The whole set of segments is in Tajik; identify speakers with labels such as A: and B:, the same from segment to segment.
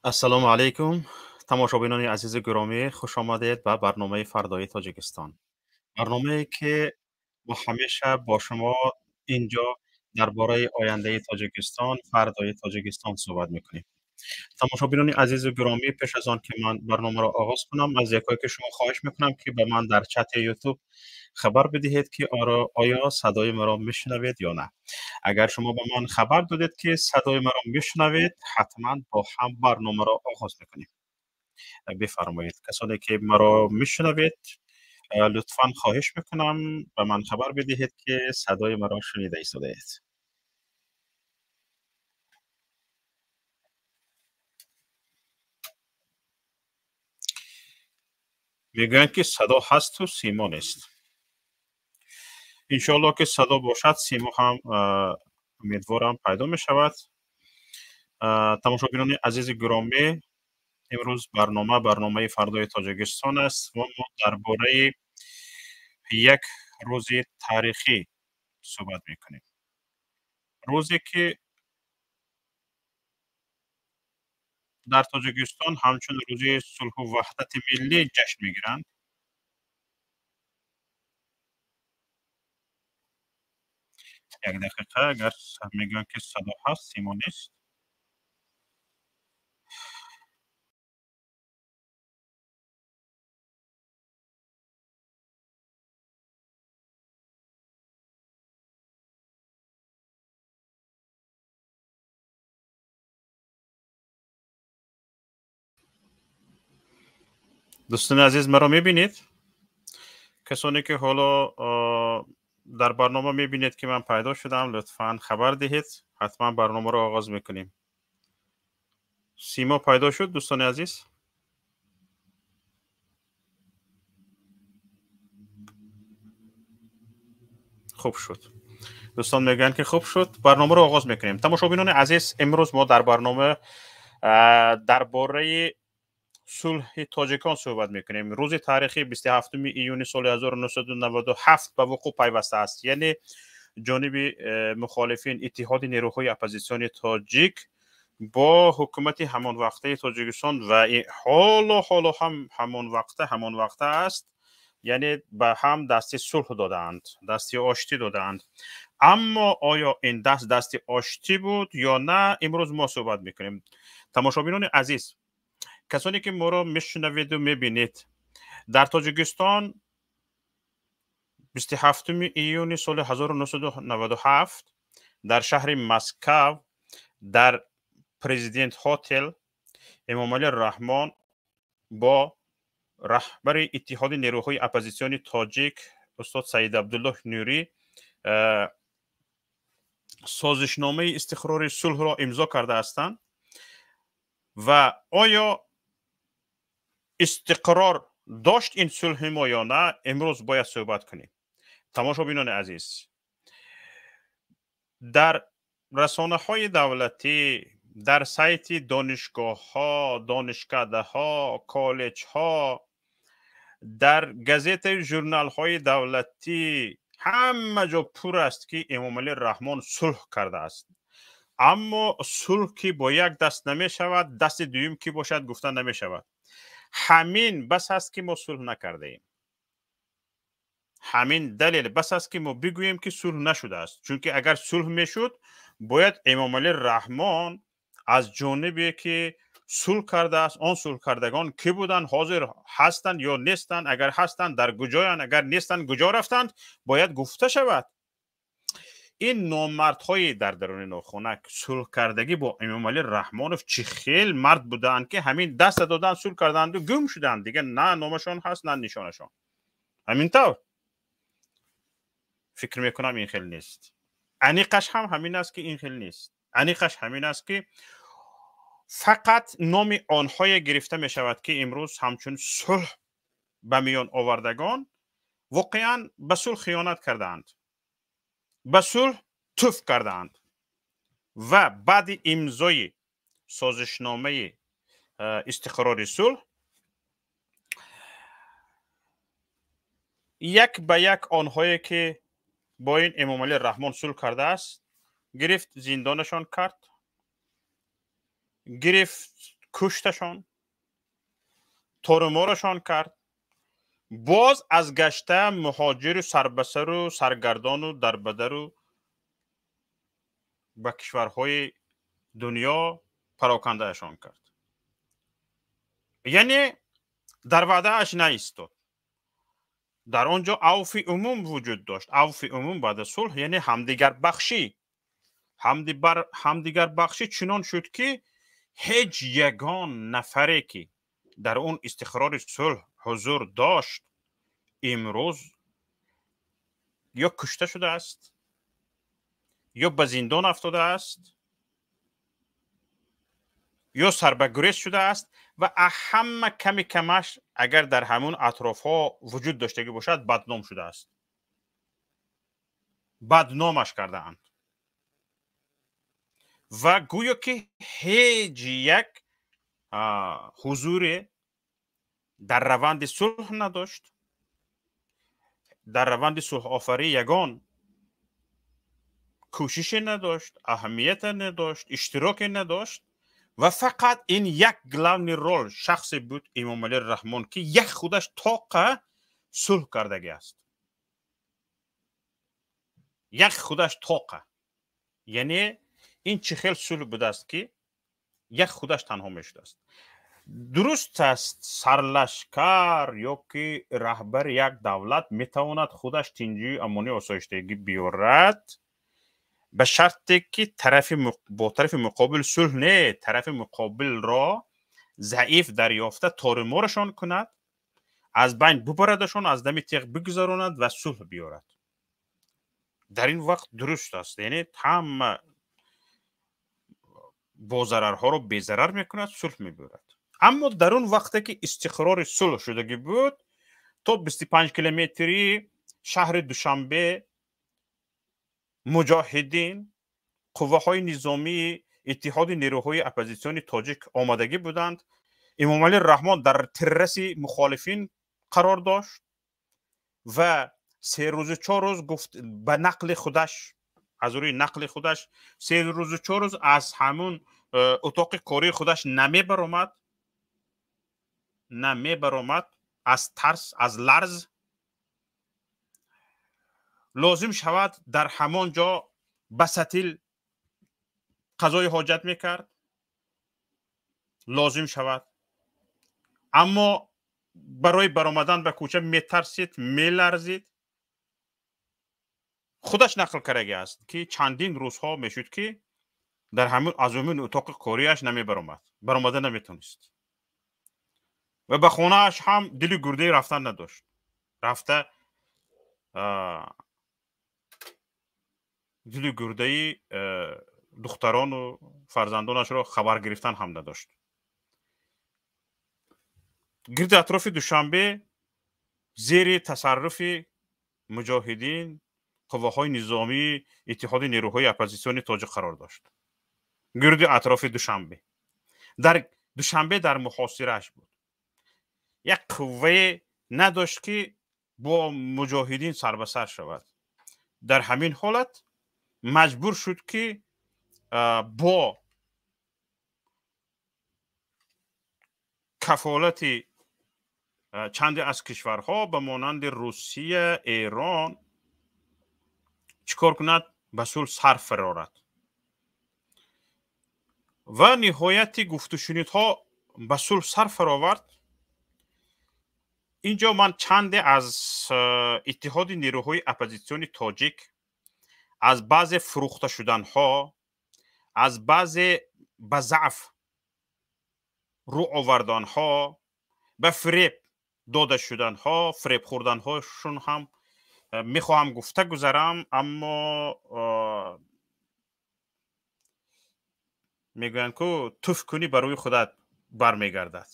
A: Ассалому алайкум, тамошобинони азизу гиромӣ, хуш омадед ба барномаи фардои Тоҷикистон. Барномае ки мо ҳамеша бо шумо инҷо дар бораи ояндаи Тоҷикистон, фардои Тоҷикистон суҳбат мекунем. Тамошобинони азизу гиромӣ, пеш аз он ки ман барномаро оғоз кунам, аз якое ки шумо хоҳиш мекунам ки ба ман дар чати Ютуб хабар бидиҳед ки оё садои маро мешунавед ё на. Агар шумо ба ман хабар додед ки садои маро мешунавед, ҳатман бо ҳам барномаро оғоз мекунем. Бифармоед, касоне ки маро мешунавед, лутфан хоҳиш мекунам ба ман хабар бидиҳед ки садои маро шунида истодаед. Мегӯянд ки садо ҳасту симо нест. Иншоаллоҳ ки садо бошад, симо ҳам умедворам пайдо мешавад. Тамошобинони азизи гиромӣ, имрӯз барнома барномаи фардои Тоҷикистон аст ва мо дар бораи як рӯзи таърихӣ суҳбат мекунем. Рӯзе ки дар Тоҷикистон ҳамчун рӯзи сулҳу ваҳдати миллӣ ҷашн мегиранд. Як дақиқа, агар мегӯянд ки садо ҳаст, симо нест. Дӯстони азиз, маро мебинед? Касоне ки ҳоло дар барнома мебинед ки ман пайдо шудам, лутфан хабар диҳед, ҳатман барномаро оғоз мекунем. Симо пайдо шуд, дӯстони азиз? Хуб шуд. Дӯстон мегӯянд ки хуб шуд, барномаро оғоз мекунем. Тамошобинони азиз, имрӯз мо дар барнома дар бораи сулҳи тоҷикон суҳбат мекунем. Рӯзи таърихӣ 27 июни соли 1997 ба вуқӯъ пайваста аст. Яъне ҷониби мухолифин иттиҳоди нерӯҳои оппозитсиони тоҷик бо ҳукумати ҳамон вақтаи Тоҷикистон ва ҳоло ҳам ҳамон вақта аст, яъне ба ҳам дасти сулҳ додаанд, дасти оштӣ додаанд. Аммо оё ин даст дасти оштӣ буд ё на, имрӯз мо суҳбат мекунем. Тамошобинони азиз, касоне ки моро мешунаведу мебинед, дар Тоҷикистон 27 июни соли 1997 дар шаҳри Москав дар Президент Хотел Эмомалӣ Раҳмон бо раҳбари иттиҳоди нерӯҳои оппозитсиони тоҷик устод Саид Абдуллоҳ Нурӣ созишномаи истиқрори сулҳро имзо карда ҳастанд. Ва оё истиқрор дошт ин сулҳи мо ё на, имрӯз бояд суҳбат кунем. Тамошобинони азиз, дар расонаҳои давлатӣ, дар сайти донишгоҳҳо, донишкадаҳо, коллеҷҳо, дар газетаи журналҳои давлатӣ ҳама ҷо пур аст ки Эмомалӣ Раҳмон сулҳ кардааст. Аммо сулҳ ки бо як даст намешавад, дасти дуюм ки бошад гуфта намешавад. Ҳамин бас аст ки мо сулҳ накардаем. Ҳамин далел бас аст ки мо бигӯем ки сулҳ нашудааст. Чунки агар сулҳ мешуд, бояд Эмомалӣ Раҳмон аз ҷонибе ки сулҳ кардааст, он сулҳкардагон кӣ буданд, ҳозир ҳастанд ё нестанд, агар ҳастанд дар куҷоянд, агар нестанд куҷо рафтанд, бояд гуфта шавад. Ин номардҳои дар даруни нохунак сулҳкардагӣ бо Эмомалӣ Раҳмонов чӣ хел мард будаанд ки ҳамин даста доданд, сулҳ карданду гум шуданд, дигар на номашон ҳаст, на нишонашон. Ҳамин тавр фикр мекунам ин хел нест. Аниқаш ҳам ҳамин аст ки ин хел нест. Аниқаш ҳамин аст ки фақат номи онҳое гирифта мешавад ки имрӯз ҳамчун сулҳ ба миён овардагон воқеан ба сулҳ хиёнат кардаанд, ба сулҳ туф кардаанд ва баъди имзои созишномаи истиқрори сулҳ як ба як онҳое ки бо ин Эмомалӣ Раҳмон сулҳ кардааст, гирифт зиндонашон кард, гирифт Кушташон, торуморашон кард, боз аз гашта муҳоҷиру сарбасару саргардону дарбадару ба кишварҳои дунё парокандаашон кард. Яъне дар ваъдааш наистод. Дар он ҷо авфи умум вуҷуд дошт. Авфи умум баъд аз сулҳ, яъне ҳамдигарбахшӣ. Ҳамдигарбахшӣ чунон шуд, ки ҳеҷ ягон нафаре, ки дар он истиқрори сулҳ ҳузур дошт, имрӯз ё кушта шудааст, ё ба зиндон афтодааст, ё сарбагурез шудааст ва ҳама ками камаш, агар дар ҳамун атрофҳо вуҷуд доштагӣ бошад, бадном шудааст, бадномаш кардаанд ва гӯё ки ҳеҷ як ҳузуре дар раванди сулҳ надошт, дар раванди сулҳофарӣ ягон кӯшише надошт, аҳамияте надошт, иштироке надошт ва фақат ин як главный роль шахсе буд, Эмомалӣ Раҳмон, ки як худаш тоқа сулҳ кардагӣ аст, як худаш тоқа. Яъне ин чӣ хел сулҳ будааст, ки як худаш танҳо мешудааст? Дуруст аст, сарлашкар ё ки раҳбари як давлат метавонад худаш тинҷию амонию осоиштагӣ биёрад, ба шарте ки бо тарафи муқобил сулҳ не, тарафи муқобилро заиф дарёфта торуморашон кунад, аз байн бубарадашон, аз дами теғ бигузаронад ва сулҳ биёрад. Дар ин вақт дуруст аст, яъне ҳама бозарарҳоро безарар мекунад, сулҳ мебиёрад. Аммо дар он вақте ки истиқрори сулҳ шудагӣ буд, то 25 километрии шаҳри Душанбе муҷоҳидин, қувваҳои низомии иттиҳоди нерӯҳои оппозитсиони тоҷик омадагӣ буданд. Эмомалӣ Раҳмон дар тирраси мухолифин қарор дошт ва 3 рӯзу 4 рӯз, гуфт, ба нақли худаш, аз рӯи нақли худаш, 3 рӯзу 4 рӯз аз ҳамун утоқи кории худаш намебаромад, намебаромад аз тарс, аз ларз. Лозим шавад, дар ҳамон ҷо ба сатил қазои ҳоҷат мекард, лозим шавад, аммо барои баромадан ба кӯча метарсид, меларзид. Худаш нақл кардаги аст, ки чандин рӯзҳо мешуд, ки дар ҳамун аз ҳамун утоқи кориаш намебаромад, баромада наметонист ва ба хонааш ҳам дили гурдаи рафтан надошт. Рафта дили гурдаи духтарону фарзандонашро хабар гирифтан ҳам надошт. Гирди атрофи Душанбе зери тасарруфи муҷоҳидин, қувваҳои низомии иттиҳоди нерӯҳои оппозитсиони тоҷик қарор дошт. Гирди атрофи Душанбе, дар Душанбе дар муҳосирааш буд. Як қуввае надошт, ки бо муҷоҳидин сарбасар шавад. Дар ҳамин ҳолат маҷбур шуд, ки бо кафолати чанде аз кишварҳо ба монанди Русия, Эрон чӣ кор кунад? Ба сулҳ сар фирорад. Ва ниҳояти гуфтушунидҳо ба сулҳ сар фаровард. Ин ҷо ман чанде аз иттиҳоди нерӯҳои оппозитсиони тоҷик, аз баъзе фурӯхта шуданҳо, аз баъзе ба заъф рӯ оварданҳо, ба фиреб дода шуданҳо, фиреб хӯрданҳошон ҳам мехоҳам гуфта гузарам. Аммо мегӯянд, ку туф кунӣ, ба рӯи худат бармегардад.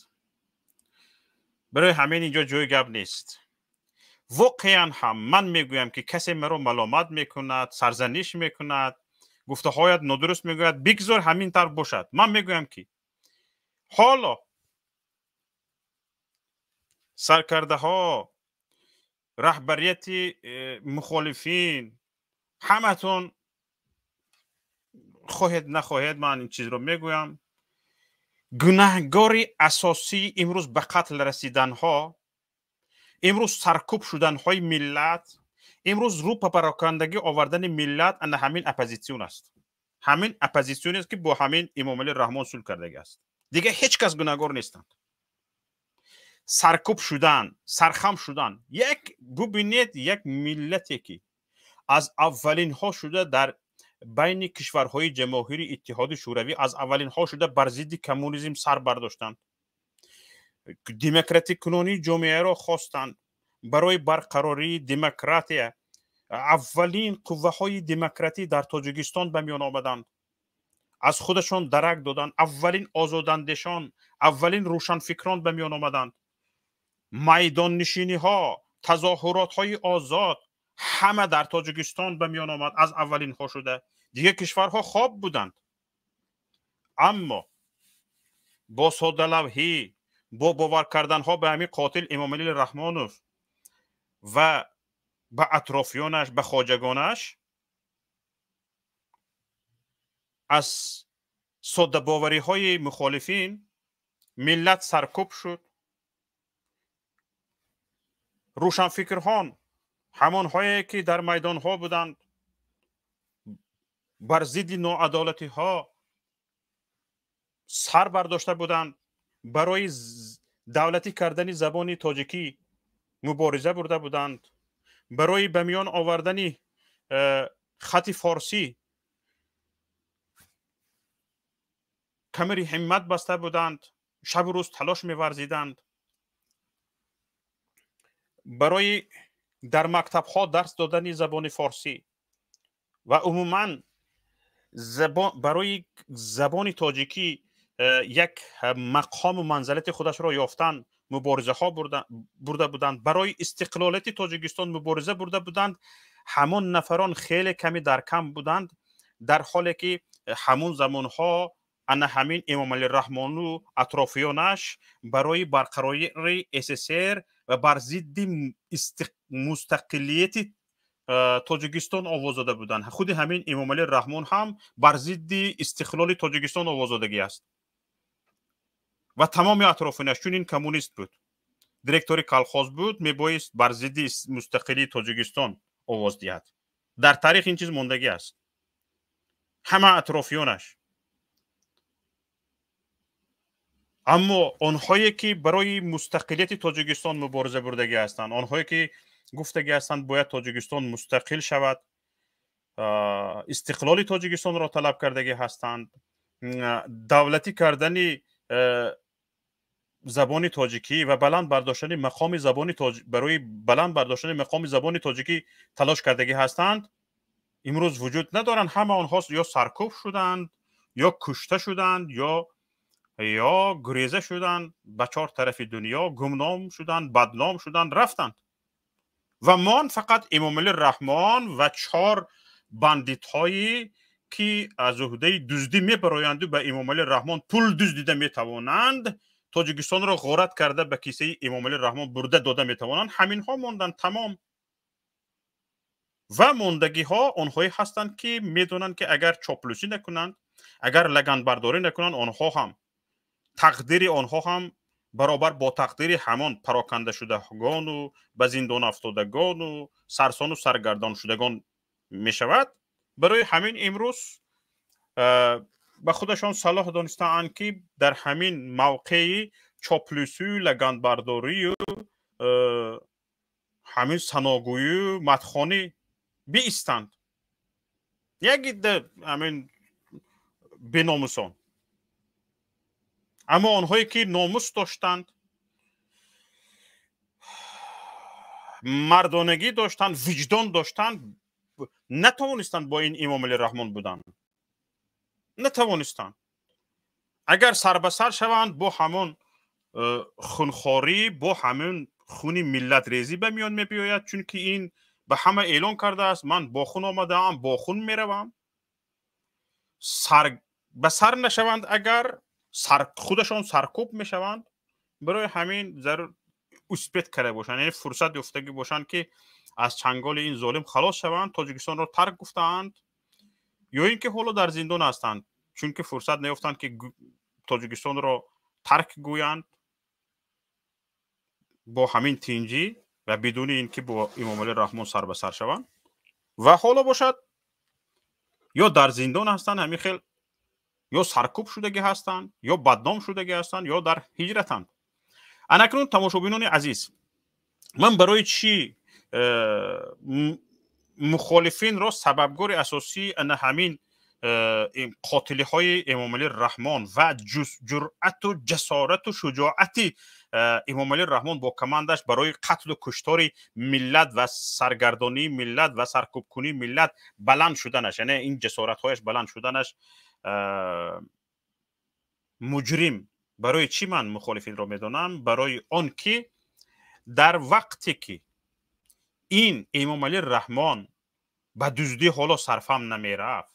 A: Барои ҳамин инҷо ҷои гап нест. Воқеан ҳам ман мегӯям, ки касе маро маломат мекунад, сарзаниш мекунад, гуфтаҳоят нодуруст мегӯяд, бигзор ҳамин тавр бошад. Ман мегӯям, ки ҳоло саркардаҳо, раҳбарияти мухолифин, ҳаматон хоҳед, нахоҳед, ман ин чизро мегӯям. Гунаҳгори асосии имрӯз ба қатл расиданҳо, имрӯз саркӯб шуданҳои миллат, имрӯз рӯ ба парокандагӣ овардани миллат ана ҳамин оппозитсион аст. Ҳамин оппозитсион аст, ки бо ҳамин Эмомалӣ Раҳмон сулҳ кардагӣ аст. Дигар ҳеҷ кас гунаҳгор нестанд. Саркӯб шудан, сархам шудан. Як бубинед, як миллате, ки аз аввалинҳо шуда дар байни кишварҳои ҷамоҳири Иттиҳоди Шӯравӣ аз аввалинҳо шуда бар зидди коммунизм сар бардоштанд, демократикунонии ҷомеаро хостанд, барои барқарории демократия аввалин қувваҳои демократӣ дар Тоҷикистон ба миён омаданд, аз худашон дарак доданд, аввалин озодандешон, аввалин рӯшанфикрон ба миён омаданд. Майдоннишиниҳо, тазоҳуротҳои озод ҳама дар Тоҷикистон ба миён омад аз аввалинҳо шуда. Дигар кишварҳо хоб буданд, аммо бо соддалавҳӣ, бо бовар карданҳо ба ҳамин қотил Эмомалӣ Раҳмонов ва ба атрофиёнаш, ба хоҷагонаш, аз соддабовариҳои мухолифин миллат саркӯб шуд. Рӯшанфикрҳон, ҳамонҳое ки дар майдонҳо буданд, бар зидди ноадолатиҳо сар бардошта буданд, барои давлатӣ кардани забони тоҷикӣ мубориза бурда буданд, барои ба миён овардани хати форсӣ камари ҳиммат баста буданд, шабу рӯз талош меварзиданд, барои дар мактабҳо дарс додани забони форсӣ ва умуман барои забони тоҷикӣ як мақому манзалати худашро ёфтан муборизаҳо бурда буданд, барои истиқлолияти Тоҷикистон мубориза бурда буданд. Ҳамон нафарон хеле ками дар кам буданд, дар ҳоле ки ҳамон замонҳо ана ҳамин Эмомалӣ Раҳмону атрофиёнаш барои барқарории СССР ва бар зидди мустақилияти Тоҷикистон овоз дода буданд. Худи ҳамин Эмомалӣ Раҳмон ҳам бар зидди истиқлоли Тоҷикистон овоз додагӣ аст ва тамоми атрофиёнаш, чун ин коммунист буд, директори колхоз буд, мебоист бар зидди мустақилии Тоҷикистон овоз диҳад. Дар таърих ин чиз мондагӣ аст. Ҳама атрофиёнаш. Аммо онҳое ки барои мустақилияти Тоҷикистон мубориза бурдагӣ ҳастанд, онҳое ки гуфтагӣ ҳастанд бояд Тоҷикистон мустақил шавад, истиқлоли Тоҷикистонро талаб кардагӣ ҳастанд, давлатӣ кардани забони тоҷикӣ ва баланд бардоштани мақоми забони барои баланд бардоштани мақоми забони тоҷикӣ талош кардагӣ ҳастанд, имрӯз вуҷуд надоранд. Ҳама онҳо ё саркӯб шуданд, ё кушта шуданд, ё гуреза шуданд ба чор тарафи дунё, гумном шуданд, бадном шуданд, рафтанд. Ва мон фақат Эмомалӣ Раҳмон ва чор бандитҳое ки аз уҳдаи дуздӣ мебароянду ба Эмомалӣ Раҳмон пул дуздида метавонанд, Тоҷикистонро ғорат карда ба кисаи Эмомалӣ Раҳмон бурда дода метавонанд, ҳаминҳо монданд тамом. Ва мондагиҳо онҳое ҳастанд, ки медонанд, ки агар чоплусӣ накунанд, агар лаганбардорӣ накунанд, онҳо ҳам тақдири онҳо ҳам баробар бо тақдири ҳамон парокандашудагону ба зиндон афтодагону сарсону саргардоншудагон мешавад. Барои ҳамин имрӯз ба худашон салоҳ донистаанд, ки дар ҳамин мавқеи чоплусию лаганбардорию ҳамин саногӯю мадхонӣ биистанд. Як идда ҳамин беномусон. Аммо онҳое ки номус доштанд, мардонагӣ доштанд, виҷдон доштанд, натавонистанд бо ин Эмомалӣ Раҳмон буданд. Натавонистанд. Агар сарбасар шаванд, бо ҳамон хунхорӣ, бо ҳамон хуни миллатрезӣ ба миён мебиёяд, чунки ин ба ҳама эълон кардааст: ман бо хун омадаам, бо хун меравам. Ба сар нашаванд, агар худашон саркӯб мешаванд. Барои ҳамин зарур успет карда бошанд, яъне фурсат ёфтагӣ бошанд, ки аз чанголи ин золим халос шаванд, Тоҷикистонро тарк гуфтаанд, ё ин ки ҳоло дар зиндон ҳастанд, чунки фурсат наёфтанд, ки Тоҷикистонро тарк гӯянд бо ҳамин тинҷӣ ва бидуни ин ки бо Эмомалӣ Раҳмон сар ба сар шаванд ва ҳоло бошад ё дар зиндон ҳастанд ҳамин хел, ё саркӯб шудагӣ ҳастанд, ё бадном шудагӣ ҳастанд, ё дар ҳиҷратанд. Анакнун тамошобинони азиз, ман барои чӣ мухолифинро сабабгори асосии ана ҳамин қотилиҳои Эмомалӣ Раҳмон ва ҷуръату ҷасорату шуҷоати Эмомалӣ Раҳмон бо командаш барои қатлу куштори миллат ва саргардонии миллат ва саркӯбкунии миллат баланд шуданаш, яъне ин ҷасоратҳояш баланд шуданаш муҷрим. Барои чӣ ман мухолифинро медонам? Барои он ки дар вақте ки ин Эмомалӣ Раҳмон ба дуздӣ ҳоло сарфам намерафт,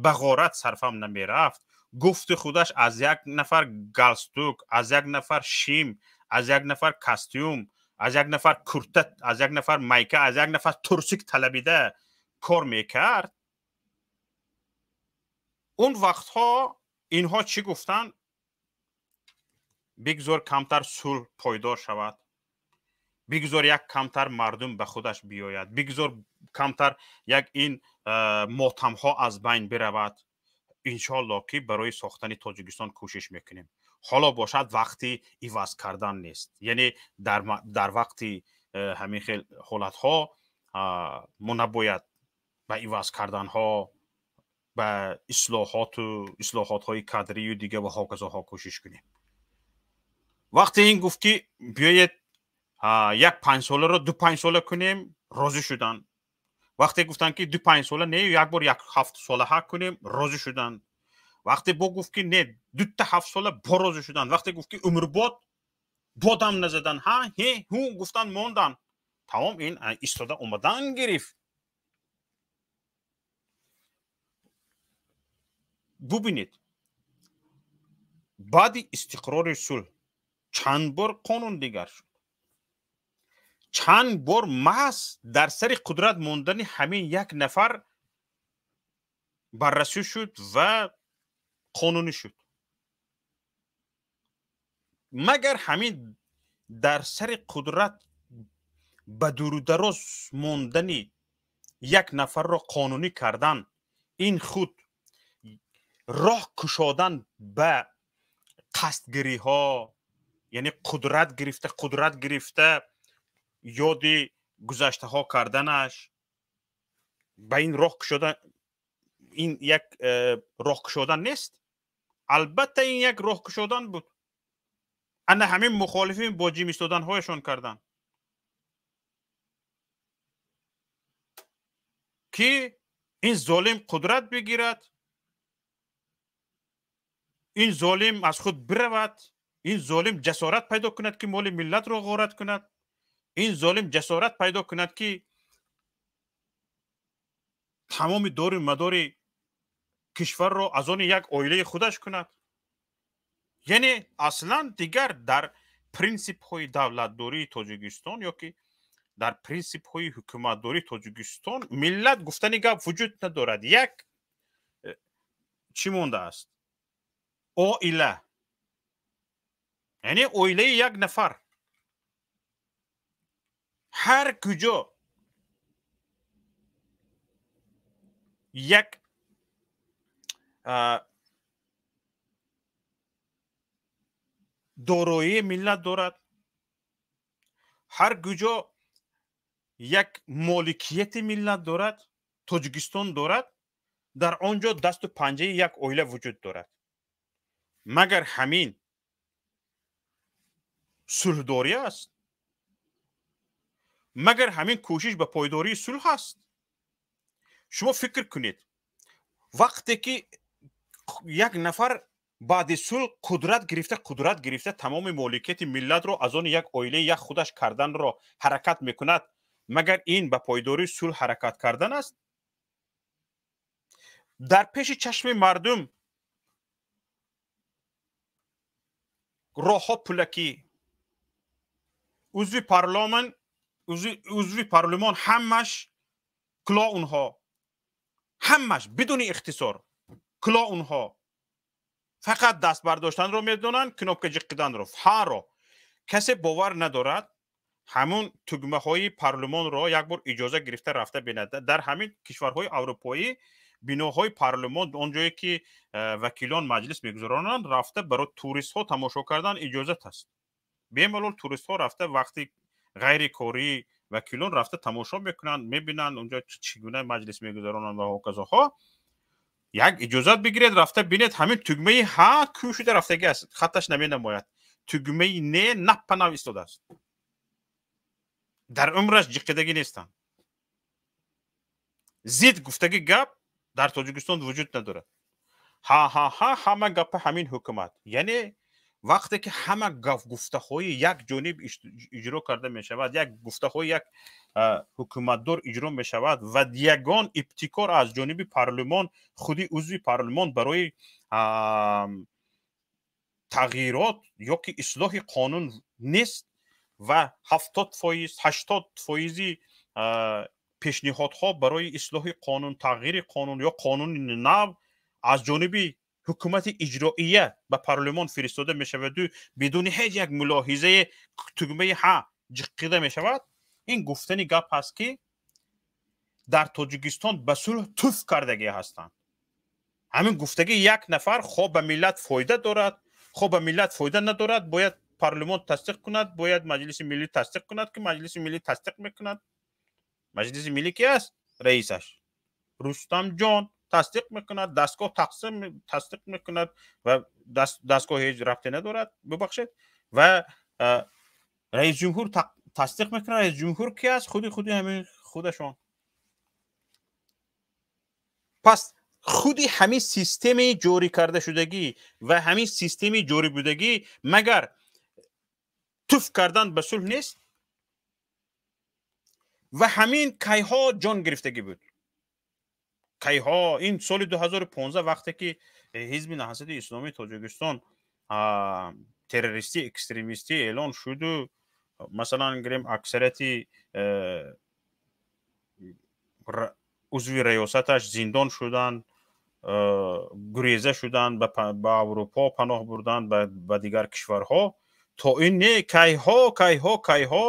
A: ба ғорат сарфам намерафт, гуфти худаш аз як нафар галстук, аз як нафар шим, аз як нафар костюм, аз як нафар курта, аз як нафар майка, аз як нафар турсик талабида кор мекард. Он вақтҳо инҳо чӣ гуфтанд? Бигзор камтар сулҳ пойдор шавад, бигзор як камтар мардум ба худаш биёяд, бигзор камтар як ин мотамҳо аз байн биравад, иншоалло ки барои сохтани Тоҷикистон кӯшиш мекунем. Ҳоло бошад вақти иваз кардан нест, яъне дар вақти ҳамин хел ҳолатҳо мо набояд ба иваз карданҳо, ба ислоҳоту ислоҳотҳои кадрию дига ва ҳоказоҳо кӯшиш кунем. Вақте ин гуфт ки биёед як панҷсоларо ду панҷсола кунем, розӣ шуданд. Вақте гуфтанд ки ду панҷсола не, як бор як ҳафтсолаҳа кунем, розӣ шуданд. Вақте бо гуфт ки не, дута ҳафтсола, бо розӣ шуданд. Вақте гуфт ки умрбод, бодам назаданд, ҳа ҳе ҳу гуфтанд, монданд. Тамом ин истода омадан гирифт. Бубинед, баъди истиқрори сулҳ чанд бор қонун дигар шуд, чанд бор маҳз дар сари қудрат мондани ҳамин як нафар баррасӣ шуд ва қонунӣ шуд. Магар ҳамин дар сари қудрат ба дурудароз мондани як нафарро қонунӣ кардан ин худ роҳ кушодан ба қасдгириҳо, яъне қудрат гирифта, қудрат гирифта ёди гузаштаҳо карданаш, ба ин роҳ кушодан, ин як роҳ кушодан нест. Албатта ин як роҳ кушодан буд. Ана ҳамин мухолифин бо ҷим истоданҳояшон карданд ки ин золим қудрат бигирад, ин золим аз худ биравад, ин золим ҷасорат пайдо кунад ки моли миллатро ғорат кунад, ин золим ҷасорат пайдо кунад ки тамоми дору мадори кишварро аз они як оилаи худаш кунад. Яъне аслан дигар дар принсипҳои давлатдории Тоҷикистон ё ки дар принсипҳои ҳукуматдории Тоҷикистон миллат гуфтани гап вуҷуд надорад. Як чӣ мондааст? Оила, яъне оилаи як нафар. Ҳар куҷо як дороии миллат дорад, ҳар куҷо як моликияти миллат дорад, Тоҷикистон дорад, дар он ҷо дасту панҷаи як оила вуҷуд дорад. Магар ҳамин сулҳдорӣ аст? Магар ҳамин кӯшиш ба пойдории сулҳ аст? Шумо фикр кунед, вақте ки як нафар баъди сулҳ қудрат гирифта, қудрат гирифта тамоми моликияти миллатро аз они як оилаи як худаш карданро ҳаракат мекунад, магар ин ба пойдории сулҳ ҳаракат кардан аст? Дар пеши чашми мардум роҳҳо пулакӣ, узви парломан, узви парлумон ҳамаш клоунҳо, ҳамаш бидуни ихтисор клоунҳо, Фақат даст бардоштанро медонанд, кнопка ҷиқиданро, ҳаро. Касе бовар надорад, ҳамун тугмаҳои парлумонро як бор иҷоза гирифта рафта бинад. Дар ҳамин кишварҳои аврупоӣ биноҳои парлумон, он ҷое ки вакилон маҷлис мегузаронанд, рафта барои туристҳо тамошо кардан иҷозат аст. Бемалол туристҳо рафта вақти ғайрикории вакилон рафта тамошо мекунанд, мебинанд онҷо чӣ гуна маҷлис мегузаронанд ва ҳоказоҳо. Як иҷозат бигиред, рафта бинед, ҳамин тугмаи ҳа кӯ шуда рафтагӣ аст, хатташ наменамояд. Тугмаи не наппа нав истодааст. Дар умраш ҷиқидагӣ нестанд. Зид гуфтагӣ гап дар Тоҷикистон вуҷуд надорад. Ҳа ҳа ҳа ҳама гапа ҳамин ҳукумат. Яъне вақте ки ҳама гуфтаҳои як ҷониб иҷро карда мешавад, як гуфтаҳои як ҳукуматдор иҷро мешавад ва ягон ибтикор аз ҷониби парлумон, худи узви парлумон барои тағйирот ё ки ислоҳи қонун нест ва 70%, 80% пешниҳодҳо барои ислоҳи қонун, тағйири қонун ё қонуни нав аз ҷониби ҳукумати иҷроия ба парлумон фиристода мешаваду бидуни ҳеҷ як мулоҳизаи тугмаи ҳа ҷиқида мешавад. Ин гуфтани гап ҳаст, ки дар Тоҷикистон ба сулҳ туф кардагӣ ҳастанд. Ҳамин гуфтагӣ як нафар хо ба миллат фоида дорад, хо ба миллат фоида надорад, бояд парлумон тасдиқ кунад, бояд маҷлиси миллӣ тасдиқ кунад, ки маҷлиси миллӣ тасдиқ мекунад. Маҷлиси миллӣ ки аст? Раисаш Рустамҷон тасдиқ мекунад, дастгоҳ тасдиқ мекунад ва дастгоҳ ҳеҷ рабте надорад, бубахшед, ва раис ҷумҳур тасдиқ мекунад. Раис ҷумҳур ки аст? Худи ҳамин худашон. Пас худи ҳамин системаи ҷорӣ карда шудагӣ ва ҳамин системаи ҷорӣ будагӣ магар туф кардан ба сулҳ нест? Ва ҳамин кайҳо ҷон гирифтагӣ буд. Кайҳо ин соли 2015 вақте ки ҳизби Наҳзати Исломии Тоҷикистон террористӣ, экстремистӣ эълон шуду, масалан гирем аксарияти узви раёсаташ зиндон шуданд, гуреза шуданд, ба Аврупо паноҳ бурданд, ба дигар кишварҳо. То ин не, кайҳо, кайҳо, кайҳо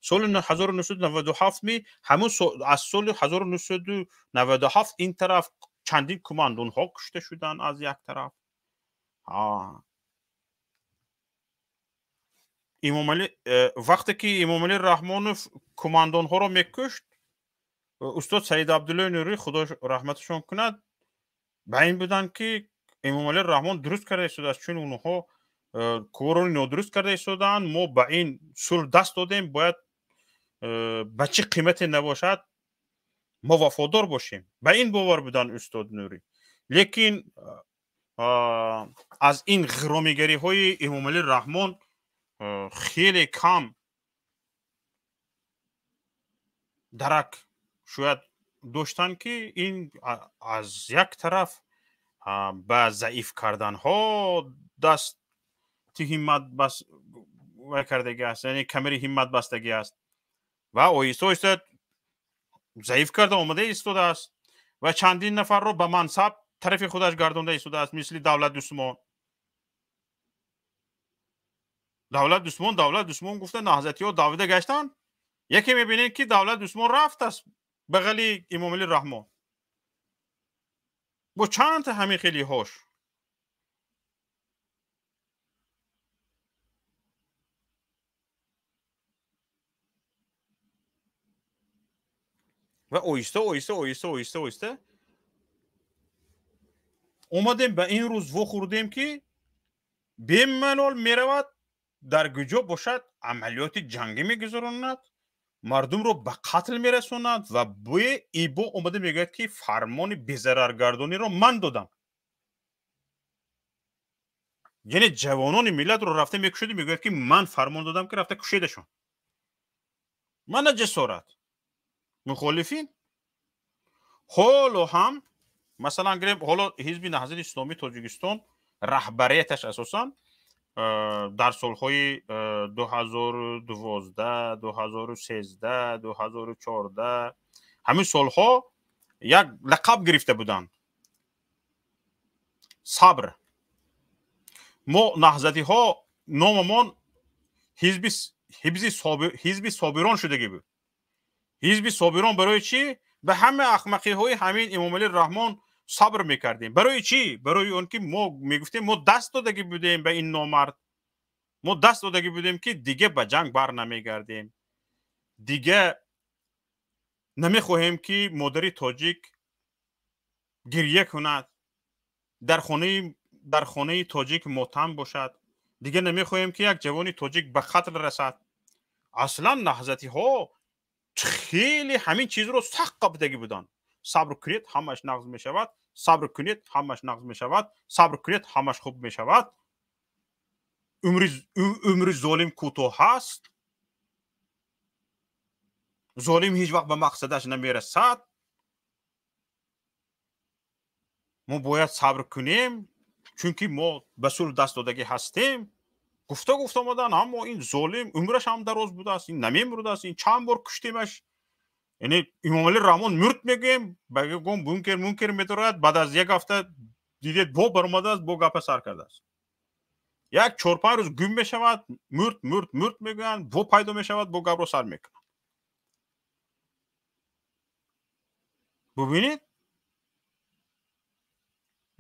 A: соли 1997 ҳамун аз соли 1997 ин тараф чандин командонҳо кушта шуданд аз як тараф. Имомалӣ вақте ки Имомалӣ Раҳмонов командонҳоро мекушт, устод Саид Абдуллои Нурӣ, Худо раҳматашон кунад, ба ин буданд ки Имомалӣ Раҳмон дуруст карда истодааст, чун онҳо корро нодуруст карда истодаанд, мо ба ин сулҳ даст додем, бояд ба чӣ қимате набошад мо вафодор бошем. Ба ин бовар буданд устод Нурӣ. Лекин аз ин ғиромигариҳои Имомалӣ Раҳмон хеле кам дарак шояд доштанд, ки ин аз як тараф ба заиф карданҳо даст ҳиммат бас вай кардагӣ аст, яъне камари ҳиммат бастагӣ аст ва оҳиста оҳиста заиф карда омада истодааст ва чандин нафарро ба мансаб тарафи худаш гардонда истодааст, мисли Давлат Дусмон. Давлат Дусмон, Давлат Дусмон гуфта наҳзатиҳо давида гаштанд. Яке мебинед ки Давлат Дусмон рафтааст бағали Имомалӣ Раҳмон бо чанд та ҳамин хелиҳош. Ва оҳиста оҳиста оҳиста оҳиста оҳиста омадем ба ин рӯз вохӯрдем, ки бемалол меравад дар куҷо бошад амалиёти ҷангӣ мегузаронад, мардумро ба қатл мерасонад ва бе ибо омада мегӯяд, ки фармони безараргардониро ман додам. Яъне ҷавонони миллатро рафта мекушеду мегӯяд, ки ман фармон додам, ки рафта кушедашон. Мана ҷасорат. Мухолифин ҳоло ҳам масалан гирем, ҳоло ҳизби Наҳзати Исломии Тоҷикистон раҳбарияташ асосан дар солҳои 2012, 2013, 2014 ҳамин солҳо як лақаб гирифта буданд: сабр. Мо наҳзатиҳо номамон ҳизби собирон шудагӣ буд. Ҳизби собирон барои чӣ? Ба ҳама ахмақиҳои ҳамин Эмомалӣ Раҳмон сабр мекардем. Барои чӣ? Барои он ки мо мегуфтем, мо даст додагӣ будем ба ин номард, мо даст додагӣ будем, ки дига ба ҷанг бар намегардем, дига намехоҳем, ки модари тоҷик гирья кунад, дар хонаи тоҷик мотам бошад, дига намехоҳем, ки як ҷавони тоҷик ба қатл расад. Аслан наҳзатиҳо хеле ҳамин чизро сахт қапидагӣ буданд. Сабр кунед, ҳамаш нағз мешавад, сабр кунед, ҳамаш нағз мешавад, сабр кунед, ҳамаш хуб мешавад, умри золим кӯтоҳ ҳаст, золим ҳеҷ вақт ба мақсадаш намерасад, мо бояд сабр кунем, чунки мо ба сулҳ даст додагӣ ҳастем, гуфта гуфта омадан. Аммо ин золим умраш ҳам дароз будааст, ин намемурдааст, ин чанд бор куштемаш. Яъне Эмомалӣ Раҳмон мурд мегӯем, ба ягон бункер мункер медорад, баъд аз як ҳафта дидед, бо баромадааст, бо гапа сар кардааст. Як 4-5 рӯз гум мешавад, мурд, мурд, мурд мегӯянд, бо пайдо мешавад, бо гапро сар мекунад. Бубинед,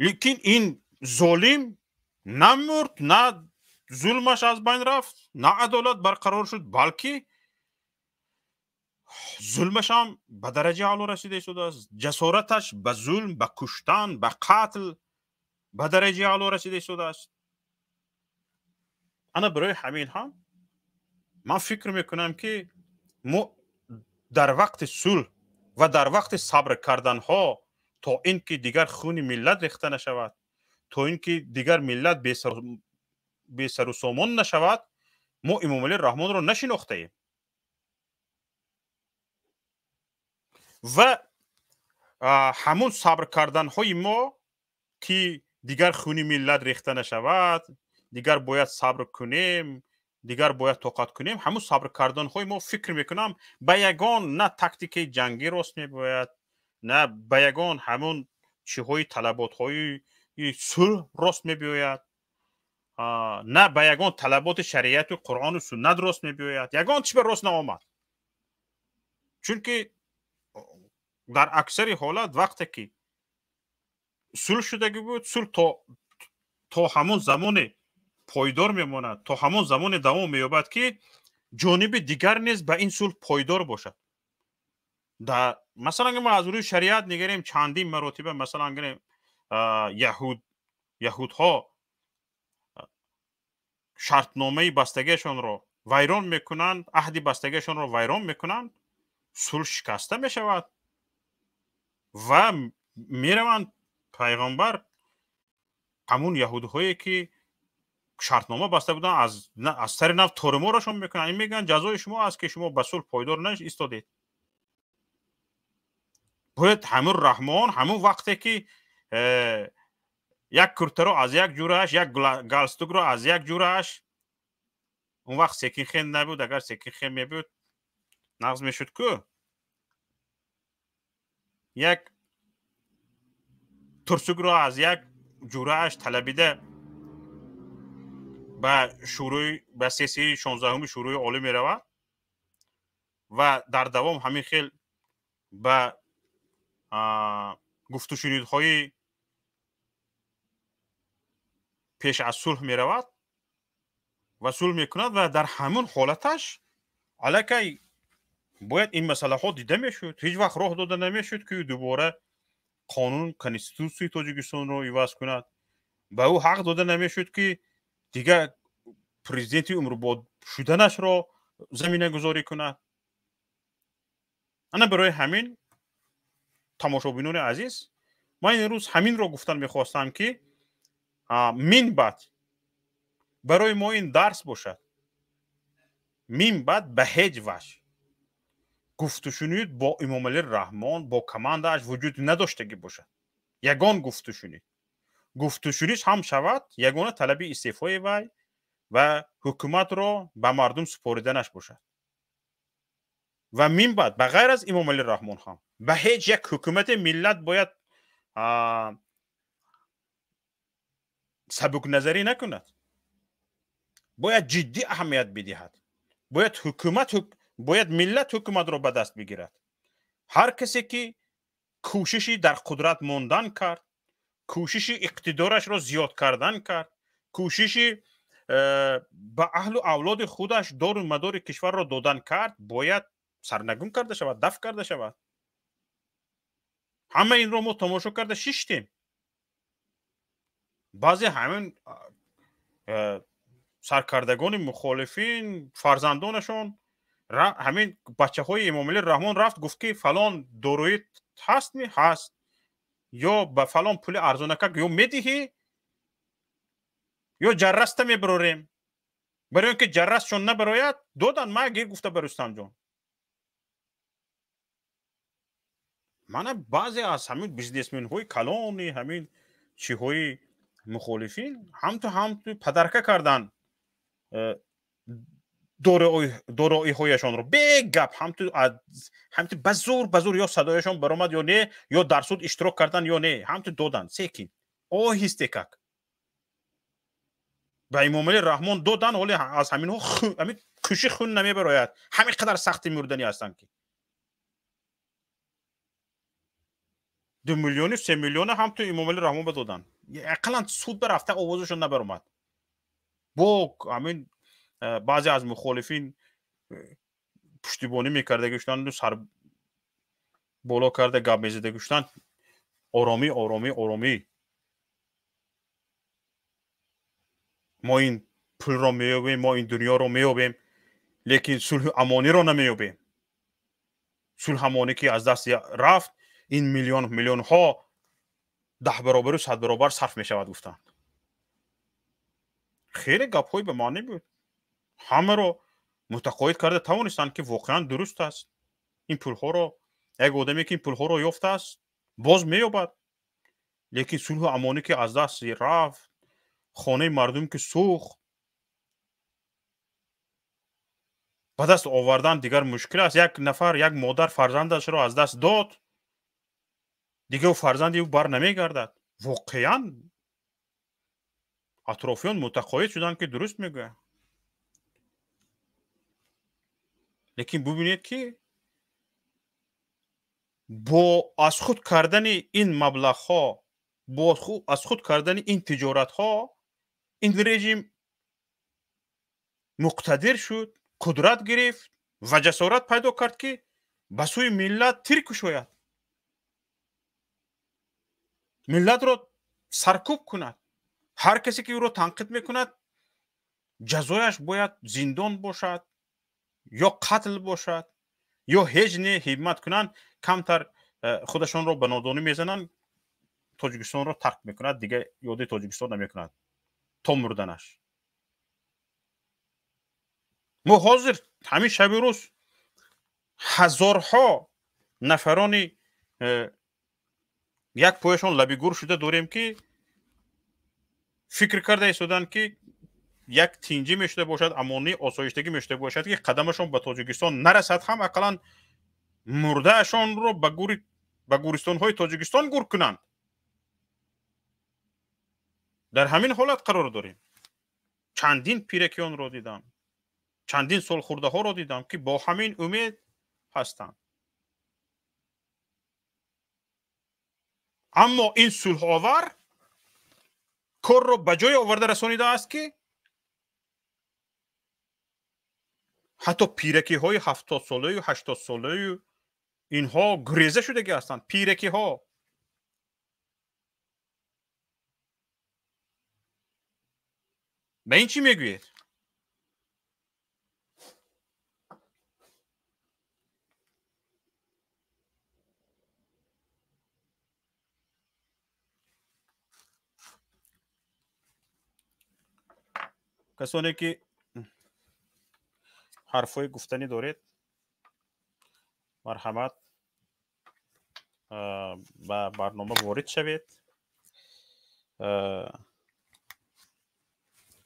A: лекин ин золим намурд, на зулмаш аз байн рафт, на адолат барқарор шуд, балки зулмаш ҳам ба дараҷаи аъло расида истодааст, ҷасораташ ба зулм, ба куштан, ба қатл ба дараҷаи аъло расида истодааст. Ана барои ҳамин ҳам ман фикр мекунам, ки мо дар вақти сулҳ ва дар вақти сабр карданҳо, то ин ки дигар хуни миллат рехта нашавад, то ин ки дигар миллат бесару сомон нашавад, мо Эмомалӣ Раҳмонро нашинохтаем ва ҳамун сабр карданҳои мо, ки дигар хуни миллат рехта нашавад, дигар бояд сабр кунем, дигар бояд тоқат кунем, ҳамун сабр карданҳои мо, фикр мекунам, ба ягон на тактикаи ҷангӣ рост мебояд, на ба ягон ҳамун чиҳои талаботҳои сулҳ рост мебиёяд, на ба ягон талаботи шариату Қуръону суннат рост мебиёяд. Ягон чи ба рост наомад, чунки дар аксари ҳолат, вақте ки сулҳ шудагӣ буд, сулҳ то ҳамон замоне пойдор мемонад, то ҳамон замоне давом меёбад, ки ҷониби дигар низ ба ин сулҳ пойдор бошад. Масалан, мо аз рӯи шариат нигарем, чандин маротиба, масалан гирем, яҳудҳо шартномаи бастагиашонро вайрон мекунанд, аҳди бастагиашонро вайрон мекунанд, сулҳ шикаста мешавад ва мераванд, пайғамбар ҳамун яҳудҳое ки шартнома баста буданд, аз сари нав ториморашон мекунанд. Ин мегӯянд, ҷазои шумо аст, ки шумо ба сулҳ пойдор наистодед. Бояд ҳамун Раҳмон ҳамун вақте ки як куртаро аз як ҷурааш, як галстукро аз як ҷурааш, он вақт секинхен набуд, агар секинхен мебуд, нағз мешуд ку, як турсукро аз як ҷурааш талабида ба шӯрои, ба сессияи 16-уми Шӯрои Олӣ меравад ва дар давом ҳамин хел ба гуфтушунидҳои пеш аз сулҳ меравад ва сулҳ мекунад ва дар ҳамун ҳолаташ аллакай бояд ин масъалаҳо дида мешуд. Ҳеҷ вақт роҳ дода намешуд, ки дубора қонун, конститутсияи Тоҷикистонро иваз кунад. Ба ӯ ҳақ дода намешуд, ки дигар президенти умрбод шуданашро заминагузорӣ кунад. Ана барои ҳамин, тамошобинони азиз, ман имрӯз ҳаминро гуфтан мехостам, ки мин баъд барои мо ин дарс бошад: мин баъд ба ҳеҷ ваҷҳ гуфтушунид бо Эмомалӣ Раҳмон, бо командааш вуҷуд надоштагӣ бошад. Ягон гуфтушунид, гуфтушунид ҳам шавад, ягона талаби истеъфои вай ва ҳукуматро ба мардум супориданаш бошад. Ва мин баъд ба ғайр аз Эмомалӣ Раҳмон ҳам ба ҳеҷ як ҳукумати миллат бояд сабукназарӣ накунад, бояд ҷиддӣ аҳамият бидиҳад, бояд ҳукумат, бояд миллат ҳукуматро ба даст бигирад. Ҳар касе ки кӯшиши дар қудрат мондан кард, кӯшиши иқтидорашро зиёд кардан кард, кӯшиши ба аҳлу авлоди худаш дору мадори кишварро додан кард, бояд сарнагун карда шавад, дафт карда шавад. Ҳама инро мо тамошо карда шиштем. Баъзе ҳамин саркардагони мухолифин фарзандонашон, ҳамин бачаҳои Эмомалӣ Раҳмон рафт гуфт ки фалон дороӣ ҳаст ми ҳаст, ё ба фалон пули арзонакак ё медиҳӣ, ё ҷарраста мебарорем. Барои он ки ҷаррастшон набарояд, додан ма гир гуфта ба Рустамҷон. Мана баъзе аз ҳамин бизнесменҳои калони ҳамин чиҳои мухолифин ҳамту падарка кардан дороиҳояшонро бегап, ҳамту ба зур ё садояшон баромад ё не, ё дар суд иштирок кардан ё не, ҳамту додан секин оҳистекак ба Эмомалӣ Раҳмон додан. Ҳоле аз ҳаминҳо ҳамин кӯши хун намебарояд, ҳамин қадар сахти мурданӣ ҳастанд ки 2 миллиону 3 миллиона ҳам ту Эмомалӣ Раҳмон ба додан. Ақаллан суд ба рафта овозашон набаромад. Бо ҳамин баъзе аз мухолифин пуштибонӣ мекардаги шуданд, сар боло карда гап мезадаги шуданд. Оромӣ, оромӣ, оромӣ, мо ин пулро меёбем, мо ин дунёро меёбем, лекин сулҳу амониро намеёбем. Сулҳ амонӣ ки аз даст рафт, ин миллион миллионҳо 10 баробару 100 баробар сарф мешавад гуфтанд. Хеле гапҳои ба маънӣ буд. Ҳамаро мутақоид карда тавонистанд ки воқеан дуруст аст. Ин пулҳоро як одаме ки ин пулҳоро ёфтааст боз меёбад, лекин сулҳу амонӣ ки аз даст рафт, хонаи мардум ки сӯхт, ба даст овардан дигар мушкил аст. Як нафар, як модар фарзандашро аз даст дод, дигар фарзанди ӯ бар намегардад. Воқеан атрофиён мутақоид шуданд ки дуруст мегӯянд. Лекин бубинед ки бо аз худ кардани ин маблағҳо, бо аз худ кардани ин тиҷоратҳо, ин режим муқтадир шуд, қудрат гирифт ва ҷасорат пайдо кард ки ба сӯи миллат тир кушояд, миллатро саркӯб кунад. Ҳар касе ки ӯро танқид мекунад, ҷазояш бояд зиндон бошад, ё қатл бошад, ё ҳеҷ не ҳиммат кунанд, камтар худашонро ба нодонӣ мезананд, Тоҷикистонро тарк мекунад, дигар ёди Тоҷикистон намекунад то мурданаш. Мо ҳозир ҳамин шаби рӯз ҳазорҳо нафарони як пояшон лаби гур шуда дорем ки фикр карда истоданд ки як тинҷӣ мешуда бошад, амонӣ, осоиштагӣ мешуда бошад, ки қадамашон ба Тоҷикистон нарасад, ҳам ақаллан мурдаашонро ба гӯристонҳои Тоҷикистон гур кунанд. Дар ҳамин ҳолат қарор дорем. Чандин пиракионро дидам, чандин солхӯрдаҳоро дидам ки бо ҳамин умед ҳастанд. Аммо ин сулҳовар корро ба ҷое оварда расонидааст ки ҳатто пиракиҳои 70-солаю 80-солаю инҳо гуреза шудагӣ ҳастанд. Пиракиҳо ба ин чӣ мегӯед? Касоне ки ҳарфҳои гуфтанӣ доред, марҳамат ба барнома ворид шавед.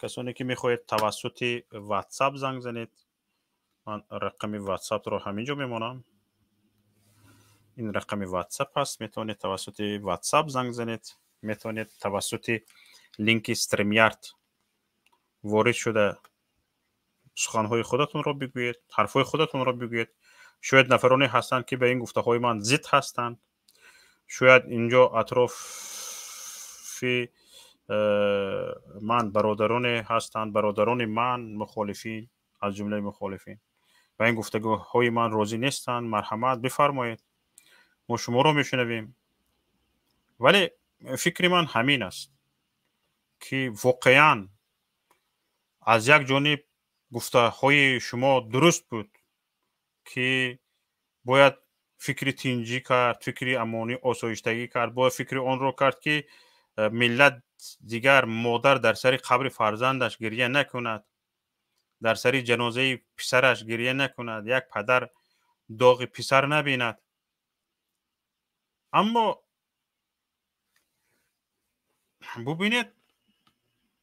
A: Касоне ки мехоҳед тавассути WhatsApp занг занед, ман рақами WhatsApp-ро ҳамин ҷо мемонам. Ин рақами WhatsApp ҳаст, метавонед тавассути WhatsApp занг занед, метавонед тавассути линки StreamYard ворид шуда суханҳои худатонро бигӯед, ҳарфҳои худатонро бигӯед. Шояд нафароне ҳастанд, ки ба ин гуфтаҳои ман зид ҳастанд. Шояд инҷо атрофи ман бародароне ҳастанд, бародарони ман мухолифин, аз ҷумлаи мухолифин ба ин гуфтагӯҳои ман розӣ нестанд. Марҳамат, бифармоед, мо шуморо мешунавем. Вале фикри ман ҳамин аст, ки воқеан аз як ҷониб гуфтаҳои шумо дуруст буд, ки бояд фикри тинҷӣ кард, фикри амонӣ, осоиштагӣ кард, бояд фикри онро кард, ки миллат дигар модар дар сари қабри фарзандаш гирья накунад, дар сари ҷанозаи писараш гирья накунад, як падар доғи писар набинад. Аммо бубинед,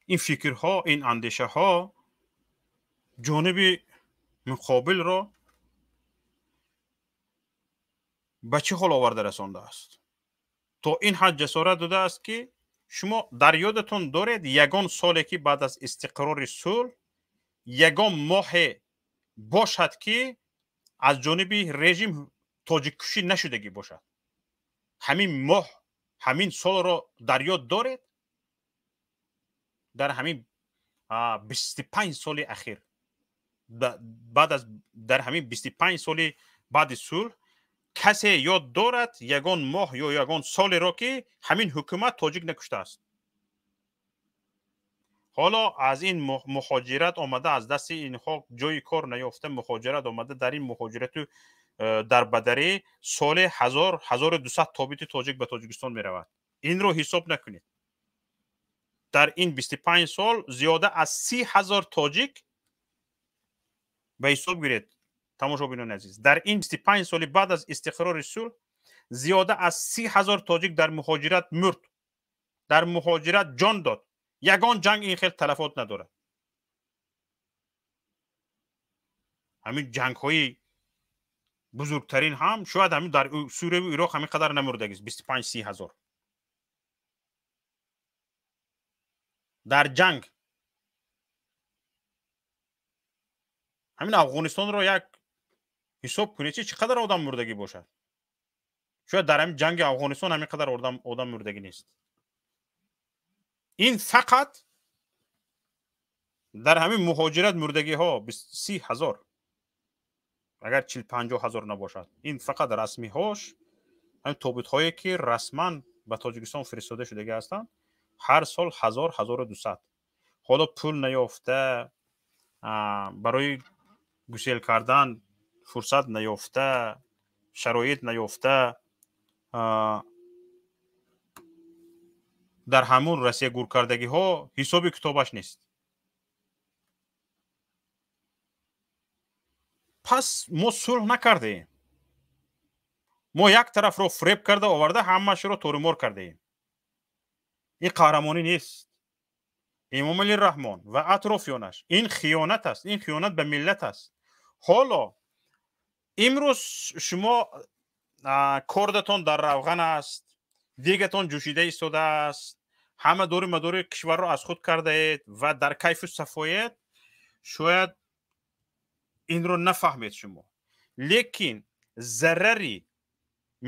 A: ин фикрҳо, ин андешаҳо ҷониби муқобилро ба чӣ ҳол оварда расондааст? То ин ҳад ҷасорат додааст, ки шумо дар ёдатон доред, ягон соле, ки баъд аз истиқрори сулҳ ягон моҳе бошад, ки аз ҷониби режим тоҷиккушӣ нашудагӣ бошад? Ҳамин моҳ, ҳамин солро дар ёд доред? Дар ҳамин 25 соли ахир, баъд аз дар ҳамин 25 соли баъди сулҳ касе ёд дорад ягон моҳ ё ягон солеро, ки ҳамин ҳукумат тоҷик накуштааст? Ҳоло аз ин муҳоҷират омада, аз дасти инҳо ҷои кор наёфта муҳоҷират омада, дар ин муҳоҷирату дар бадарӣ соли 1000, 1200 тобити тоҷик ба Тоҷикистон меравад. Инро ҳисоб накунед. Дар ин 25 сол зиёда аз 30 000 тоҷик ба ҳисоб гиред, тамошобинони азиз. Дар ин 25 соли баъд аз истиқрори сулҳ зиёда аз 30 000 тоҷик дар муҳоҷират мурд, дар муҳоҷират ҷон дод. Ягон ҷанг ин хел талафот надорад. Ҳамин ҷангҳои бузургтарин ҳам шояд ҳамин дар Сурияву Ироқ ҳамин қадар намурдагист, 25-30 ҳазор дар ҷанг. Ҳамин Афғонистонро як ҳисоб кунед, чи чӣ қадар одам мурдагӣ бошад. Шояд дар ҳамин ҷанги Афғонистон ҳамин қадар одам мурдагӣ нест. Ин фақат дар ҳамин муҳоҷират мурдагиҳо 30 000, агар 40-50 ҳазор набошад. Ин фақат расмиҳош, ҳамин тобутҳое, ки расман ба Тоҷикистон фиристода шудагӣ ҳастанд, ҳар сол 1000, 1200. Ҳоло пул наёфта, барои гусел кардан фурсат наёфта, шароит наёфта, дар ҳамун Россия гуркардагиҳо ҳисоби китобаш нест. Пас мо сулҳ накардаем. Мо як тарафро фиреб карда оварда, ҳамаашро торумор кардаем. Ин қаҳрамонӣ нест, Эмомалӣ Раҳмон ва атрофиёнаш. Ин хиёнат аст, ин хиёнат ба миллат аст. Ҳоло имрӯз шумо кордатон дар равған аст, дегатон ҷӯшида истодааст, ҳама дори мадори кишварро аз худ кардаед ва дар кайфу сафоед. Шояд инро нафаҳмед шумо, лекин зарари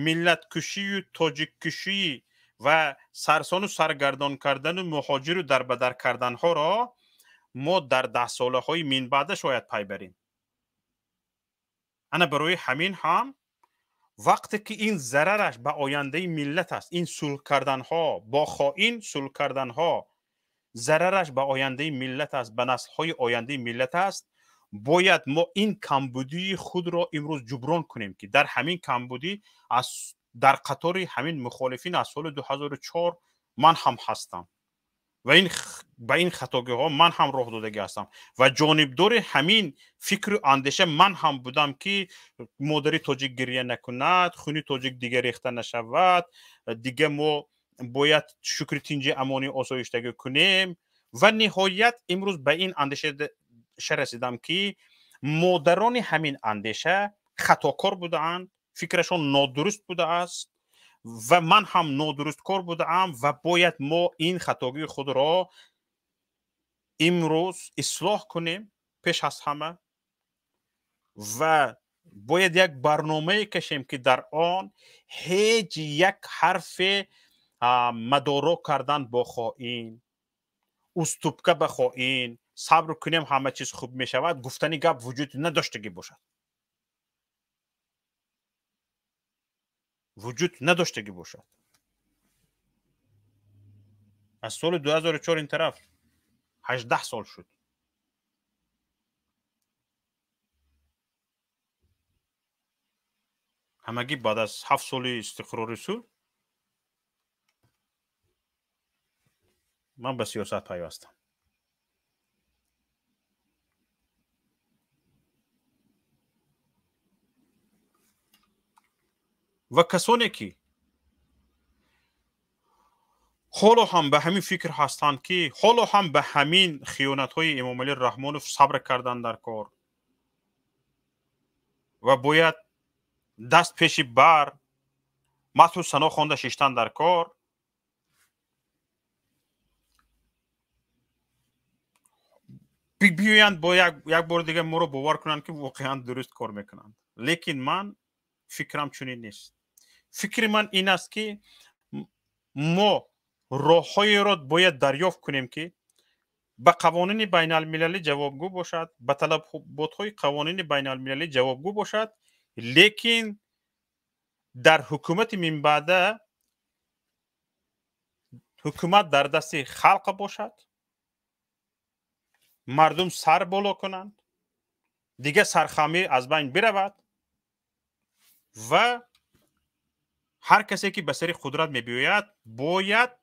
A: миллаткушию тоҷиккушӣ ва сарсону саргардон кардану муҳоҷиру дарбадар карданҳоро мо дар даҳсолаҳои минбаъда шояд пай барем. Ана барои ҳамин ҳам, вақте ки ин зарараш ба ояндаи миллат аст, ин сулҳ карданҳо бо хоин, сулҳ карданҳо зарараш ба ояндаи миллат аст, ба наслҳои ояндаи миллат аст, бояд мо ин камбудии худро имрӯз ҷуброн кунем, ки дар ҳамин камбудӣ аз дар қатори ҳамин мухолифин аз соли 2004 ман ҳам ҳастам ва ин ба ин хатогиҳо ман ҳам роҳ додагӣ ҳастам ва ҷонибдори ҳамин фикру андеша ман ҳам будам, ки модари тоҷик гирья накунад, хуни тоҷик дига рехта нашавад, дига мо бояд шукри тинҷи, амонӣ, осоиштагӣ кунем. Ва ниҳоят имрӯз ба ин андеша расидам, ки модарони ҳамин андеша хатокор будаанд, фикрашон нодуруст будааст. ва ман ҳам нодурусткор будаам ва бояд мо ин хатогии худро имрӯз ислоҳ кунем пеш аз ҳама ва бояд як барномае кашем, ки дар он ҳеҷ як ҳарфе мадоро кардан бо хоин, уступка ба хоин, сабр кунем, ҳама чиз хуб мешавад, гуфтани гап вуҷуд надоштагӣ бошад, вуҷуд надоштагӣ бошад. Аз соли 2004 ин тараф 18 сол шуд. Ҳамагӣ баъд аз 7 соли истиқрори сулҳ ман ба сиёсат пайвастам. Ва касоне ки ҳоло ҳам ба ҳамин фикр ҳастанд, ки ҳоло ҳам ба ҳамин хиёнатҳои Эмомалӣ Раҳмонов сабр кардан дар кор ва бояд даст пеши бар мадҳу сано хонда шиштан дар кор, биёянд бо як бори дигар моро бовар кунанд, ки воқеан дуруст кор мекунанд. Лекин ман фикрам чунин нест. Фикри ман ин аст, ки мо роҳҳоеро бояд дарёфт кунем, ки ба қавонини байналмилалӣ ҷавобгӯ бошад, ба талаботҳои қавонини байналмилалӣ ҷавобгӯ бошад, лекин дар ҳукумати минбаъда ҳукумат дар дасти халқ бошад, мардум сар боло кунанд, дигар сархамӣ аз байн биравад ва ҳар касе ки ба сари қудрат мебиёяд бояд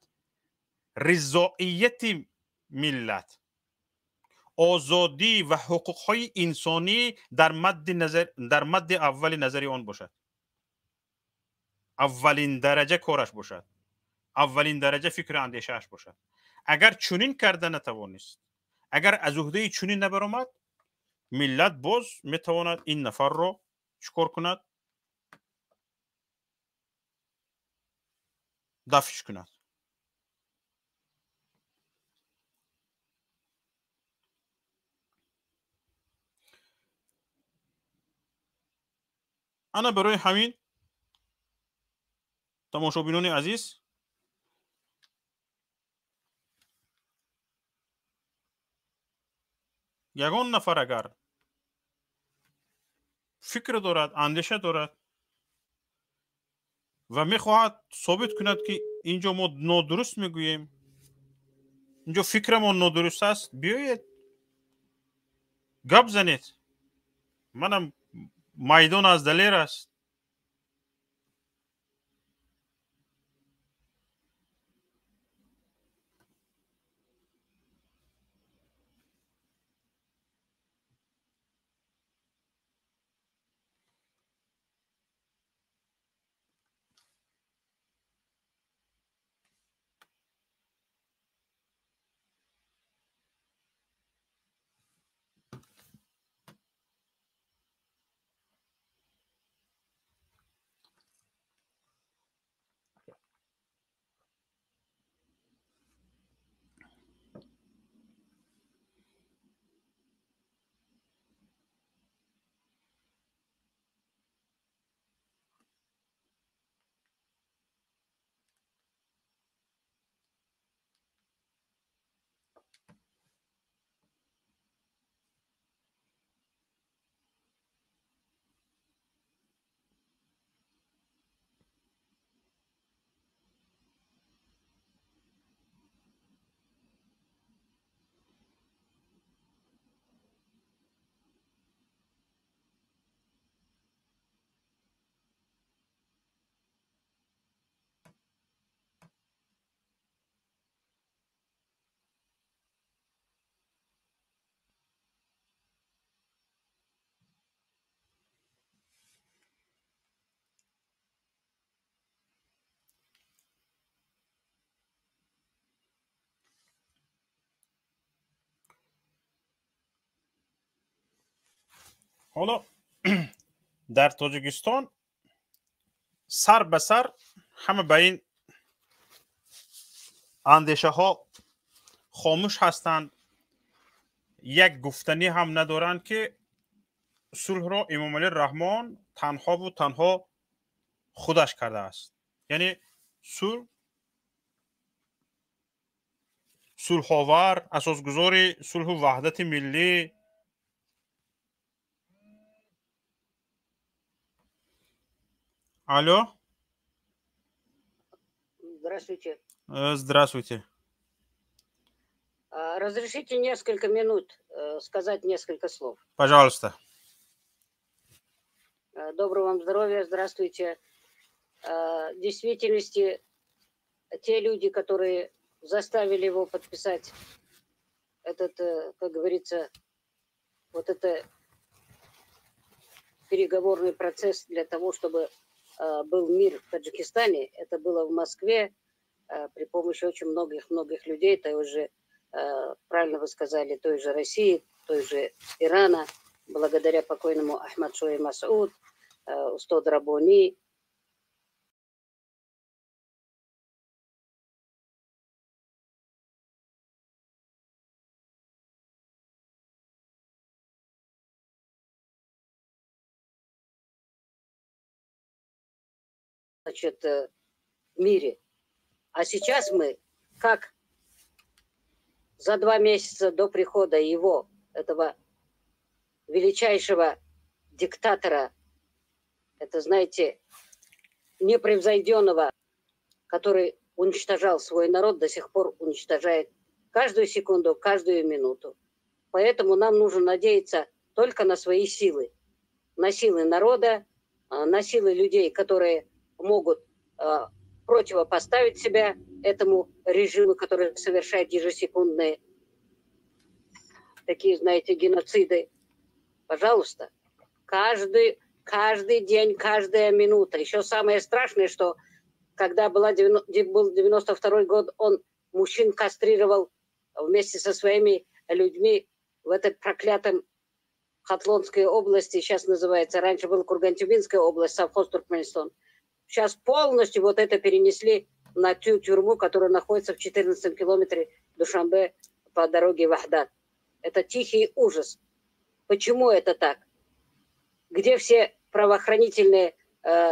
A: ризоияти миллат, озодӣ ва ҳуқуқҳои инсонӣ дар мадди аввали назари он бошад, аввалин дараҷа кораш бошад, аввалин дараҷа фикру андешааш бошад. Агар чунин карда натавонист, агар аз уҳдаи чунин набаромад, миллат боз метавонад ин нафарро чӣ кор кунад? Дафш кунад. Ана барои ҳамин, тамошобинони азиз, ягон нафар агар фикр дорад, андеша дорад ва мехоҳад собит кунад, ки инҷо мо нодуруст мегӯем, инҷо фикрамон нодуруст аст, биёед гап занед. Манам майдон аз далер аст. Ҳоло дар Тоҷикистон сар ба сар Ҳама ба ин андешаҳо хомӯш ҳастанд, як гуфтанӣ ҳам надоранд, ки сулҳро Эмомалӣ Раҳмон танҳову танҳо худаш кардааст. Яъне сулҳ, сулҳовар, асосгузори сулҳу ваҳдати миллӣ. Алло.
B: Здравствуйте.
A: Здравствуйте.
B: Разрешите несколько минут сказать несколько слов?
A: Пожалуйста.
B: Доброго вам здоровья, здравствуйте. В действительности, те люди, которые заставили его подписать этот, как говорится, вот это переговорный процесс для того, чтобы был мир в Таджикистане, это было в Москве при помощи очень многих-многих людей, той же, правильно вы сказали, той же России, той же Ирана, благодаря покойному Ахмад Шои Масуд, Устод Рабони. Значит, в мире. А сейчас мы, как за 2 месяца до прихода его, этого величайшего диктатора, это, знаете, непревзойденного, который уничтожал свой народ, до сих пор уничтожает каждую секунду, каждую минуту. Поэтому нам нужно надеяться только на свои силы, на силы народа, на силы людей, которые могут противопоставить себя этому режиму, который совершает ежесекундные такие, знаете, геноциды. Пожалуйста, каждый день, каждая минута. Еще самое страшное, что когда был 92-й год, он мужчин кастрировал вместе со своими людьми в этой проклятом Хатлонской области, сейчас называется, раньше была Курган-Тюбинская область, совхоз Туркменистан. Сейчас полностью вот это перенесли на ту тюрьму, которая находится в 14 километре Душанбе по дороге Вахдат. Это тихий ужас. Почему это так? Где все правоохранительные,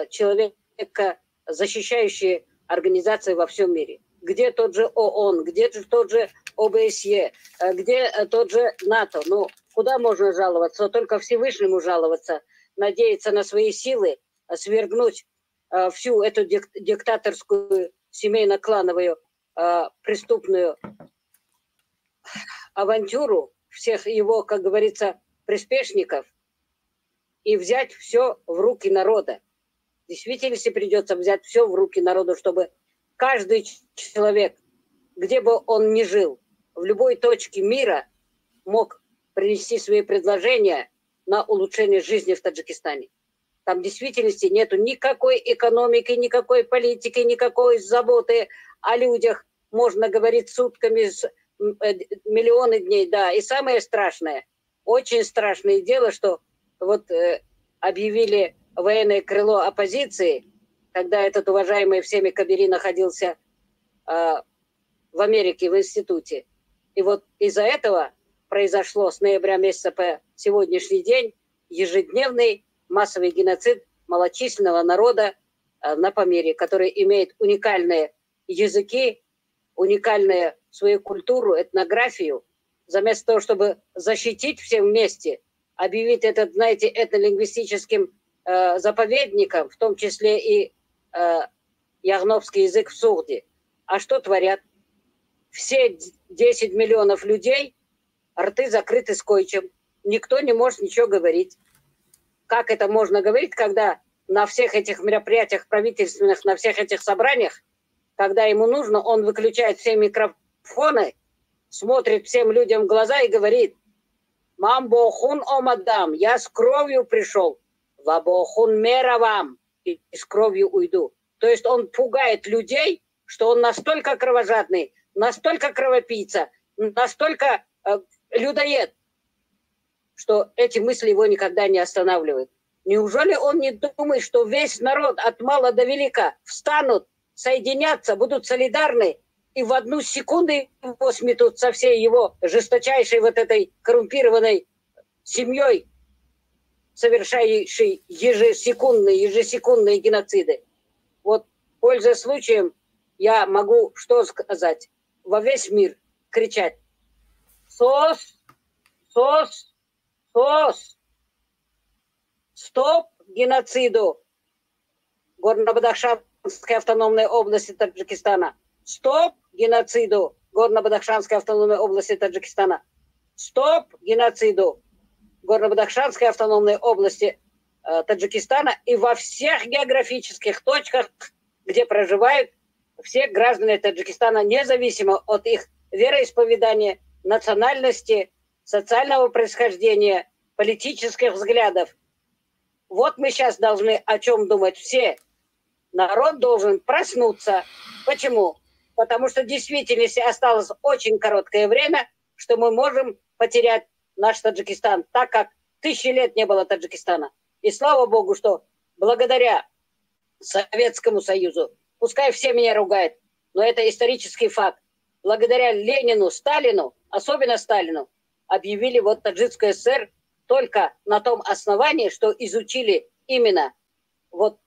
B: человека защищающие организации во всем мире? Где тот же ООН, где тот же ОБСЕ, где тот же НАТО? Ну, куда можно жаловаться? Только Всевышнему жаловаться, надеяться на свои силы, свергнуть всю эту диктаторскую, семейно-клановую, преступную авантюру всех его, как говорится, приспешников и взять все в руки народа. В действительности придется взять все в руки народу, чтобы каждый человек, где бы он ни жил, в любой точке мира мог принести свои предложения на улучшение жизни в Таджикистане. Там в действительности нету никакой экономики, никакой политики, никакой заботы о людях. Можно говорить сутками, миллионы дней, да. И самое страшное, очень страшное дело, что вот объявили военное крыло оппозиции, когда этот уважаемый всеми Кабири находился в Америке, в институте. И вот из-за этого произошло с ноября месяца по сегодняшний день ежедневный массовый геноцид малочисленного народа на Памире, который имеет уникальные языки, уникальную свою культуру, этнографию. Заместо того, чтобы защитить все вместе, объявить этот, знаете, этнолингвистическим заповедником, в том числе и ягнобский язык в Сугде. А что творят? Все 10 миллионов людей, рты закрыты скотчем, никто не может ничего говорить. Как это можно говорить, когда на всех этих мероприятиях правительственных, на всех этих собраниях, когда ему нужно, он выключает все микрофоны, смотрит всем людям в глаза и говорит: «Мам бохун омадам, я с кровью пришел, вабохун меравам, и с кровью уйду». То есть он пугает людей, что он настолько кровожадный, настолько кровопийца, настолько людоед, что эти мысли его никогда не останавливают. Неужели он не думает, что весь народ от мала до велика встанут соединяться, будут солидарны, и в одну секунду его сметут со всей его жесточайшей вот этой коррумпированной семьей, совершающей ежесекундные геноциды. Вот, пользуясь случаем, я могу что сказать? Во весь мир кричать: СОС, СОС, СОС! Стоп геноциду Горно-Бадахшанской автономной области Таджикистана! Стоп геноциду Горно-Бадахшанской автономной области Таджикистана! Стоп геноциду Горно-Бадахшанской автономной области Таджикистана и во всех географических точках, где проживают все граждане Таджикистана, независимо от их вероисповедания, национальности, социального происхождения, политических взглядов. Вот мы сейчас должны о чем думать все. Народ должен проснуться. Почему? Потому что в действительности осталось очень короткое время, что мы можем потерять наш Таджикистан, так как тысячи лет не было Таджикистана. И слава Богу, что благодаря Советскому Союзу, пускай все меня ругают, но это исторический факт, благодаря Ленину, Сталину, особенно Сталину, объявили вот Таджикскую ССР только на том основании, что изучили именно вот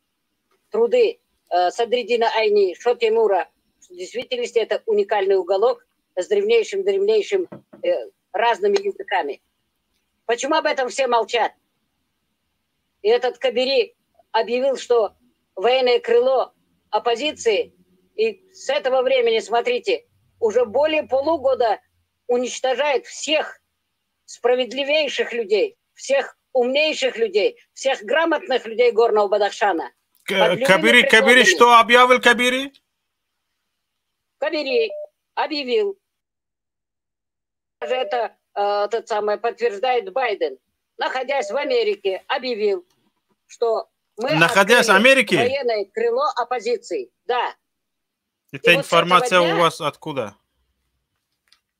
B: труды Садриддина Айни, Шотемура. В действительности это уникальный уголок с древнейшим разными языками. Почему об этом все молчат? И этот Кабири объявил, что военное крыло оппозиции, и с этого времени, смотрите, уже более полугода уничтожает всех справедливейших людей, всех умнейших людей, всех грамотных людей Горного Бадахшана.
A: Кабири, что объявил Кабири?
B: Кабири объявил. Даже это тот самый подтверждает Байден. Находясь в Америке, объявил, что мы,
A: находясь в Америке,
B: военное крыло оппозиции. Да.
A: Это и информация вот у вас откуда?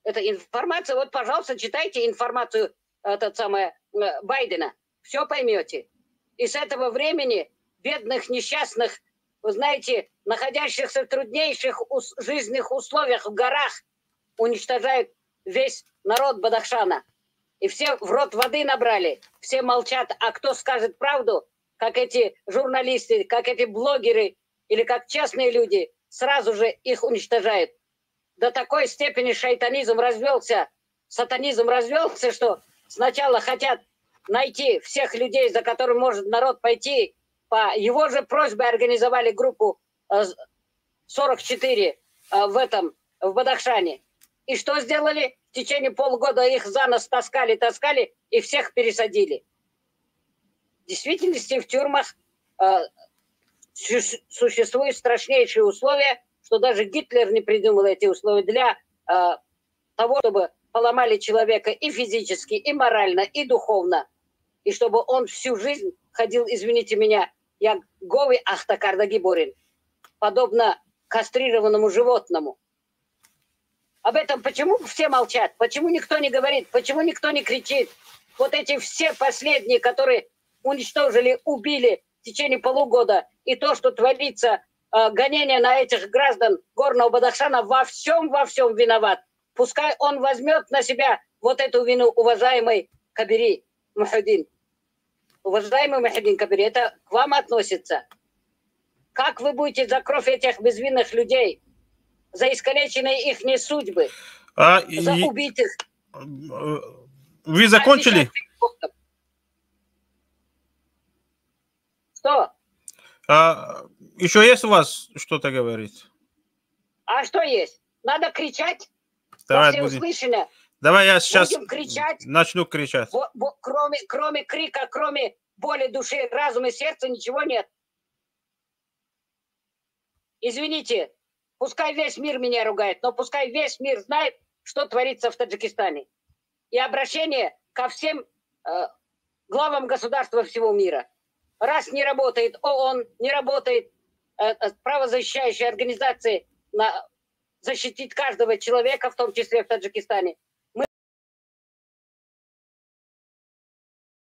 B: Это информация, вот, пожалуйста, читайте информацию этот самый, Байдена. Все поймете. И с этого времени бедных, несчастных, вы знаете, находящихся в труднейших жизненных условиях в горах, уничтожают весь народ Бадахшана. И все в рот воды набрали, все молчат. А кто скажет правду, как эти журналисты, как эти блогеры или как честные люди, сразу же их уничтожают. До такой степени шайтанизм развелся, сатанизм развелся, что сначала хотят найти всех людей, за которыми может народ пойти. По его же просьбе организовали группу 44 в Бадахшане. И что сделали? В течение полгода их за нос таскали, таскали и всех пересадили. В действительности в тюрьмах существуют страшнейшие условия, что даже Гитлер не придумал эти условия для того, чтобы поломали человека и физически, и морально, и духовно. И чтобы он всю жизнь ходил, извините меня, як гови ахтакардагиборин, подобно кастрированному животному. Об этом почему все молчат? Почему никто не говорит? Почему никто не кричит? Вот эти все последние, которые уничтожили, убили в течение полугода, и то, что творится, гонение на этих граждан Горного Бадахшана, во всем виноват. Пускай он возьмет на себя вот эту вину, уважаемый Кабири Мухиддин. Уважаемый Мухиддин Кабири, это к вам относится. Как вы будете за кровь этих безвинных людей, за искалеченные их судьбы, за убитых?
A: Вы закончили?
B: Что?
A: Еще есть у вас что-то говорить?
B: А что есть? Надо кричать.
A: Давай, будем. Давай я сейчас
B: кричать.
A: Начну кричать.
B: Кроме крика, кроме боли души, разума и сердца ничего нет. Извините, пускай весь мир меня ругает, но пускай весь мир знает, что творится в Таджикистане. И обращение ко всем главам государства всего мира. Раз не работает ООН, не работает правозащищающие организации на защитить каждого человека, в том числе в Таджикистане. Мы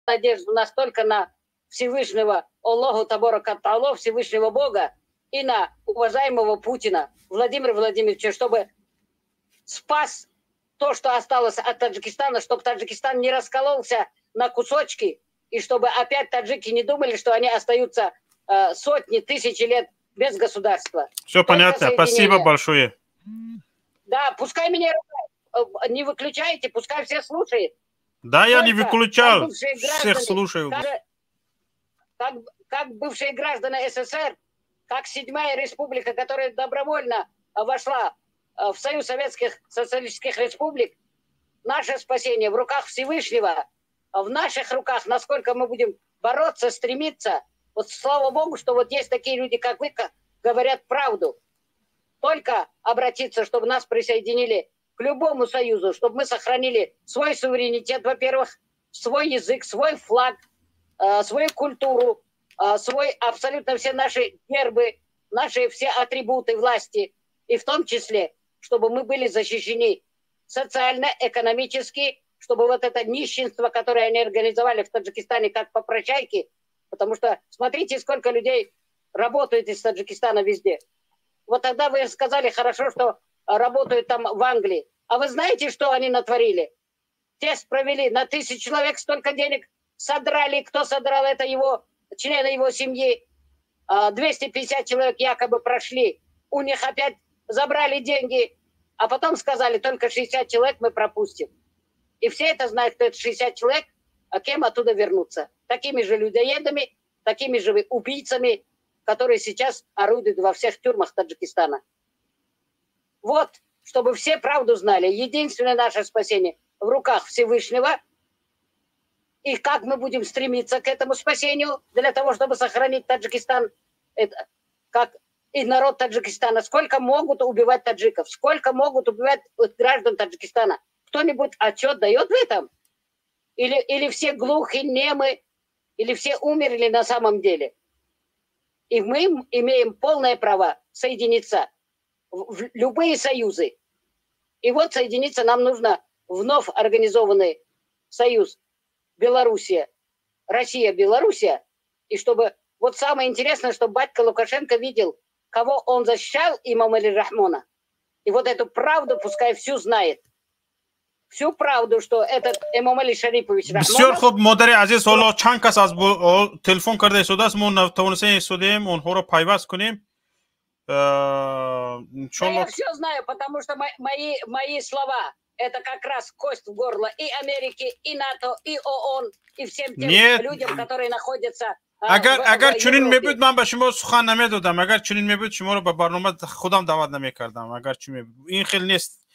B: надежду настолько на Всевышнего Аллаху Табарака Таала, Всевышнего Бога, и на уважаемого Путина Владимира Владимировича, чтобы спас то, что осталось от Таджикистана, чтобы Таджикистан не раскололся на кусочки, и чтобы опять таджики не думали, что они остаются сотни, тысячи лет без государства.
A: Все понятно. Спасибо большое.
B: Да, пускай меня не выключайте, пускай все слушают.
A: Да, я не выключал, всех слушаю.
B: Как бывшие граждане СССР, как седьмая республика, которая добровольно вошла в Союз Советских Социалистических Республик, наше спасение в руках Всевышнего, в наших руках, насколько мы будем бороться, стремиться. Вот слава Богу, что вот есть такие люди, как вы, говорят правду. Только обратиться, чтобы нас присоединили к любому союзу, чтобы мы сохранили свой суверенитет, во-первых, свой язык, свой флаг, свою культуру, свой абсолютно все наши гербы, наши все атрибуты власти, и в том числе, чтобы мы были защищены социально, экономически, чтобы вот это нищенство, которое они организовали в Таджикистане как попрошайки, потому что смотрите, сколько людей работает из Таджикистана везде. Вот тогда вы сказали хорошо, что работают там в Англии. А вы знаете, что они натворили? Тест провели, на 1000 человек столько денег содрали. Кто содрал, это его, члены его семьи. 250 человек якобы прошли. У них опять забрали деньги. А потом сказали, только 60 человек мы пропустим. И все это знают, что это 60 человек, а кем оттуда вернуться? Такими же людоедами, такими же убийцами, которые сейчас орудуют во всех тюрьмах Таджикистана. Вот, чтобы все правду знали, единственное наше спасение в руках Всевышнего. И как мы будем стремиться к этому спасению для того, чтобы сохранить Таджикистан, это, как и народ Таджикистана. Сколько могут убивать таджиков, сколько могут убивать граждан Таджикистана. Кто-нибудь отчет дает в этом? Или все глухи, немы, или все умерли на самом деле? И мы имеем полное право соединиться в любые союзы. И вот соединиться нам нужно вновь организованный союз Белоруссия, Россия, Белоруссия. И чтобы... Вот самое интересное, чтобы батька Лукашенко видел, кого он защищал, Эмомали Рахмона. И вот эту правду пускай всю знает. Всю правду, что этот Эмомали Шарипович Рахмонов...
A: Бисёр хуб, модари азиз, ҳоло чанд кас аз телефон карда истодааст, мо натавонистем истодем онҳоро пайваст кунем.
B: Да, я все знаю, потому что мои слова это как раз кость в горло и Америки, и НАТО, и ООН, и всем тем
A: Нет.
B: людям, которые находятся.
A: Агар чунин мебуд, ман ба шумо сухан намедодам. Агар чунин мебуд, шуморо ба барнома худам даъват намекардам. Агар чунин мебуд, ин хел нест.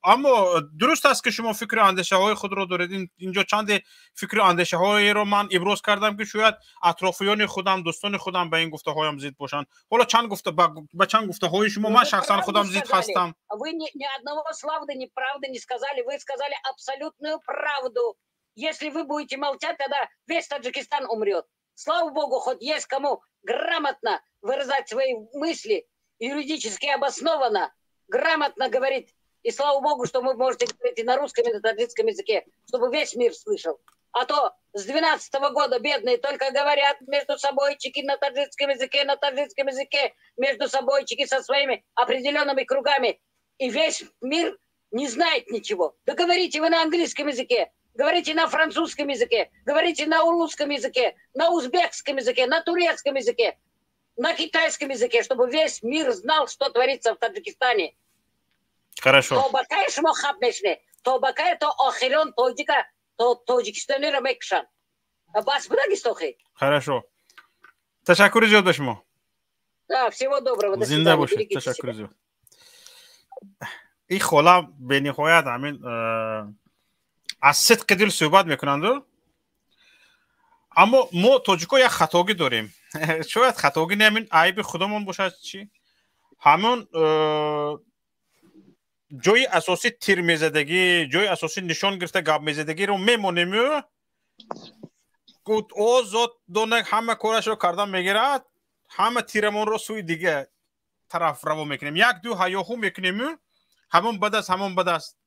A: Аммо дуруст аст, ки шумо фикру андешаҳои худро доред. Инҷо чанде фикру андешаҳоеро ман иброз кардам, ки шояд атрофиёни худам, дӯстони худам ба ин гуфтаҳоям зид бошанд. Ҳоло чанд гуфта ба чанд гуфтаҳои шумо ман шахсан худам зид ҳастам.
B: Вы ни одного слова неправды не сказали, вы сказали абсолютную правду. Если вы будете молчать, тогда весь Таджикистан умрет. Слава Богу, хоть есть кому грамотно выражать свои мысли, юридически обоснованно, грамотно говорить. И слава Богу, что вы можете говорить и на русском, и на таджикском языке, чтобы весь мир слышал. А то с 12-го года бедные только говорят между собойчики на таджикском языке, между собойчики со своими определенными кругами. И весь мир не знает ничего. Да говорите вы на английском языке, говорите на французском языке, говорите на русском языке, на узбекском языке, на турецком языке, на китайском языке, чтобы весь мир знал, что творится в Таджикистане.
A: Хорошо.
B: То бакай шумо хаб мешне, то бакай то охирон тоҷика, то тоҷикистониро мекушанд. Бас будагистохи.
A: Хорошо. Ташаккури зиёд ба шумо.
B: Да, всего доброго.
A: Зинда бошед. Ташаккури зиёд. Ин хола бениҳоят ҳамин аз сидқи дил суҳбат мекунанду, аммо мо тоҷико як хатогӣ дорем. Шояд хатогӣ не, ҳамин айби худамон бошад, чӣ? Ҳамон ҷои асосӣ тир мезадагӣ, ҷои асосӣ нишон гирифта гап мезадагиро мемонему, озод донак ҳама корашро кардан мегирад, ҳама тирамонро сӯи дига тараф раво мекунем, як ду ҳаёҳу мекунему, ҳамон бад аст, ҳамон бад аст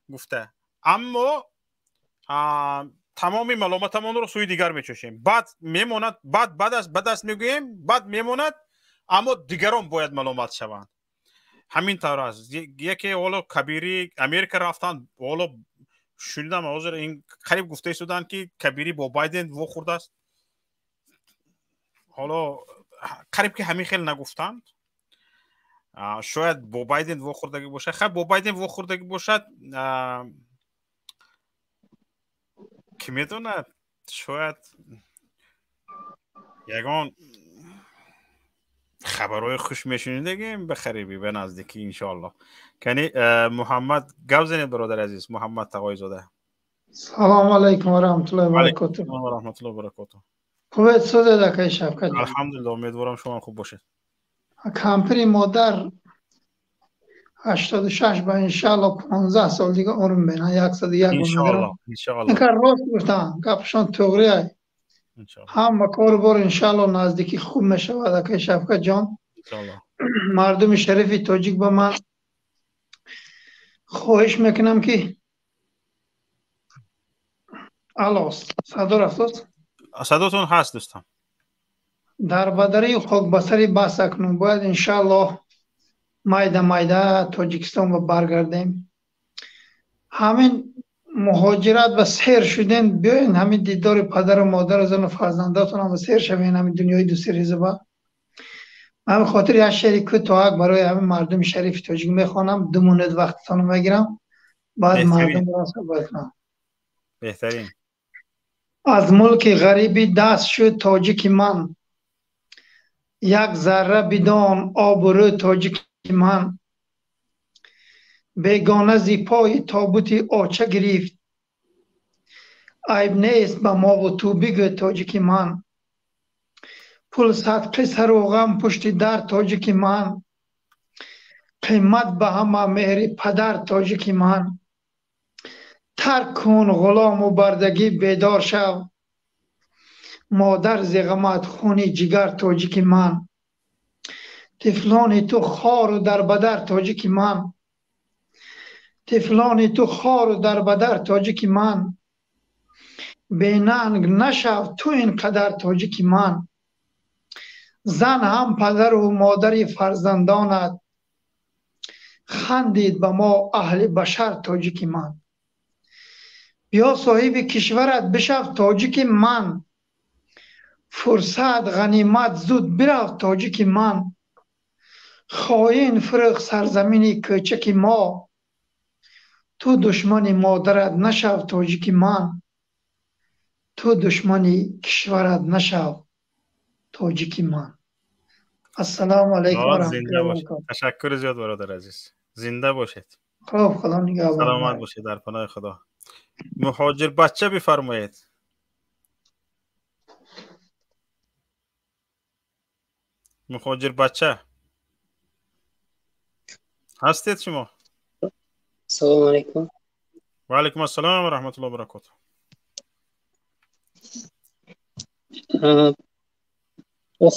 A: гуфта, аммо тамоми маломатамонро сӯи дигар мечошем. Баъд мемонад, баъд бад аст, бад аст мегӯем, баъд мемонад. Аммо дигарон бояд маломат шаванд. Ҳамин тавр аст. Яке ҳоло Кабирӣ Америка рафтанд, ҳоло шунидам, ҳозир ин қариб гуфта истоданд, ки Кабирӣ бо Байден вохӯрдааст. Ҳоло қариб ки ҳамин хел нагуфтанд, шояд бо Байден вохӯрдагӣ бошад. Хай, бо Байден вохӯрдагӣ бошад, кӣ медонад, шояд ягон хабарҳои хуш мешунидагем ба қарибӣ, ба наздикӣ, иншоалло. Кани, Муҳаммад, гап занед, бародари азиз. Муҳаммад Тағоизода.
C: Салому алайкум ва раҳматуллоҳи ва баракотуҳ.
A: Ва раҳматуллоҳи ва баракотуҳ.
C: Хубед, созед, акаи Шавкат?
A: Алҳамдулилло, умедворам шумо хуб бошед.
C: Кампири модар 86 ба иншаалло 15 сол дига умр мебинад, 101.
A: Иншоалло, иншоалло.
C: Инка рост гуфтан, гапшон туғри ай. Ҳама кору бор иншаалло наздикӣ хуб мешавад, акаи Шавкат ҷон. Мардуми шарифи тоҷик, ба ман хоҳиш мекунам, ки алло, садо рафтост?
A: Садотон ҳаст, дӯстам.
C: Дар бадарию хокбасарӣ бас акнун, бояд иншааллоҳ майда майда Тоҷикистон ба баргардем. Ҳамин муҳоҷират ба сер шудем, биёен ҳамин дидори падару модару зану фарзандотонам ба сер шавем, ҳамин дунёи дусериза. Ба ҳамин хотир як шеъри кӯтоҳак барои ҳамин мардуми шарифи тоҷик мехонам, 2 минут вақтатонро мегирам, баъд мардумро суҳбат кунам.
A: Беҳтарин.
C: Аз мулки ғарибӣ даст шуд тоҷики ман, як зарра бидон обрӯ тоҷики ман. Бегона зи пои тобути оча гирифт, айб нест ба мову ту бигӯ тоҷики ман. Пул садқи сару ғам пушти дар тоҷики ман, қимат ба ҳама меҳри падар тоҷики ман. Тарк кун ғулому бардагӣ, бедор шав, модар зи ғамат хуни ҷигар тоҷики ман. Тифлони ту хору дарбадар тоҷики ман, тифлони ту хору дарбадар тоҷики ман. Бенанг нашав ту ин қадар тоҷики ман. Зан ҳам падару модари фарзандонат, хандид ба мо аҳли башар тоҷики ман. Биё соҳиби кишварат бишав тоҷики ман, фурсат ғанимат зуд бирав тоҷики ман. Хоин фурӯх сарзамини кӯчаки мо, ту душмани модарат нашав тоҷики ман, ту душмани кишварат нашав тоҷики ман. Ассалому алайкум ва
A: Зинда бошед. Ташаккури зиёд, бародари азиз, зинда бошед.
C: Хуб, Худо нигаҳбон.
A: Саломат бошед, дар паноҳи Худо. Муҳоҷир бача, бифармоед. Муҳоҷир бача, ҳастед шумо?
D: Салому алайкум.
A: Ва алайкум ассалом ва раҳматуллоҳи ва баракотуҳ.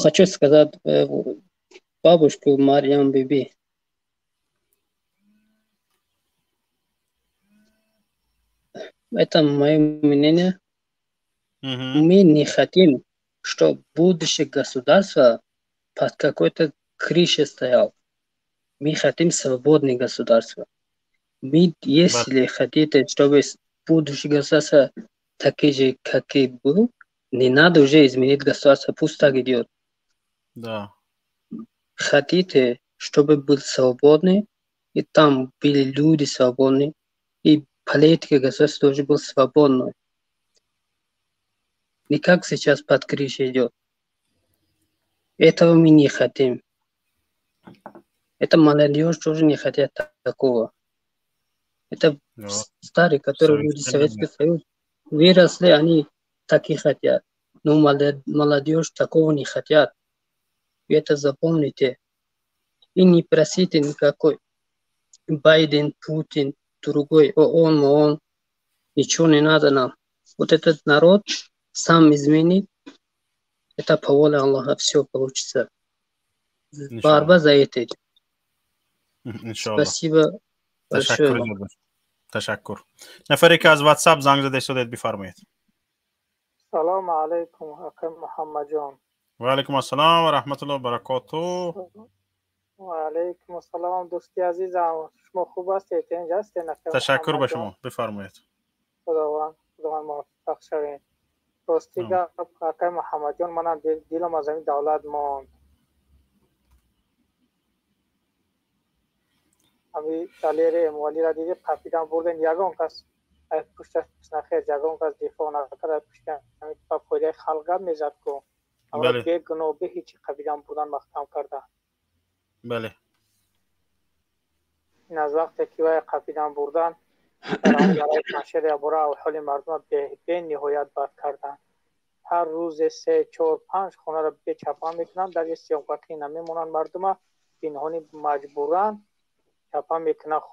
D: Хочу сказать бабушку Марьям Биби. Это мое мнение. Мы не хотим, чтобы будущее государство под какой-то крышей стоял. Мы хотим свободное государство. Мы, если хотите, чтобы будущее государство такие же, как и был, не надо уже изменить государство, пусть так идет. Хотите, чтобы был свободный, и там были люди свободны, и политика государства тоже был свободной. Не как сейчас под крышей идет. Этого мы не хотим. Это молодежь тоже не хотят такого. Это старые, которые люди Советский Союз выросли, они так и хотят. Но молодежь такого не хотят. И это запомните. И не просите никакой Байден, Путин, другой, он. Ничего не надо нам. Вот этот народ сам изменит. Это по воле Аллаха все получится. Борьба за это. Спасибо большое.
A: Ташаккур. Нафаре ки аз WhatsApp занг зада истодед, бифармоед.
E: Салому алайкум, ака Муҳаммадҷон.
A: Ва алайкум ассалом ва раҳматуллоҳи ва баракотуҳ.
E: Ва алайкум ассалом, дӯсти азизам, шумо хуб ҳастед? Инҷо ҳастед?
A: Ташаккур ба шумо, бифармоед.
E: Худованд муваффақ шавед. Рости гап, акай Муҳаммадҷон, манам дилам аз ҳамин давлат монд. Ҳамин Далери Эмомалиро дидӣ, қапидан бурден, ягон кас аз пушташ нахез, ягон кас дифоъ накард, аз пушти ҳамин ба фоидаи халқ гап мезад ку. Аммо бегуноҳ, бе ҳеҷ қапидан бурдан маҳкам кардан.
A: Бале.
E: Ин аз вақте ки вай қапидан бурдан, дар панҷшер ябора аҳволи мардумро бениҳоят бад карданд. Ҳар рӯзе 3, 4, 5 хонаро бечапа мекунанд, дар истиёмқақӣ намемонанд мардума, пинҳонӣ маҷбуран чапа мекунанд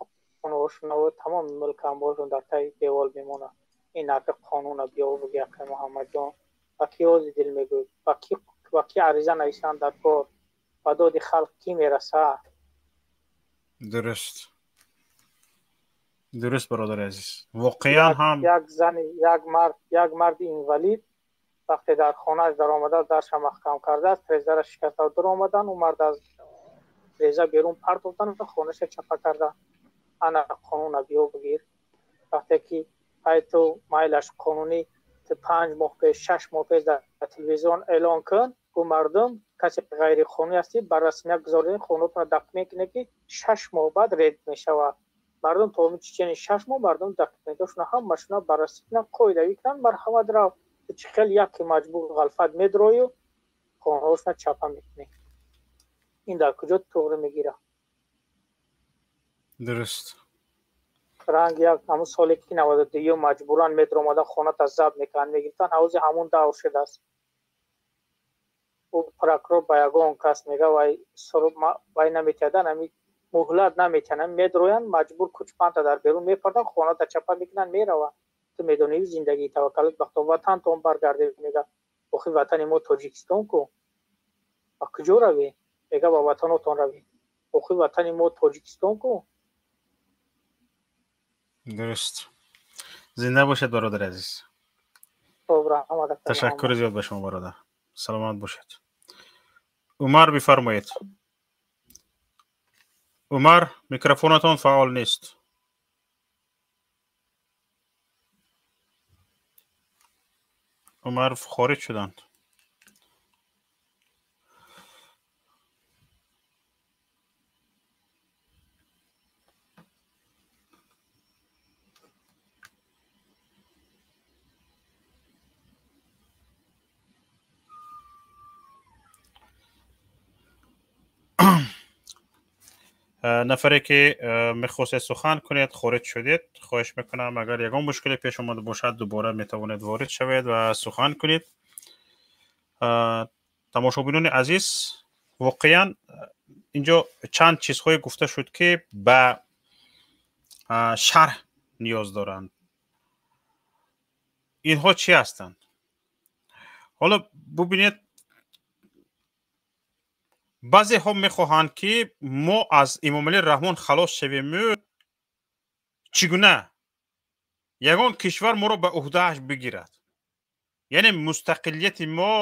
E: хонаҳошонро, тамоми мулк амволшон дар таги девол мемонад. Ин ҳаққи қонуна биё буги, акай Муҳаммадҷон. Ба ки ози дил мегӯй? Ба ки ариза нависанд дар кор? Ба доди халқ кӣ мерасад?
A: Дуруст. Дуруст, бародари азиз. Воқеан ҳам
E: як зан, як марди инвалид вақте дар хонааш даромада, дарша маҳкам кардааст, трезаро шикаста даромадан, ӯ мард аз треза берун партофтан ва хонаша чапа карда. Ана қонуна биё бигир. Вақте ки ай ту майлаш қонунӣ, ту 5 моҳ пеш, 6 моҳ пеш дар телевизион эълон кун, гӯ мардум касе ғайриқонунӣ ҳастӣ, ба расмият гузордани хонатонро документ кунед, ки 6 моҳ баъд ред мешавад. Мардум то чечени 6 моҳ мардум документошона ҳамашона баррасӣ кунанд, қоидавӣ кунанд, марҳамат рав. Ту чӣ хел яке маҷбур ғалфат медрою, хонаҳошона чапа мекунӣ. Ин дар куҷо туғри мегирад?
A: Дуруст.
E: Ранг як ҳамун соле ки 92 маҷбуран медромадан, хоната забт мекунанд, мегирифтанд, ҳавзи ҳамун давр шудааст. Ӯ прокурор ба ягон кас мега, вай наметиҳадан, ҳамин муҳлат наметиҳанд, медроянд, маҷбур кучпанта дар берун мепарданд, хоната чапа мекунанд, мераванд. Ту медонӣ зиндагии таваккалот бахто ватантон баргарде, мега охи ватани мо Тоҷикистон ку, ба куҷо равӣ? Мега ба ватанотон равӣ. Охи ватани мо Тоҷикистон ку.
A: Дуруст. Зинда бошед, бародари азиз. Ташаккури зиёд ба шумо, бародар. Саломат бошед. Умар, бифармоед. Умар, микрофонатон фаъол нест. Умар хориҷ шуданд. Нафаре ки мехостед сухан кунед, хориҷ шудед, хоҳиш мекунам, агар ягон мушкиле пеш омада бошад, дубора метавонед ворид шавед ва сухан кунед. Тамошобинони азиз, воқеан инҷо чанд чизҳое гуфта шуд, ки ба шарҳ ниёз доранд. Инҳо чӣ ҳастанд? Ҳоло бубинед, баъзеҳо мехоҳанд, ки мо аз Эмомалӣ Раҳмон халос шавему чӣ гуна ягон кишвар моро ба уҳдааш бигирад, яъне мустақилияти мо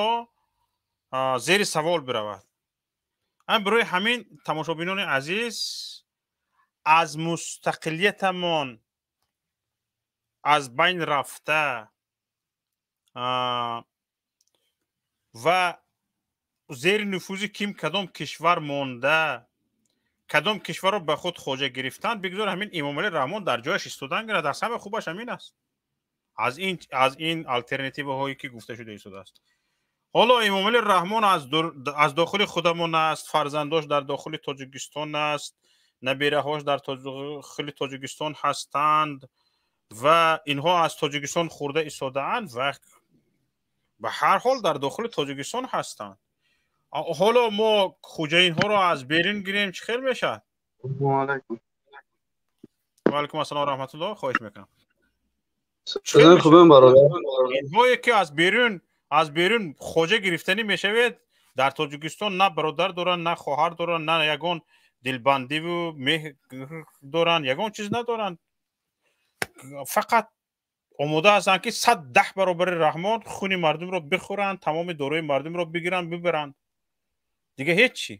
A: зери савол биравад. Барои ҳамин, тамошобинони азиз, аз мустақилиятамон аз байн рафта ва зери нуфузи ким кадом кишвар монда, кадом кишварро ба худ хоҷа гирифтанд, бигзор ҳамин Эмомалӣ Раҳмон дар ҷояш истодан гирад. Аз ҳама хубаш ҳамин аст, аз ин алтернативаҳое ки гуфта шуда истодааст. Ҳоло Эмомалӣ Раҳмон аз дохили худамон аст, фарзандош дар дохили Тоҷикистон аст, набираҳош дар дохили Тоҷикистон ҳастанд ва инҳо аз Тоҷикистон хӯрда истодаанд ва ба ҳар ҳол дар дохили Тоҷикистон ҳастанд. Ҳоло мо хоҷаинҳоро аз берун гирем, чӣ хел мешавад? Ва алайкум ассалом ва раҳматуллоҳ. Хоҳиш мекунам.
F: Хубем, бародар.
A: Инҳое ки аз берун хоҷа гирифтанӣ мешавед, дар Тоҷикистон на бародар доранд, на хоҳар доранд, на ягон дилбандиву меҳр доранд, ягон чиз надоранд. Фақат Омода ҳастанд, ки 110 баробари Раҳмон хуни мардумро бихӯранд, тамоми дорои мардумро бигиранд, бибаранд, дига ҳеҷ чӣ.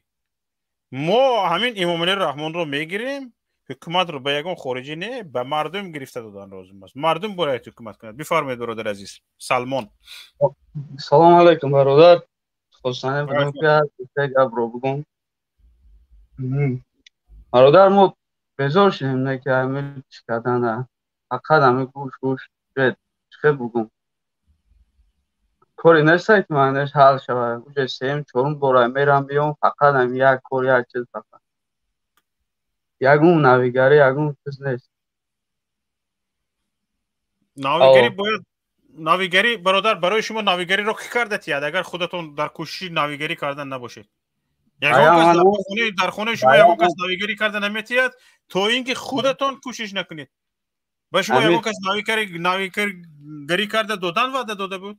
A: Мо ҳамин Имомалӣ Раҳмонро мегирем, ҳукуматро ба ягон хориҷӣ не, ба мардум гирифта додан лозим аст. Мардум бояд ҳукумат кунад. Бифармоед, бародари азиз Салмон.
F: Салому алайкум, бародар. Хостане будам, ки гапро бугум. Бародар, мо безор шудем, не ки ҳамин чӣ кардана, фақат ҳамин гӯш гӯш. Чӣ бугум, кори нестай, ки маънеш ҳал шавад. Уже сеюм, чорум бора мерам, биём, фақат ҳамин як кор, як чиз, фақат ягон навигарӣ, ягон чиз нест.
A: Навигарӣ бояд, навигарӣ, бародар. Барои шумо навигариро кӣ карда тияд, агар худатон дар кӯшиши навигарӣ кардан набошед? Ягон кас дар хонаи шумо ягон кас навигарӣ карда наметиҳад, то ин ки худатон кӯшиш накунед. Ба шумо ягон кас навигарӣ карда додан ваъда дода буд?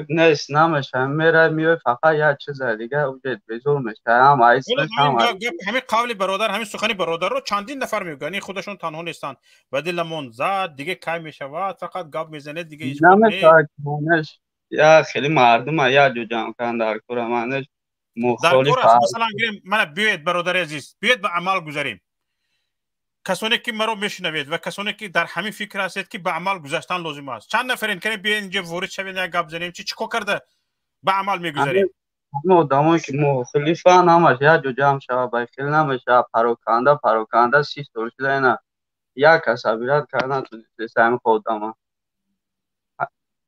F: Нест, намеша. Мера, миёй, фақат як чиза, дига уже безор меша. Ҳам
A: ҳамин қавли бародар, ҳамин сухани бародарро чандин нафар мегӯянд, ин худашон танҳо нестанд. Ба диламон зад, дига кай мешавад? Фақат гап мезанед, дига ҳеҷ.
F: Намешавад. Я хеле мардума як ҷо ҷамъ кардан дар кора, манеш.
A: Мухолиф масалан гирем. Мана, биёед, бародари азиз, биёед ба амал гузарем. Касоне ки маро мешунавед ва касоне ки дар ҳамин фикр ҳастед, ки ба амал гузаштан лозим аст, чанд нафарин? Кане биёед, инҷо ворид шавед, як гап занем. Чӣ кор карда ба амал мегузарем?
F: Одамое ки мухолифан, ҳамаш як ҷо ҷамъ шава. Ба хеле намешава, пароканда пароканда 30 сол шуда, ина як кас собирать карда натонистест. Ҳамин одама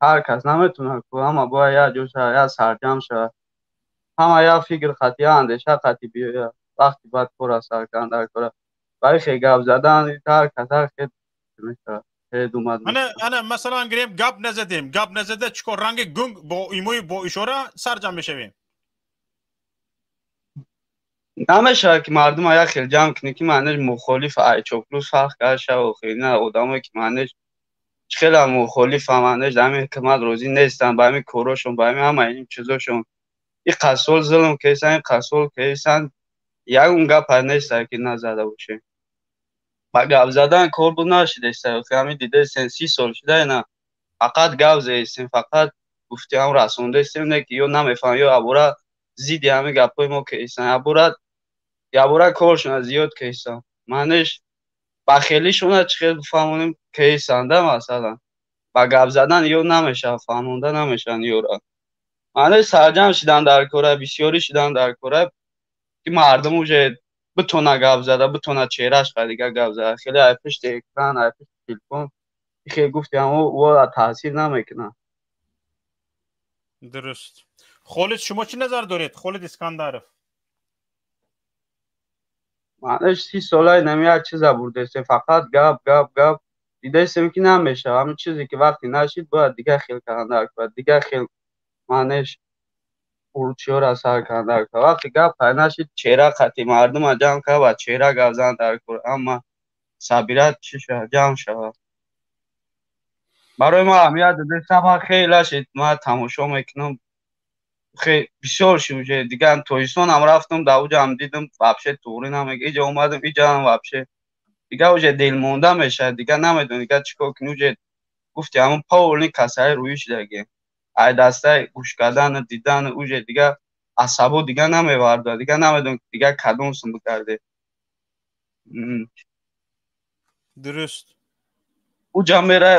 F: ҳар кас наметонад, ҳама бояд як ҷо шава, як сарҷамъ шава, ҳама як фикр хати, як андеша хати биёяд. Вақти баъд кора сар кардан дар кора. Барои хел гап задан ҳар кас ҳар хел мешавад.
A: Ана, масалан гирем, гап назадем, гап назада чӣ кор? Ранги гунг бо имои, бо ишора сарҷамъ мешавем.
F: Намешавад, ки мардума як хел ҷамъ кунӣ, ки маънеш мухолиф ай чоплус фарқ карда шава. Хел на одамое ки маънеш хеле мухолифа, маънеш ҳамин ҳукумат розӣ нестанд, ба ҳамин корошон, ба ҳамин ҳама ин чизошон. И қасол зулм кесан, ин қасол кесан, ягон гапа неста, ки назада бошем. Ба гап задан кор буд нашидеста. Ҳамин дидестен, 30 сол шуда, ина фақат гап заестем, фақат гуфтиам расондестем, не ки ё намефаҳм, ё абора зидди ҳамин гапҳои мо кесан, абора ябора коршона зиёд кесан. Маънеш ба хелишона чӣ хел бифаҳмонем кесанда? Масалан, ба гап задан ё намешавад, фаҳмонда намешаванд ёра. Маънеш сарҷамъ шидан дар кора, бисёрӣ шидан дар кора, ки мардум уже битона гап зада, битона чеҳраш дига гап зада. Хеле ай пушти экран, ай пушти телефон хел гуфти ҳамо таъсир намекунад.
A: Дуруст. Холид, шумо чӣ назар доред? Холид Искандаров.
F: Маънеш 30 солаи нами як чиза бурдестем, фақат гап, гап, гап. Дидестем, ки намешавад. Ҳамин чизе ки вақте нашид, бояд дига хел кардан дар кора, дига хел маънеш урчиёра сар кардан дар кора. Вақте гап пай нашид, чеҳра қати мардума ҷамъ кард ва чеҳра гап зан дар кора, амма собирать чӣ шавад, ҷамъ шавад. Барои ма аҳамият додестам, ман хеле шид, ман тамошо мекунам, бисёр шид уже. Дигар Тоҷикистонам рафтам, дар уҷам дидам, вообще туғри намега. Иҷа омадам, иҷаам вообще дигар уже дилмонда мешавад, дигар намедонӣ дигар чӣ кор кунӣ. Уже гуфти ҳамон полный касаи рӯӣ шудаги, ай дастаи гӯш кардану дидану уже дигар асабо дигар намеварда, дигар намедонӣ дигар кадом сум бикарде.
A: Дуруст.
F: Уҷа мерай,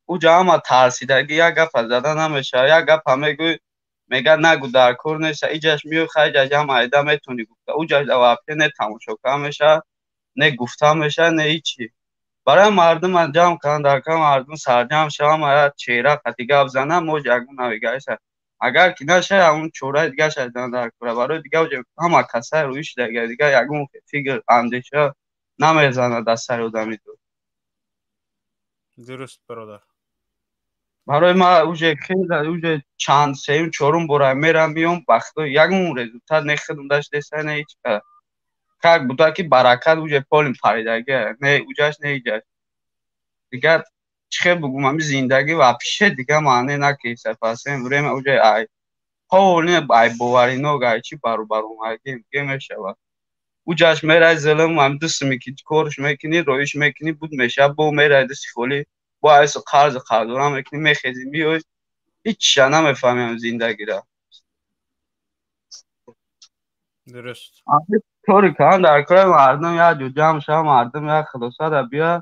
F: уҷа ҳама тарсидаги, як гапа зада намешавад. Як гапа мегӯй, мега нагу, дар кор неста. Иҷаш миёй, хайҷаш ҳам айда метонӣ гуфта, уҷаш вообще не тамошо карда мешавад, не гуфта мешавад, не ҳичи. Барои мардума ҷамъ кардан дар кор, мардум сарҷамъ шавам, як чеҳра қати гап занам, моҷ ягон навигариша. Агар ки нашавад, ҳамон чораи дига шайдан дар кора. Барои дига ҳама касаи рӯӣ шудага, дигар ягон фикр, андеша намезанад дар сари одами.
A: Дуруст, бародар.
F: Барои ма уже хеле, уже чанд сеюм, чорум бора мерам, миём, вақто ягон результат не хидм даштеса, не ҳеч. Как буда ки баракат уже полный паридаги, не уҷаш, не иҷаш. Дигар чӣ хел бугум, ҳами зиндагӣ вообще дигар маъне накеса. Последнее время уже ай полный ай боваринок, ай чӣ баробар омадагӣ мешавад. Уҷаш мерай зилм, ҳам дусми ки корш мекунӣ, роиш мекунӣ, буд меша, бо мерай дуси холӣ, бо айсу қарзу қарздора мекунӣ, мехезӣ, миёй, ҳичша намефаҳмем зиндагира.
A: Дуруст.
F: Кори кан дар кори мардум як ҷо ҷамъ шава, мардум як хулоса да биё,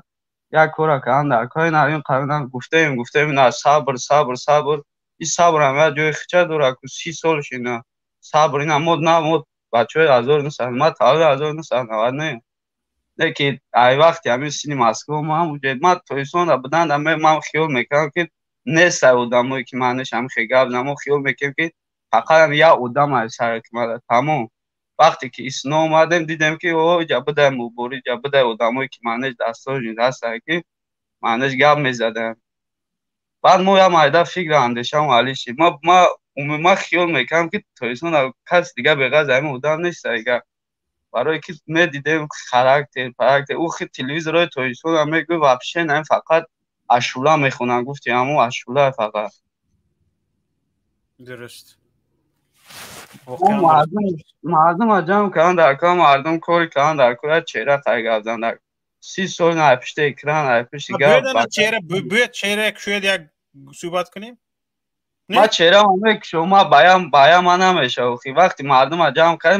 F: як кора кан дар кори ин қабилан гуфтаем, на сабр, сабр, сабр. Ин сабр ҳам як ҷои хича дора, ку 30 сол шина. Сабр ина мод на мод бачаҳои 1900, ман таваллуди 1999. Не ки ай вақти ҳамин сини Москва ман уҷа, ман Тоҷикистон будан, ман хиёл мекардам ки нест ай одамое ки ман неш ҳамин хел гап замо, хиёл мекардам ки фақат як одам ай сари ки ман тамом. Вақте ки исно омадем, дидем ки о иҷа будай мубори, иҷа будай одамое ки манеш дастошон ҳастанд ки манеш гап мезаданд. Баъд мо як майда фикр андешам али шид. Ма умуман хиёл мекардам ки Тоҷикистон каси дига беғараз ҳамин одам нест дига. Барое ки медидем характер, характер. Ӯ хи телевизорҳои Тоҷикистон ҳам мегӯй вообще на фақат ашула мехонанд, гуфти ҳамон ашула фақат.
A: Дуруст.
F: Мардум ҷамъ кардан дар кор, мардум кори кардан дар кор, як чеҳра қай гап задан дар 30 сол на пишти экран, на пишти гап.
A: Бояд чеҳра шояд як суҳбат кунем?
F: Ман чеҳраам мекушам, ман баям ман намешавам. Вақти мардум ҷамъ кард,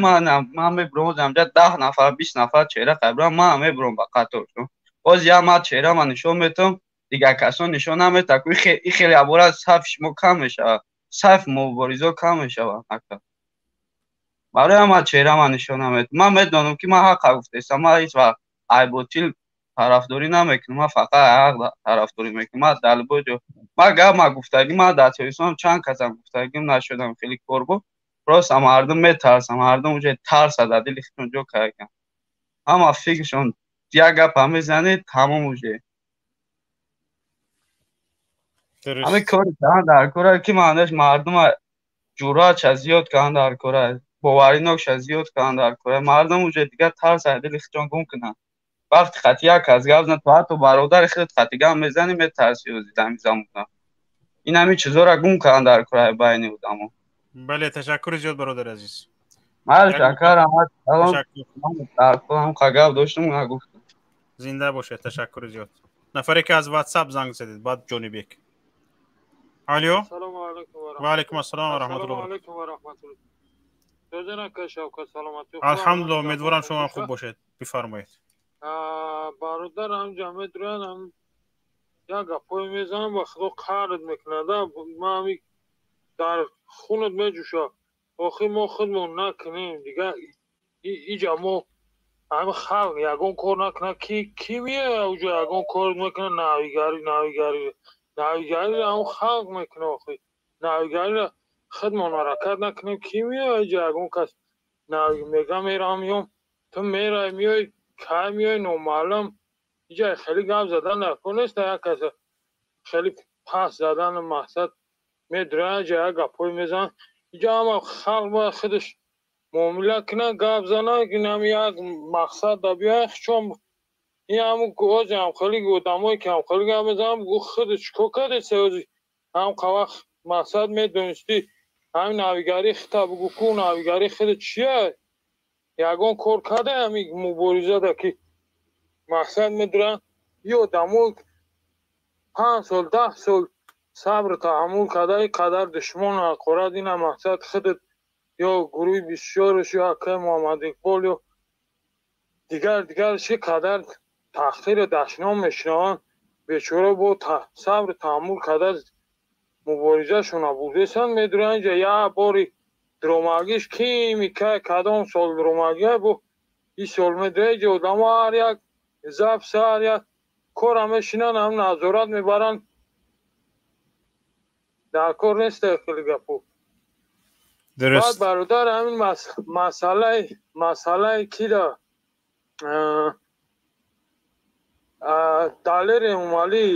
F: ман мебурам, ҷамъ 10 нафар, 20 нафар чеҳра қай бурам, ман мебурам ба қатор. Боз як ман чеҳрама нишон метам, дигар касон нишон наметавад. И хеле абора сафи шумо кам мешавад, саф муборизо кам мешавад. Барои ман чеҳрама нишон наметам. Ман медонам ки ман ҳаққа гуфтаистам, ман ҳеҷ вақт айботил тарафдорӣ намекунам, ман фақат ҳақ тарафдорӣ мекунам. Ман дар любой ҷо ман гап ма гуфтагӣ, ман дар Тоҷикистон чанд касам гуфтагим нашудам, хеле кор буд. Просто мардум метарсам, мардум уҷа тарса дар дили худшон ҷо карданд. Ҳама фикршон як гапа мезанед, тамом уже. Ҳамин кори кардан дар кора ки маънош мардума ҷуръатша зиёд кардан дар кора, боваринокша зиёд кардан дар кора. Мардум уже дигар тарса аз дили худшон гум кунанд. Вақти хати як кас гап зад, то ҳатто бародари худат хати гап мезанӣ, метарсӣ ози дар ҳамин замона. Ин ҳамин чизҳоро гум кардан дар кораи байни одамо.
A: Бале, ташаккури зиёд, бародари азиз.
F: Ман шакар Аҳмад, салом. Дар кор ҳам гап доштам, нагуфтам.
A: Зинда бошед, ташаккури зиёд. Нафаре ки аз WhatsApp занг задед, баъд Ҷонибек. Алло.
G: Ассалому алайкум ва
A: Ва алайкум ассалом ва раҳматуллоҳ.
G: Ассалому алайкум ва раҳматуллоҳ. Додана Шавкат, саломатӣ.
A: Алҳамдулиллоҳ, умедворам шумо ҳам хуб бошед. Бифармоед.
G: Бародар, ҳам ҷамъият роян, ҳам як гапҳое мезанам, ба худо қард мекунад. Ман ҳами дар хунат меҷӯша. Охир мо худмон накунем, дигар иҷа мо ҳами халқ ягон кор накунад, ки меояд уҷо ягон кор мекунад? Навигарӣ, навигарӣ, навигариро ҳам халқ мекунад. Охир навигариро худмон ҳаракат накунем, ки меояд иҷа ягон кас? Мега мерам, меом, ту мерай, меои, кай меои, номаълум. Иҷа хеле гап задан дар кор нест, як кас хеле пас задан мақсад медурад, иҷа як гапҳое мезанад. Иҷа ҳама халқ бояд худаш муомила кунад, гап занад, инам як мақсад да биёяд. Чон ин ҳамун ози ҳам хеле одамое ки ҳам хеле гап мезананд, гу худаш чикор кардеси ози ҳам вақт мақсад медонистӣ ҳамин навигарӣ хита бугу ку навигарӣ худ чия? Ягон кор карда ҳамин муборизада ки мақсад медуранд? И одамо 5 сол, 10 сол сабр таҳаммул карда, ин қадар душмон ҳақорат, ина мақсад худат ё гурӯҳи бисёрш ё акай Муҳаммад Иқбол ё дигар дигарш ки қадар таҳқиру дашном мешунаванд, бечора бо сабру таҳаммул карда муборизашона бурдесанд, медуранд инҷа як бори дромагиш кими кай кадом сол дромагия бо ин сол медура инҷа одамо ҳар як запс, ҳар як кора мешинанд, ҳам назорат мебаранд. Дар кор нест хеле гапо.
A: Дуруст.
G: Баъд бародар, ҳамин масъалаи кира Далер Эмомалӣ,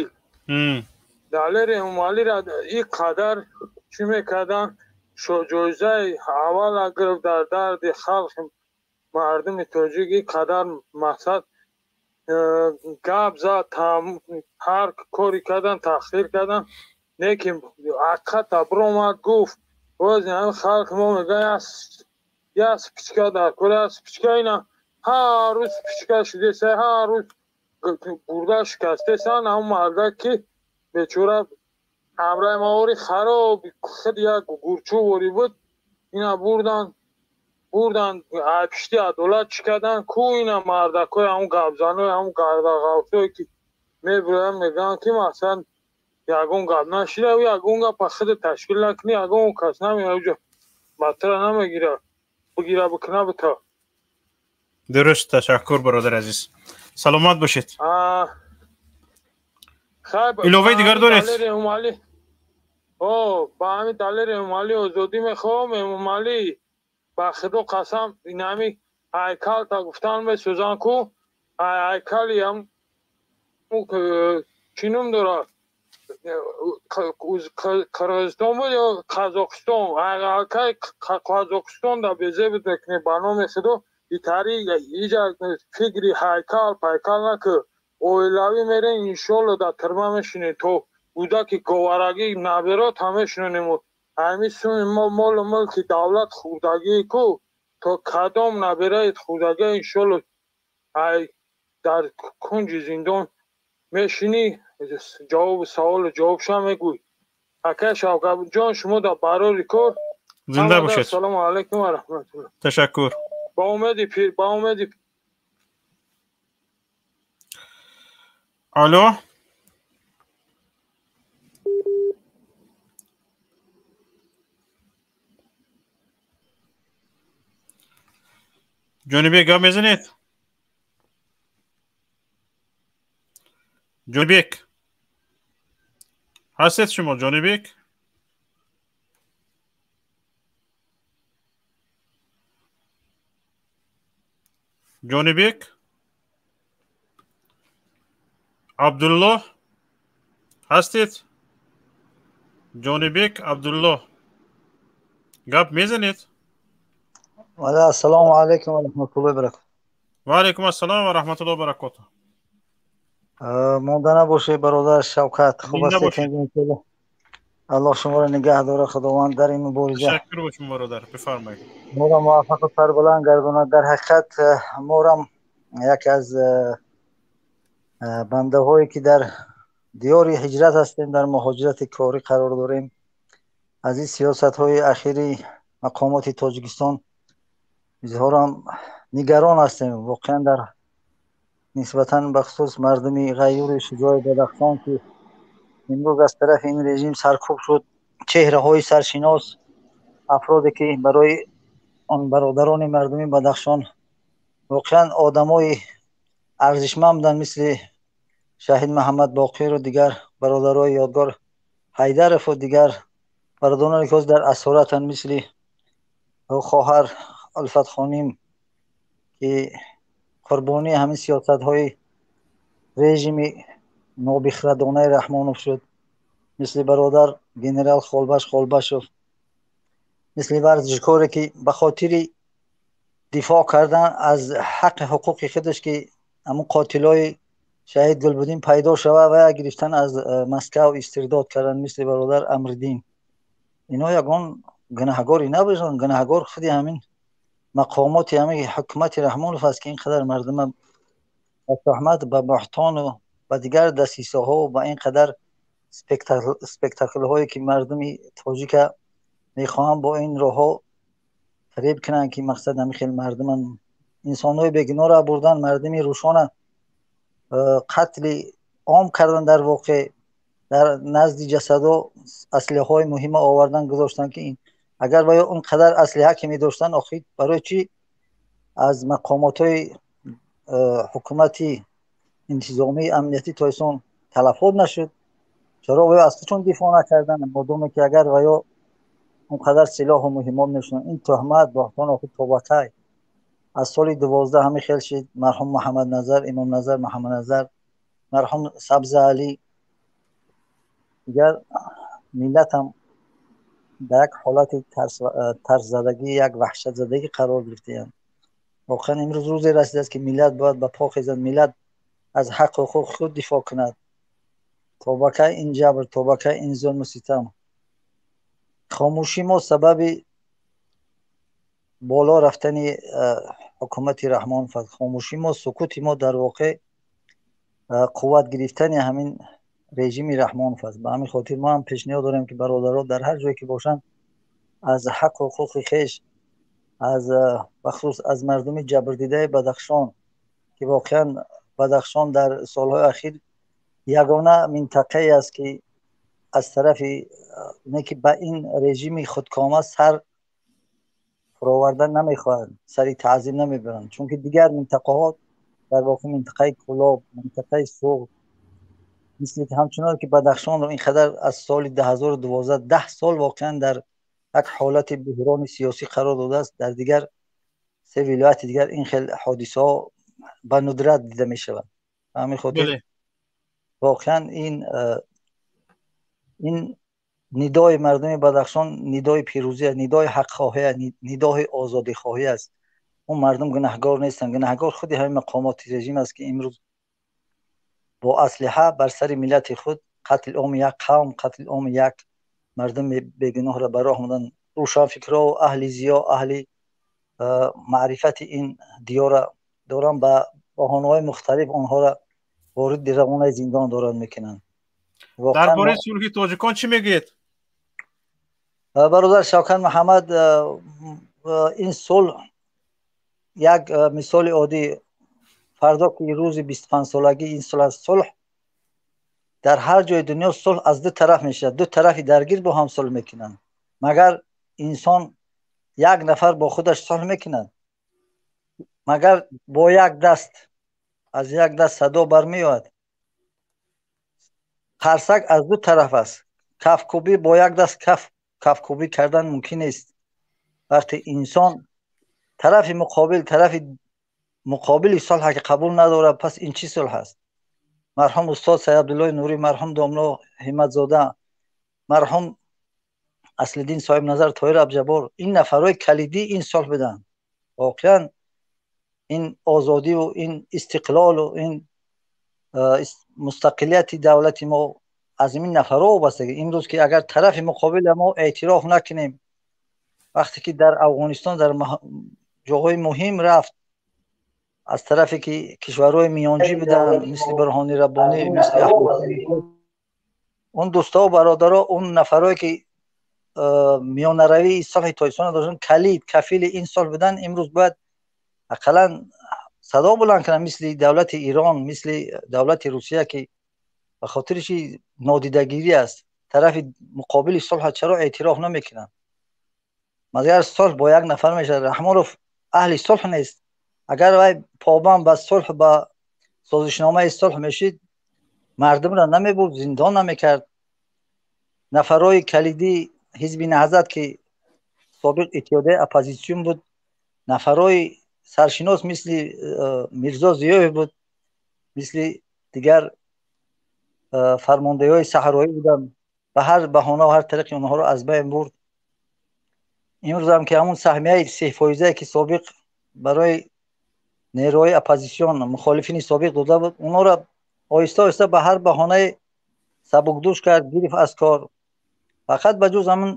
G: Далер Эмомалиро ин қадар чӣ мекарданд, ҷоизаи аввала гирифт дар дарди халқи мардуми тоҷик, ин қадар мақсад гап зад, ҳар коре кардан, таҳқир кардан, лекин ҳақиқата биромад, гуфт. Боз ҳамин халқи мо мегӯяд як спичка дар кор, як спичка ина Ҳар рӯз пичка шидеса, ҳар рӯз бурда шикастесан. Ҳам мардак ки бечора ҳамраи маори хароб худ як гурчу ворӣ буд, ина бурдан бурдан пишти адолат чӣ кардан ку? Ина мардакҳои ҳамун гапзанои ҳамун гардағавсое ки мебироянд, мегӯянд ки масалан ягон гап нашида, ягон гапа худ ташкил накунӣ, ягон кас намеояд, батра намегира, бигира бикуна бита.
A: Дуруст, ташаккур, бародар азиз, саломат бошед. Иловаи дигар доред?
G: Ба ҳамин Далер Эмомалӣ озодӣ мехоҳам. Эмомалӣ, ба худо қасам, инами ҳайкалта гуфтан месӯзан ку, ҳайкали ам чӣ ном дорад, Қирғизистон буд ё Қазоқистон, ҳайкали Қазоқистон да безеб мекунӣ. Ба номи худо, итари иҷа фикри ҳайкал пайкал накӯ, оилавӣ мерем, иншолло дар тирма мешинем, то кӯдаки говарагӣ наберот ҳамешинонем. Ҳами суми молу мулки давлат хӯрдагӣ ку, то кадом набераи хӯрдагӣ, иншолло ай дар кунҷи зиндон мешинӣ, ҷавоби саволу ҷавобша мегӯй. Акай Шавкатҷон, шумо дар барори кор
A: зинда бошед.
G: Ассалому алайкум ва раҳматуллоҳ.
A: Ташаккур.
G: Ба умеди пир, ба умеди.
A: Алло, Ҷонибек, гап мезанед? Ҷонибек, ҳастед шумо, Ҷонибек? Ҷонибек Абдуллоҳ, ҳастед? Ҷонибек Абдуллоҳ, гап мезанед?
H: Ассалому алайкум ва раҳматуллоҳи баракатуҳ.
A: Ва алайкум ассалом ва раҳматуллоҳи баракатуҳ.
H: Монда набошед, бародар Шавкат, хуб ҳастед? Аллоҳ шуморо нигаҳ дорад, Худованд дар ин мубориза.
A: Ташаккур бошем, бародар, бифармоед.
H: Моро муваффақ ва сарбаланд гардонад. Дар ҳақиқат морам яке аз бандаҳое ки дар диёри ҳиҷрат ҳастем, дар муҳоҷирати корӣ қарор дорем, аз ин сиёсатҳои ахири мақомоти Тоҷикистон изҳорам нигарон ҳастем. Воқеан дар нисбатан бахусус мардуми ғайюри шуҷои Бадахшон, ки имрӯз аз тарафи ин режим саркӯб шуд, чеҳраҳои саршинос, афроде ки барои он бародарони мардуми Бадахшон воқеан одамои арзишманд буданд, мисли Шаҳид Муҳаммад Боқиру дигар бародарои Ёдгор Ҳайдарову дигар бародароне ки ҳозир дар асоратанд, мисли хоҳар Улфатхоним, ки қурбонии ҳамин сиёсатҳои режими нобихрадонаи Раҳмонов шуд, мисли бародар генерал Холбаш Холбашов, мисли варзишкоре ки ба хотири дифоъ кардан аз ҳаққи ҳуқуқи худаш, ки ҳамун қотилои шаҳид Гулбуддин пайдо шава ва гирифтан аз Москав истирдод кардан, мисли бародар Амриддин. Ино ягон гунаҳгоре набошанд, гунаҳгор худи ҳамин мақомоти ҳамин ҳукумати Раҳмонов аст, ки ин қадар мардума ба туҳмат, ба буҳтону ба дигар дасисаҳо, ба ин қадар спектаклҳое ки мардуми тоҷика мехоҳанд бо ин роҳҳо фиреб кунанд, ки мақсад ҳамин хел мардуман инсонҳои бегуноҳро бурдан, мардуми рӯшона қатли ом кардан, дар воқеъ дар назди ҷасадо аслиҳаҳои муҳима овардан гузоштанд, ки агар ба он қадар аслиҳа ки медоштанд, охир барои чӣ аз мақомотҳои ҳукумати интизомии амниятӣ то исон талафот нашуд? Чаро ва аз худшон дифоъ накарданд, модоме ки агар ва ё он қадар силоҳу муҳимот мешуданд? Ин туҳмат, буҳтон охир то ба кай? Аз соли 12 ҳамин хел шид. Марҳум Муҳаммадназар, Имомназар Муҳаммадназар, марҳум Сабзаалӣ, дигар миллатам дар як ҳолати тарсзадагӣ, як ваҳшатзадагӣ қарор гирифтаанд. Воқеан имрӯз рӯзе расидааст, ки миллат бояд ба по хезад, миллат аз ҳаққу ҳуқуқи худ дифоъ кунад. То ба кай ин ҷабр, то ба кай ин зулму ситам? Хомӯшии мо сабаби боло рафтани ҳукумати Раҳмонов аст. Хомӯшии мо, сукути мо дар воқеъ қувват гирифтани ҳамин режими Раҳмонов аст. Ба ҳамин хотир мо ҳам пешниҳод дорем, ки бародаро дар ҳар ҷое ки бошанд, аз ҳаққу ҳуқуқи хеш, аз бахусус аз мардуми ҷабрдидаи Бадахшон, ки воқеан Бадахшон дар солҳои ахир ягона минтақае аст, ки аз тарафи не ки ба ин режими худкома сар фуровардан намехоҳанд, сари таъзим намебаранд, чунки дигар минтақаҳо, дар воқеъ минтақаи Кӯлоб, минтақаи Суғд, мисли ҳамчунон ки Бадахшонро ин қадар аз соли 2012, 10 сол воқеан дар як ҳолати буҳрони сиёсӣ қарор додааст, дар дигар се вилояти дигар ин хел ҳодисаҳо ба нудрат дида мешавад. Ба ҳамин хотир воқеан ин нидои мардуми Бадахшон нидои пирӯзӣ, нидои ҳақхоҳӣ, нидои озодихоҳӣ аст. Он мардум гунаҳгор нестанд, гунаҳгор худи ҳамин мақомоти режим аст, ки имрӯз бо аслиҳа бар сари миллати худ қатли оми як қавм, қатли оми як мардуми бегуноҳро ба роҳ монданд. Рӯшанфикро, аҳли зиё, аҳли маърифати ин диёра доранд, ба баҳонаҳои мухталиф онҳоро вориди равонаи зиндон доранд мекунанд.
A: Дар бораи сулҳи тоҷикон чӣ мегӯед?
H: Бародар Шавкат Муҳаммад, ин сулҳ як мисоли оддӣ: фардо ки рӯзи 25-солагии ин сулҳ аст, сулҳ дар ҳар ҷои дунё сулҳ аз ду тараф мешавад, ду тарафи даргир бо ҳам сулҳ мекунанд. Магар инсон як нафар бо худаш сулҳ мекунад? Магар бо як даст, аз як даст садо бармеояд? Қарсак аз ду тараф аст. Кафкӯбӣ бо як даст кафкӯбӣ кардан мумкин нест. Вақте инсон тарафи муқобил, тарафи муқобили сулҳа ки қабул надорад, пас ин чӣ сулҳ аст? Марҳум устод Саид Абдуллои Нурӣ, марҳум домло Ҳимматзода, марҳум Аслиддин Соҳибназар, Тоҳир Абҷабор, ин нафарҳои калидии ин сулҳ буданд. Воқеан ин озодиву ин истиқлолу ин мустақилияти давлати мо аз ин нафарҳо вобастагӣ. Имрӯз ки агар тарафи муқобила мо эътироф накунем, вақте ки дар Афғонистон дар ҷоҳои муҳим рафт, аз тарафе ки кишварҳои миёнҷӣ буданд, мисли Бурҳони Раббонӣ, мисли он дӯстову бародаро, он нафарҳое ки миёнаравии сулҳи Тоҷикистонро доштанд, калид кафили ин сулҳ буданд, имрӯз бояд ақаллан садо баланд кунанд, мисли давлати Эрон, мисли давлати Русия, ки ба хотири чи нодидагирӣ аст? Тарафи муқобили сулҳа чаро эътироф намекунанд? Магар сулҳ бо як нафар мешавад? Раҳмонов аҳли сулҳ нест. Агар вай побанд ба сулҳ, ба созишномаи сулҳ мешид, мардумро намебурд, зиндон намекард. Нафарҳои калидии ҳизби Наҳзат, ки собиқ иттиҳодияи оппозитсион буд, нафарҳои саршинос мисли Мирзо Зиёев буд, мисли дигар фармондеҳои саҳроӣ буданд, ба ҳар баҳонаву ҳар тариқи онҳоро аз байн бурд. Имрӯзам ки ҳамун саҳмияи 3-фоизае, ки собиқ барои нерӯҳои оппозитсион, мухолифини собиқ дода буд, онҳоро оҳиста оҳиста ба ҳар баҳонае сабукдӯш кард, гирифт аз кор. Фақат ба ҷуз ҳамун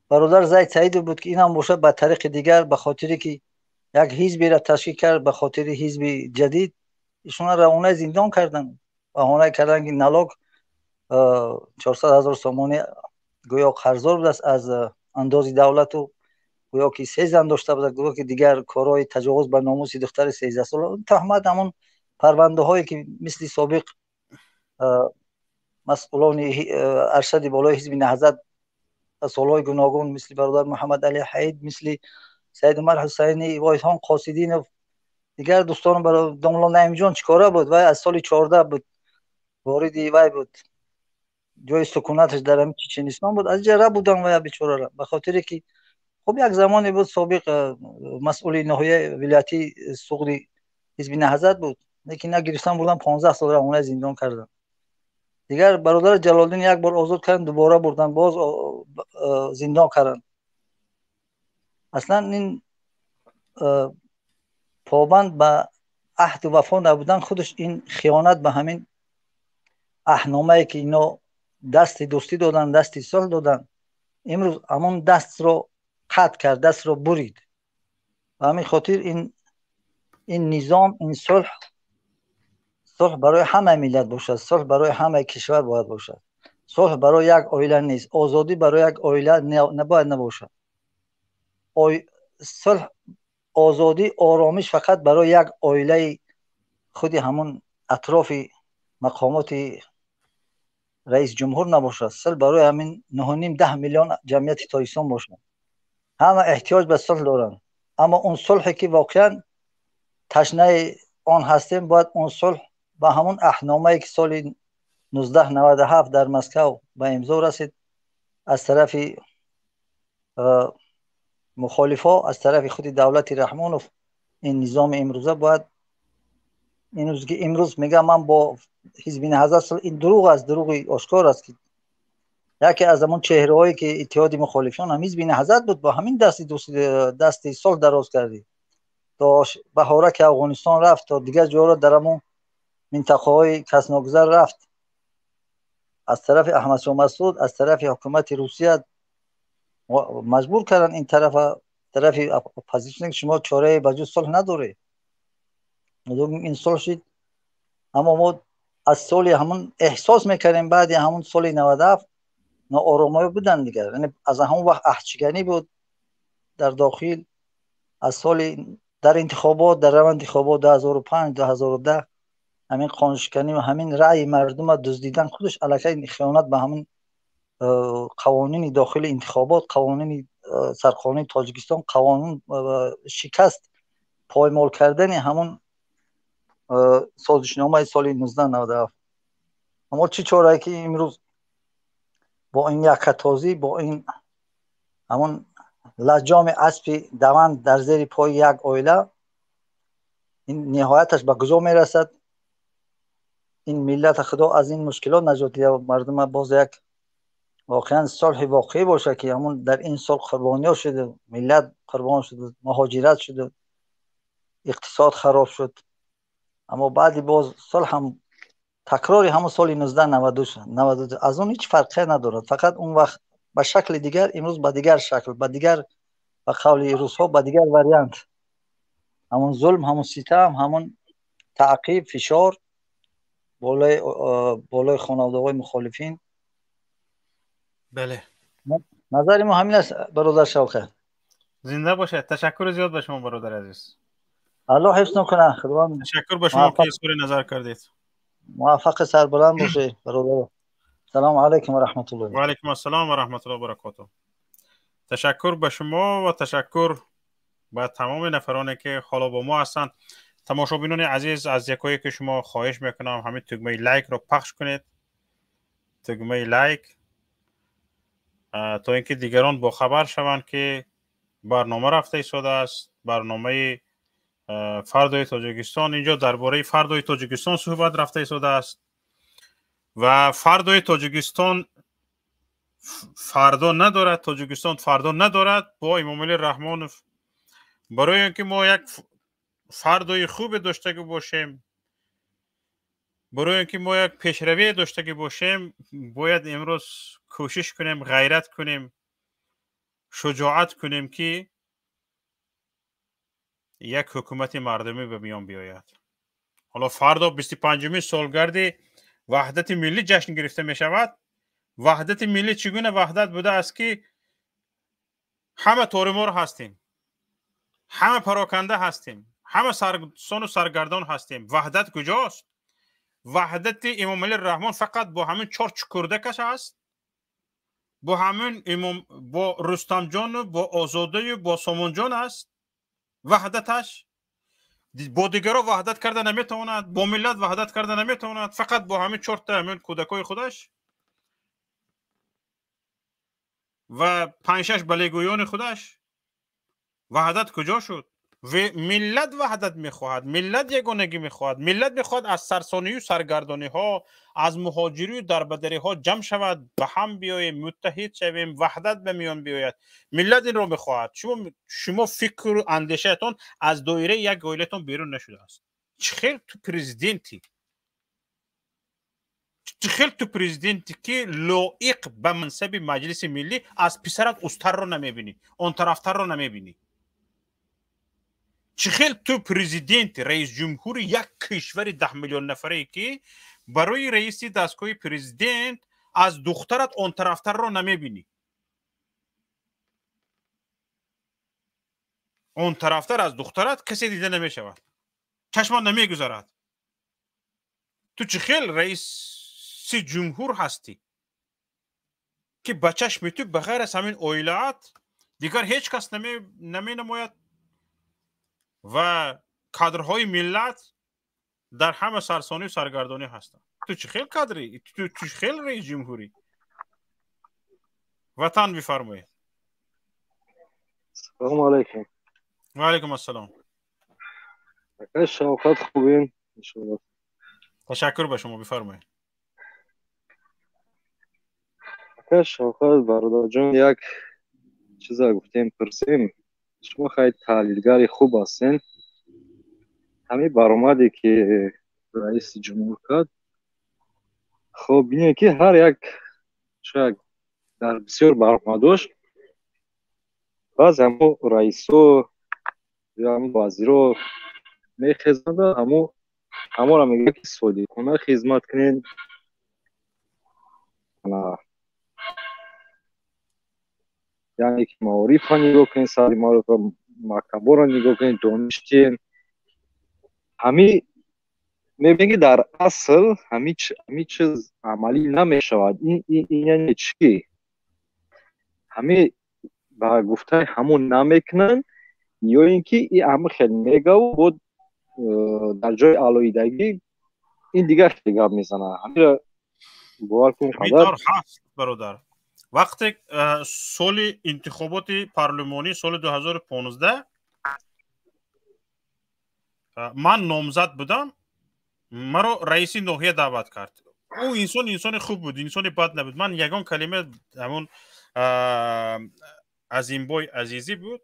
H: бародар Зайд Саидов буд, ки инам бошад ба тариқи дигар, ба хотире ки як ҳизберо ташкил кард, ба хотири ҳизби ҷадид ишона равонаи зиндон карданд. Баҳона карданд, ки налог 400 000 сомонӣ гӯё қарздор будааст аз андози давлату, гӯё ки се зан дошта буда, гӯё ки дигар корҳои таҷовуз ба номуси духтари 13 сола, туҳмат, ҳамон парвандаҳое ки мисли собиқ масъулони аршади болои ҳизби Наҳзат солҳои гуногун, мисли бародар Муҳаммад Али Ҳаид, мисли Саид Умар Ҳусайнӣ, Воҳидхон Қосидинов, дигар дӯстон. Домло Наимҷон чӣ кора буд? Вай аз соли 14 буд вориди вай буд, ҷои сукунаташ дар ҳамин Чеченистон буд, аз ҷара будан вая бечорара, ба хотире ки хуб як замоне буд собиқ масъули ноҳияи вилоятии Суғди ҳизби Наҳзат буд, лекин нагирифтан, бурдан, 15 сол равонаи зиндон карданд. Дигар бародар Ҷалолиддин як бор озод карданд, дубора бурдан, боз зиндон карданд. Аслан ин побанд ба аҳду вафо набудан худаш ин хиёнат ба ҳамин аҳдномае, ки ино дасти дӯстӣ доданд, дасти сулҳ доданд, имрӯз ҳамон дастро қатъ кард, дастро бурид. Ба ҳамин хотир ин Ин низом, ин сулҳ, сулҳ барои ҳамаи миллат бошад, сулҳ барои ҳамаи кишвар бояд бошад. Сулҳ барои як оила нест, озодӣ барои як оила набояд набошад. Сулҳ, озодӣ, оромиш фақат барои як оилаи худи ҳамон атрофи мақомоти раис ҷумҳур набошад. Сулҳ барои ҳамин 9,5-10 миллион ҷамъияти Тоҷикистон бошад. Ҳама эҳтиёҷ ба сулҳ доранд, аммо он сулҳе ки воқеан ташнаи он ҳастем, бояд он сулҳ ба ҳамон аҳдномае ки соли 1997 дар Москав ба имзо расид аз тарафи мухолифҳо, аз тарафи худи давлати Раҳмонов, ин низоми имрӯза бояд имрӯз мегӯям ман бо ҳизби Наҳзат, ин дурӯғ аст, дурӯғи ошкор аст ки яке аз ҳамон чеҳраҳое ки иттиҳоди мухолифон ҳам ҳизби Наҳзат буд, бо ҳамин дасти сулҳ дароз кардӣ то баҳора ки Афғонистон рафт, то дигар ҷоро дар ҳамон минтақаҳои касногузар рафт. Аз тарафи Аҳмадшоҳ Масъуд, аз тарафи ҳукумати Русия маҷбур карданд ин тарафа, тарафи оппозитсия, шумо чораe ба ҷуз сулҳ надоред. Ин сулҳ шид, аммо мо аз соли ҳамон эҳсос мекардем, баъди ҳамон соли 97 нооромиҳо буданд дигар, яъне аз ҳамон вақт аҳдшиканӣ буд дар дохил, аз соли дар интихобот, дар раванди интихобот 2005, 2010 ҳамин қонуншиканӣ ва ҳамин раъйи мардума дуздидан худаш аллакай хиёнат ба ҳамин қавонини дохили интихобот, қавонини сарқонуни Тоҷикистон, қавонун шикаст, поймол кардани ҳамон созишномаи соли 1997. Аммо чӣ чорае ки имрӯз бо ин яккатозӣ, бо ин ҳамон лаҷоми аспи даванд дар зери пои як оила, ин ниҳояташ ба куҷо мерасад? Ин миллата Худо аз ин мушкилот наҷот диҳад, мардума боз як воқеан сулҳи воқеӣ бошад ки ҳамон дар ин сол қурбониҳо шуда, миллат қурбон шуда, муҳоҷират шуда, иқтисод хароб шуд. Аммо баъди боз сулҳ ҳам такрори ҳамон соли 1992, аз он ҳеҷ фарқе надорад, фақат он вақт ба шакли дигар, имрӯз ба дигар шакл, ба дигар, ба қавли русҳо, ба дигар вариант. Ҳамон зулм, ҳамон ситам, ҳамон таъқиб, фишор болои хонаводаҳои мухолифин.
A: Бале,
H: назари мо ҳамин аст, бародар Шавкат.
A: Зинда бошед. Ташаккури зиёд ба шумо, бародари азиз.
H: Аллоҳ ҳифз кунад, Худованд.
A: Ташаккур ба шумо ки изҳори назар кардед.
H: Муваффақ, сарбаланд бошед, бародар. Салому алайкум ва раҳматуллоҳ.
A: Ва алайкум ассалом ва раҳматуллоҳ ва баракотуҳ. Ташаккур ба шумо ва ташаккур ба тамоми нафароне ки ҳоло бо мо ҳастанд. Тамошобинони азиз, аз якое ки шумо хоҳиш мекунам, ҳамин тугмаи лайкро пахш кунед, тугмаи лайк, то инки дигарон бохабар шаванд ки барнома рафта истодааст, барномаи фардои Тоҷикистон. Инҷо дар бораи фардои Тоҷикистон суҳбат рафта истодааст ва фардои Тоҷикистон фардо надорад, Тоҷикистон фардо надорад бо Имомалӣ Раҳмонов. Барои он ки мо як фардои хубе доштагӣ бошем, барои он ки мо як пешравие доштагӣ бошем, бояд имрӯз кӯшиш кунем, ғайрат кунем, шуҷоат кунем ки як ҳукумати мардумӣ ба миён биёяд. Ҳоло фардо 25-умин солгарди ваҳдати миллӣ ҷашн гирифта мешавад. Ваҳдати миллӣ чӣ гуна ваҳдат будааст ки ҳама торимор ҳастем, ҳама пароканда ҳастем, ҳама сарсону саргардон ҳастем. Ваҳдат куҷост? Ваҳдати Имомалӣ Раҳмон фақат бо ҳамин чор чукурдакаш аст, бо ҳамин имом, бо Рустамҷону бо Озодаю бо Сомонҷон аст ваҳдаташ. Бо дигаро ваҳдат карда наметавонад, бо миллат ваҳдат карда наметавонад, фақат бо ҳамин чорта ҳамин кӯдакҳои худаш ва панҷ-шаш балегӯёни худаш. Ваҳдат куҷо шуд? Миллат ваҳдат мехоҳад, миллат ягонагӣ мехоҳад, миллат мехоҳад аз сарсонию саргардониҳо, аз муҳоҷирию дарбадариҳо ҷамъ шавад, ба ҳам биёем, муттаҳид шавем, ваҳдат ба миён биёяд. Миллат инро мехоҳад. Шумо фикру андешаятон аз доираи як оилатон берун нашудааст. Чӣ хел ту президентӣ? Чӣ хел ту президенти ки лоиқ ба мансаби Маҷлиси Миллӣ аз писарат устарро намебинӣ, он тарафтарро намебинӣ? Чӣ Чӣ хел ту президент, раис ҷумҳури як кишвари 10 миллион нафарае, ки барои раиси дастгоҳи президент аз духтарат он тарафтарро намебинӣ? Он тарафтар аз духтарат касе дида намешавад, чашмат намегузарад. Ту чӣ хел раиси ҷумҳур ҳастӣ, ки ба чашми ту ба ғайр аз ҳамин оилаат дигар ҳеҷ кас наменамояд ва кадрҳои миллат дар ҳама сарсонию саргардонӣ ҳастанд? Ту чӣ хел кадри? Ту чӣ хел раис ҷумҳурӣ? Ватан, бифармоед.
I: Салому алайкум.
A: Ва алайкум ассалом.
I: Акай Шавқат, хубин, иншоалло?
A: Ташаккур ба шумо, бифармоед.
I: Акай Шавқат, бародарҷон, як чиза гуфтем, пурсем. Шумо хай таҳлилгари хуб ҳастен. Ҳамин баромаде, ки раиси ҷумҳур кард, хоб, бинед, ки ҳар як, шояд дар бисёр баромадош баъзе ҳамо раисо ё ҳамо вазиро мехезанда, ҳаморо мегӯяд, ки содиқона хизмат кунед, яъне ки маорифа нигоҳ кунед, сари маорифа, мактабҳоро нигоҳ кунед, дониш диҳен. Ҳами мебинед, ки дар асл ҳами чиз амалӣ намешавад. Ин яъне чӣ? Ҳами ба гуфтаи ҳамон намекунанд ё ин ки и ҳама хел мегаву бо дар ҷои алоҳидагӣ ин дигар хеле гап мезанад? Ҳамира бовар кун қадар
A: ҳаст, бародар. Вақте соли интихоботи парлумонӣ, соли 2015, ман номзад будам, маро раиси ноҳия даъват кард. Ӯ инсон инсони хуб буд, инсони бад набуд. Ман ягон калима, ҳамон Азимбой Азизӣ буд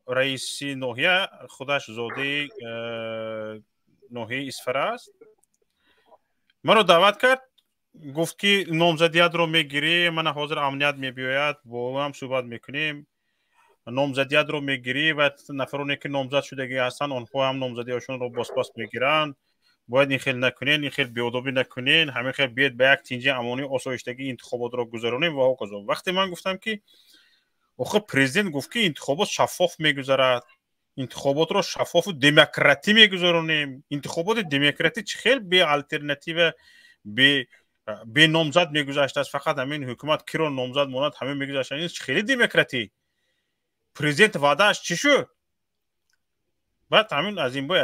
A: раиси ноҳия, худаш зодаи ноҳияи Исфара аст. Маро даъват кард, гуфт, ки номзадиятро мегирӣ, мана ҳозир амният мебиёяд, бо ҳам суҳбат мекунем, номзадиятро мегирӣ ва нафароне, ки номзад шудагӣ ҳастанд, онҳо ҳам номзадиҳошонро бозпас мегиранд. Бояд ин хел накунен, ин хел беодобӣ накунен, ҳамин хел биёед, ба як тинҷи, амонӣ, осоиштагӣ интихоботро гузаронем ва ҳоказо. Вақте ман гуфтам, ки охир президент гуфт, ки интихобот шаффоф мегузарад, интихоботро шаффофу демократӣ мегузаронем, интихоботи демократӣ чӣ хел бе алтернатива, бе номзад мегузаштааст? Фақат ҳамин ҳукумат киро номзад монад, ҳамин мегузашта. Ин хеле демократӣ? Президент ваъдааш чӣ шуд? Баъд ҳамин Азимбой,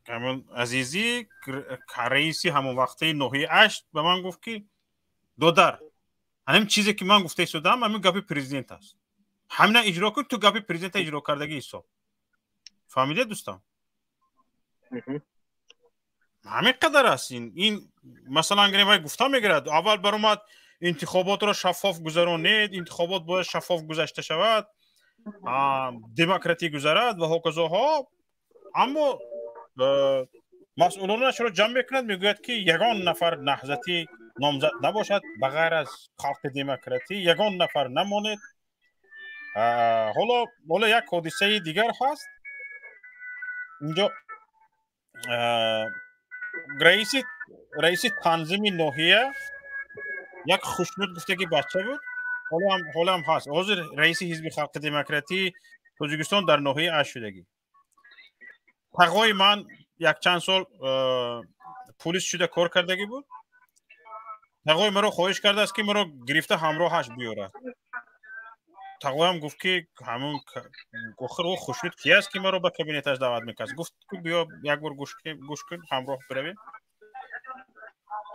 A: ҳамон Азизӣ, раиси ҳамон вақтаи ноҳияи Ашт, ба ман гуфт, ки додар, ҳамин чизе, ки ман гуфта истодам, ҳамин гапи президент аст, ҳамина иҷро кун, ту гапи президента иҷро кардагӣ ҳисоб. Фаҳмидед, дӯстон? Ҳамин қадар аст. Ин масалан гирем, вай гуфта мегирад, аввал баромад: интихоботро шаффоф гузаронед, интихобот бояд шаффоф гузашта шавад, демократӣ гузарад ва ҳоказоҳо. Аммо масъулонашро ҷамъ мекунад, мегӯяд, ки ягон нафар наҳзатӣ номзад набошад, ба ғайр аз халқи демократӣ ягон нафар намонед. Ҳоло як ҳодисаи дигар ҳаст инҷо. Раиси танзими ноҳия як Хушнуд гуфтаги бача буд, ҳоло ҳам ҳаст, ҳозир раиси ҳизби халқи демократии Тоҷикистон дар ноҳияи Ашт шудагӣ. Тағои ман якчанд сол пулис шуда кор кардагӣ буд. Тағои маро хоҳиш кардааст, ки маро гирифта ҳамроҳаш биёрад. Тағоям гуфт, ки ҳамун охир ӯ Хушнуд ки аст, ки маро ба кабинеташ даъват мекард? Гуфт, ки биё, як бор гӯш кун, ҳамроҳ биравем.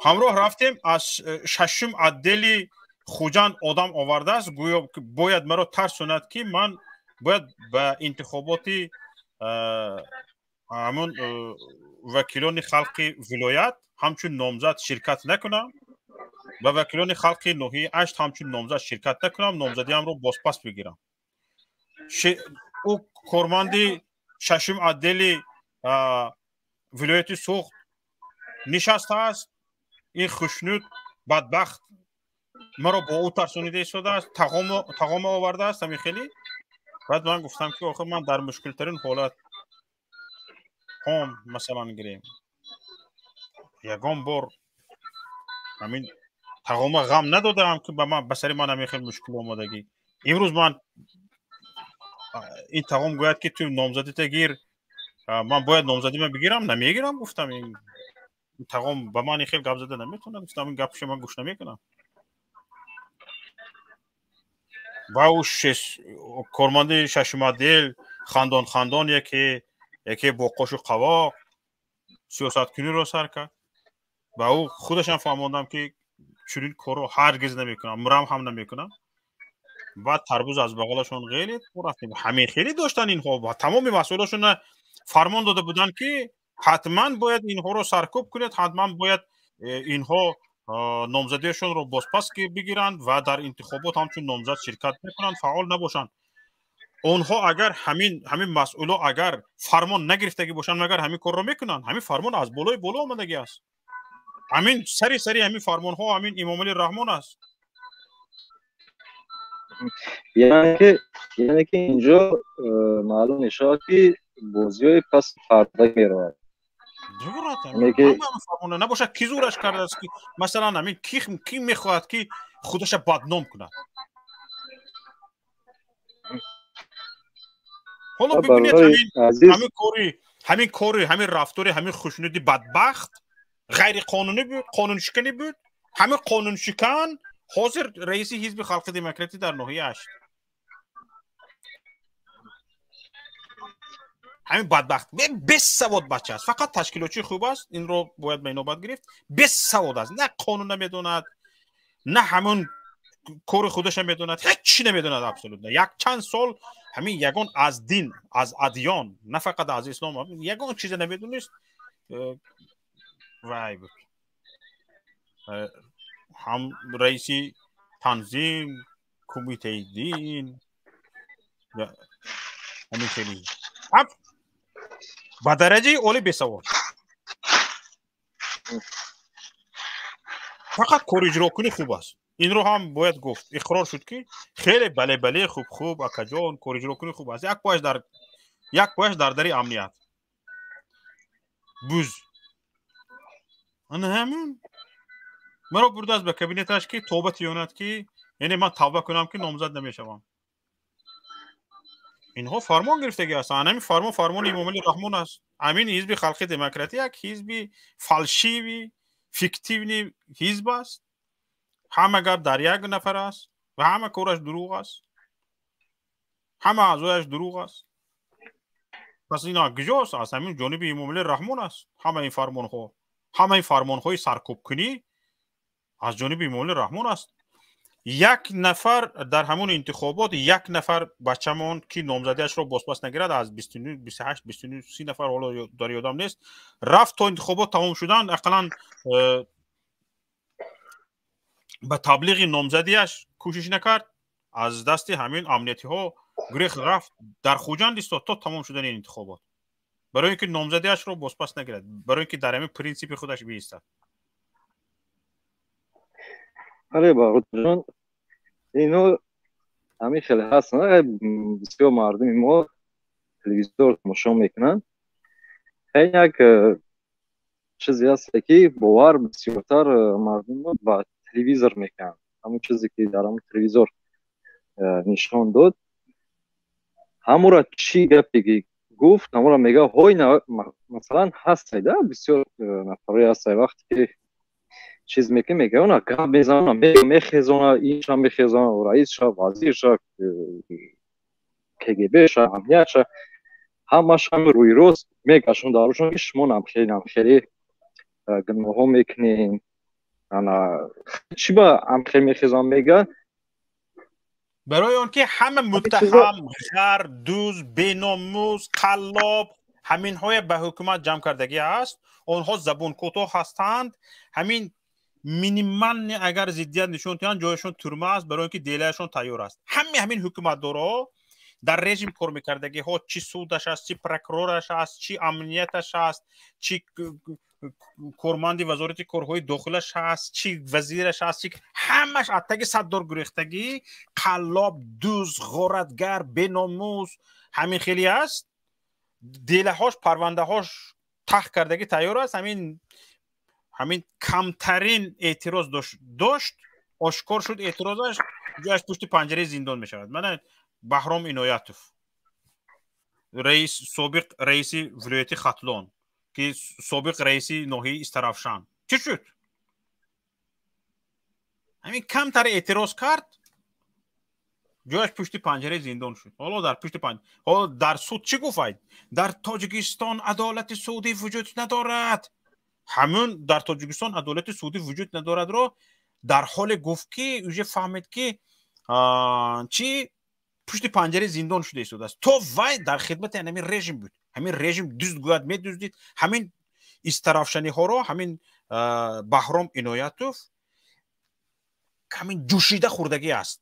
A: Ҳамроҳ рафтем. Аз шашум отдели Хуҷанд одам овардааст, гӯё бояд маро тарсонад, ки ман бояд ба интихоботи ҳамун вакилони халқи вилоят ҳамчун номзад ширкат накунам, ба вакилони халқи ноҳияи Ашт ҳамчун номзад ширкат накунам, номзадиамро бозпас бигирам. Ӯ корманди шашум отдели вилояти Суғд нишастааст. Ин Хушнуд бадбахт маро бо ӯ тарсонида истодааст, тағомо овардааст. Ҳамин хеле Баъд ман гуфтам, ки охир ман дар мушкилтарин ҳолат ҳом, масалан гирем, ягон бор ҳамин тағома ғам надодаам, ки ба ман, ба сари ман ҳамин хел мушкил омадагӣ. Имрӯз ман ин тағом гӯяд, ки ту номзадита гир, ман бояд номзадима бигирам? Намегирам, гуфтам. Ин тағом ба ман ин хел гап зада наметавонад, гуфтам. Ин гапша ман гӯш намекунам. Ва ӯ корманди шашумадел хандон хандон, яке бо қошу қавоқ сиёсаткуниро сар кард. Ба ӯ худашам фаҳмондам, ки чунин корро ҳаргиз намекунам, мурам ҳам намекунам. Баъд тарбуз аз бағалашон ғелид, рафтем. Ҳамин хеле доштан инҳо ва тамоми масъулошона фармон дода буданд, ки ҳатман бояд инҳоро саркӯб кунед, ҳатман бояд инҳо номзадиашонро бозпас бигиранд ва дар интихобот ҳамчун номзад ширкат мекунанд, фаъол набошанд. Онҳо агар ҳамин масъуло агар фармон нагирифтагӣ бошанд, магар ҳамин корро мекунанд? Ҳамин фармон аз болои боло омадагӣ аст. Ҳамин сари ҳамин фармонҳо ҳамин Имомалӣ Раҳмон аст.
I: Яъне ки инҷо маълум мешавад, ки бозиҳои паси парда меравад.
A: Набошад, ки зӯраш кардааст, ки масалан ҳамин ки мехоҳад, ки худаша бадном кунад? Ҳоло бибинед, ҳамин кори, ҳамин рафтори ҳамин Хушнуди бадбахт ғайриқонунӣ буд, қонуншиканӣ буд. Ҳамин қонуншикан ҳозир раиси Ҳизби Халқи Демократӣ дар ноҳияи Ҳашт. Ҳамин бадбахт бесавод бача аст, фақат ташкилотчии хуб аст, инро бояд ба инобат гирифт. Бесавод аст, на қонун намедонад, на ҳамон кори худаша медонад, ҳеҷ чӣ намедонад абсолютно. Як чанд сол ҳамин ягон аз дин, аз адён, на фақат аз ислом, ягон чизе намедонист. Вай буд ҳам раиси танзим, кумитаи дин, ҳамин хеле ба дараҷаи олӣ бесавод, фақат кориҷрокунӣ хуб аст. Инро ҳам бояд гуфт, иқрор шуд, ки хеле бале, бале, хуб, хуб, акаҷон, кориҷрокунӣ хуб аст. Як пояш дар дари амният буз. Ана ҳамин маро бурдааст ба кабинеташ, ки тавба тиёнад, ки яъне ман тавба кунам, ки номзад намешавам. Инҳо фармон гирифтагӣ ҳастанд. Ҳамин фармон фармони Имомалӣ Раҳмон аст. Ҳамин Ҳизби Халқи Демократӣ як ҳизби фальшивый, фиктивный ҳизб аст. Ҳама гап дар як нафар аст ва ҳама кораш дурӯғ аст, ҳама аъзояш дурӯғ аст. Пас ина куҷост? Аз ҳамин ҷониби Имомалӣ Раҳмон аст. Ҳама ин фармонҳо, ҳама ин фармонҳои саркӯбкунӣ аз ҷониби Имомалӣ Раҳмон аст. Як нафар дар ҳамон интихобот, як нафар бачамон, ки номзадиашро бозпас нагирад, аз 28, 29, 30 нафар, ҳоло дар ёдам нест, рафт то интихобот тамом шудан, ақаллан ба таблиғи номзадиаш кӯшиш накард. Аз дасти ҳамин амниятиҳо гурехт, рафт, дар Хуҷанд истод то тамом шудани интихобот, барои ин ки номзадиашро бозпас нагирад, барои ин ки дар ҳамин принсипи худаш биистад.
I: Бале, бародарҷон, ино ҳамин хеле ҳаст. Бисёр мардуми мо телевизор тамошо мекунанд. Як чизе ҳасте, ки бовар бисёртар мардуми мо ба телевизор мекунанд. Ҳамон чизе ки дар ҳамон телевизор нишон дод, ҳамура чӣ гапе ки гуфт, ҳамура мега. Ҳой, масалан, ҳастай да, бисёр нафарое ҳастай, вақте ки чиз мекунӣ, мега, она гап мезанона, мехезона, инша мехезона, раисша, вазирша, КГБша, амниятша, ҳамаш ҳами рӯи рост мегашон дарушон, ки шумо намхели намхели гуноҳҳо мекунем. Ана чӣ ба амхел мехезон, мега?
A: Барои он ки ҳама муттаҳам, ғар, дуз, беномус, қаллоб, ҳаминҳое ба ҳукумат ҷамъ кардагӣ аст. Онҳо забонкӯтоҳ ҳастанд. Ҳамин минимальный агар зиддият нишон диҳанд, ҷояшон тюрьма аст, барои он ки дело яшон тайёр аст. Ҳами ҳамин ҳукуматдорҳо, дар режим кор мекардагиҳо, чӣ судаш аст, чӣ прокурораш аст, чӣ амнияташ аст, чӣ Корманди вазорати корҳои дохилаш ҳаст, чӣ вазираш ҳаст, чӣ ҳамаш аз таги саддор гурехтагӣ, қаллоб, дуз, ғоратгар, беномус, ҳамин хеле аст. Делаҳош, парвандаҳош тах кардагӣ тайёр аст. Ҳамин камтарин эътироз дошт, ошкор шуд эътирозаш, ҷояш пушти панҷараи зиндон мешавад. Мана Баҳром Иноятов, раис, собиқ раиси вилояти Хатлон, ки собиқ раиси ноҳияи Истаравшан, чӣ шуд? Ҳамин камтар эътироз кард, ҷояш пушти панҷараи зиндон шуд. Ҳоло дар пушти панҷ, ҳоло дар суд чӣ гуфт? Дар Тоҷикистон адолати судӣ вуҷуд надорад. Ҳамун дар Тоҷикистон адолати судӣ вуҷуд надорадро дар ҳоле гуфт, ки уже фаҳмид, ки чӣ пушти панҷараи зиндон шуда истодааст. То вай дар хидмати ҳамин режим буд. Ҳамин режим дузд гӯяд, медуздид. Ҳамин истаравшаниҳоро ҳамин Баҳром Иноятов ҳамин ҷӯшида хӯрдагӣ аст,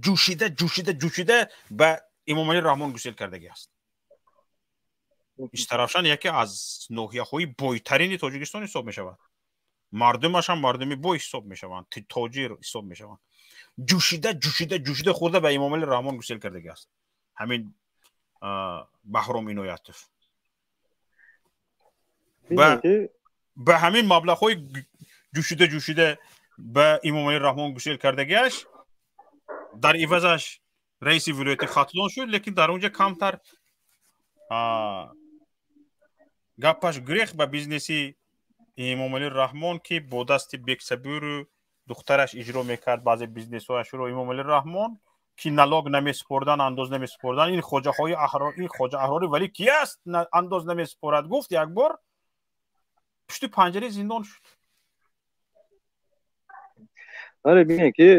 A: ҷӯшида, ҷӯшида, ҷӯшида ба Эмомалӣ Раҳмон гусел кардагӣ аст. Истаравшан яке аз ноҳияҳои бойтарини Тоҷикистон ҳисоб мешавад, мардумаш ҳам мардуми бой ҳисоб мешаванд, тоҷир ҳисоб мешаванд. Ҷӯшида, ҷӯшида, ҷӯшида хӯрда ба Эмомалӣ Раҳмон гусел кардагӣ аст ҳамин Баҳром Иноятов. Ба ҳамин маблағҳои ҷӯшида, ҷӯшида ба Эмомалӣ Раҳмон гусел кардагиаш дар ивазаш раиси вилояти Хатлон шуд, лекин дар онҷа камтар гапаш гурехт ба бизнеси Эмомалӣ Раҳмон, ки бо дасти Бексабуру духтараш иҷро мекард баъзе бизнесҳояшро Эмомалӣ Раҳмон, ки налог намесупордан, андоз намесупордан. Ин хоҷаҳои аҳрор, ин хоҷа аҳрорӣ вале ки аст, андоз намесупорад, гуфт як бор, пушти панҷараи зиндон шуд.
I: Бале, бинед, ки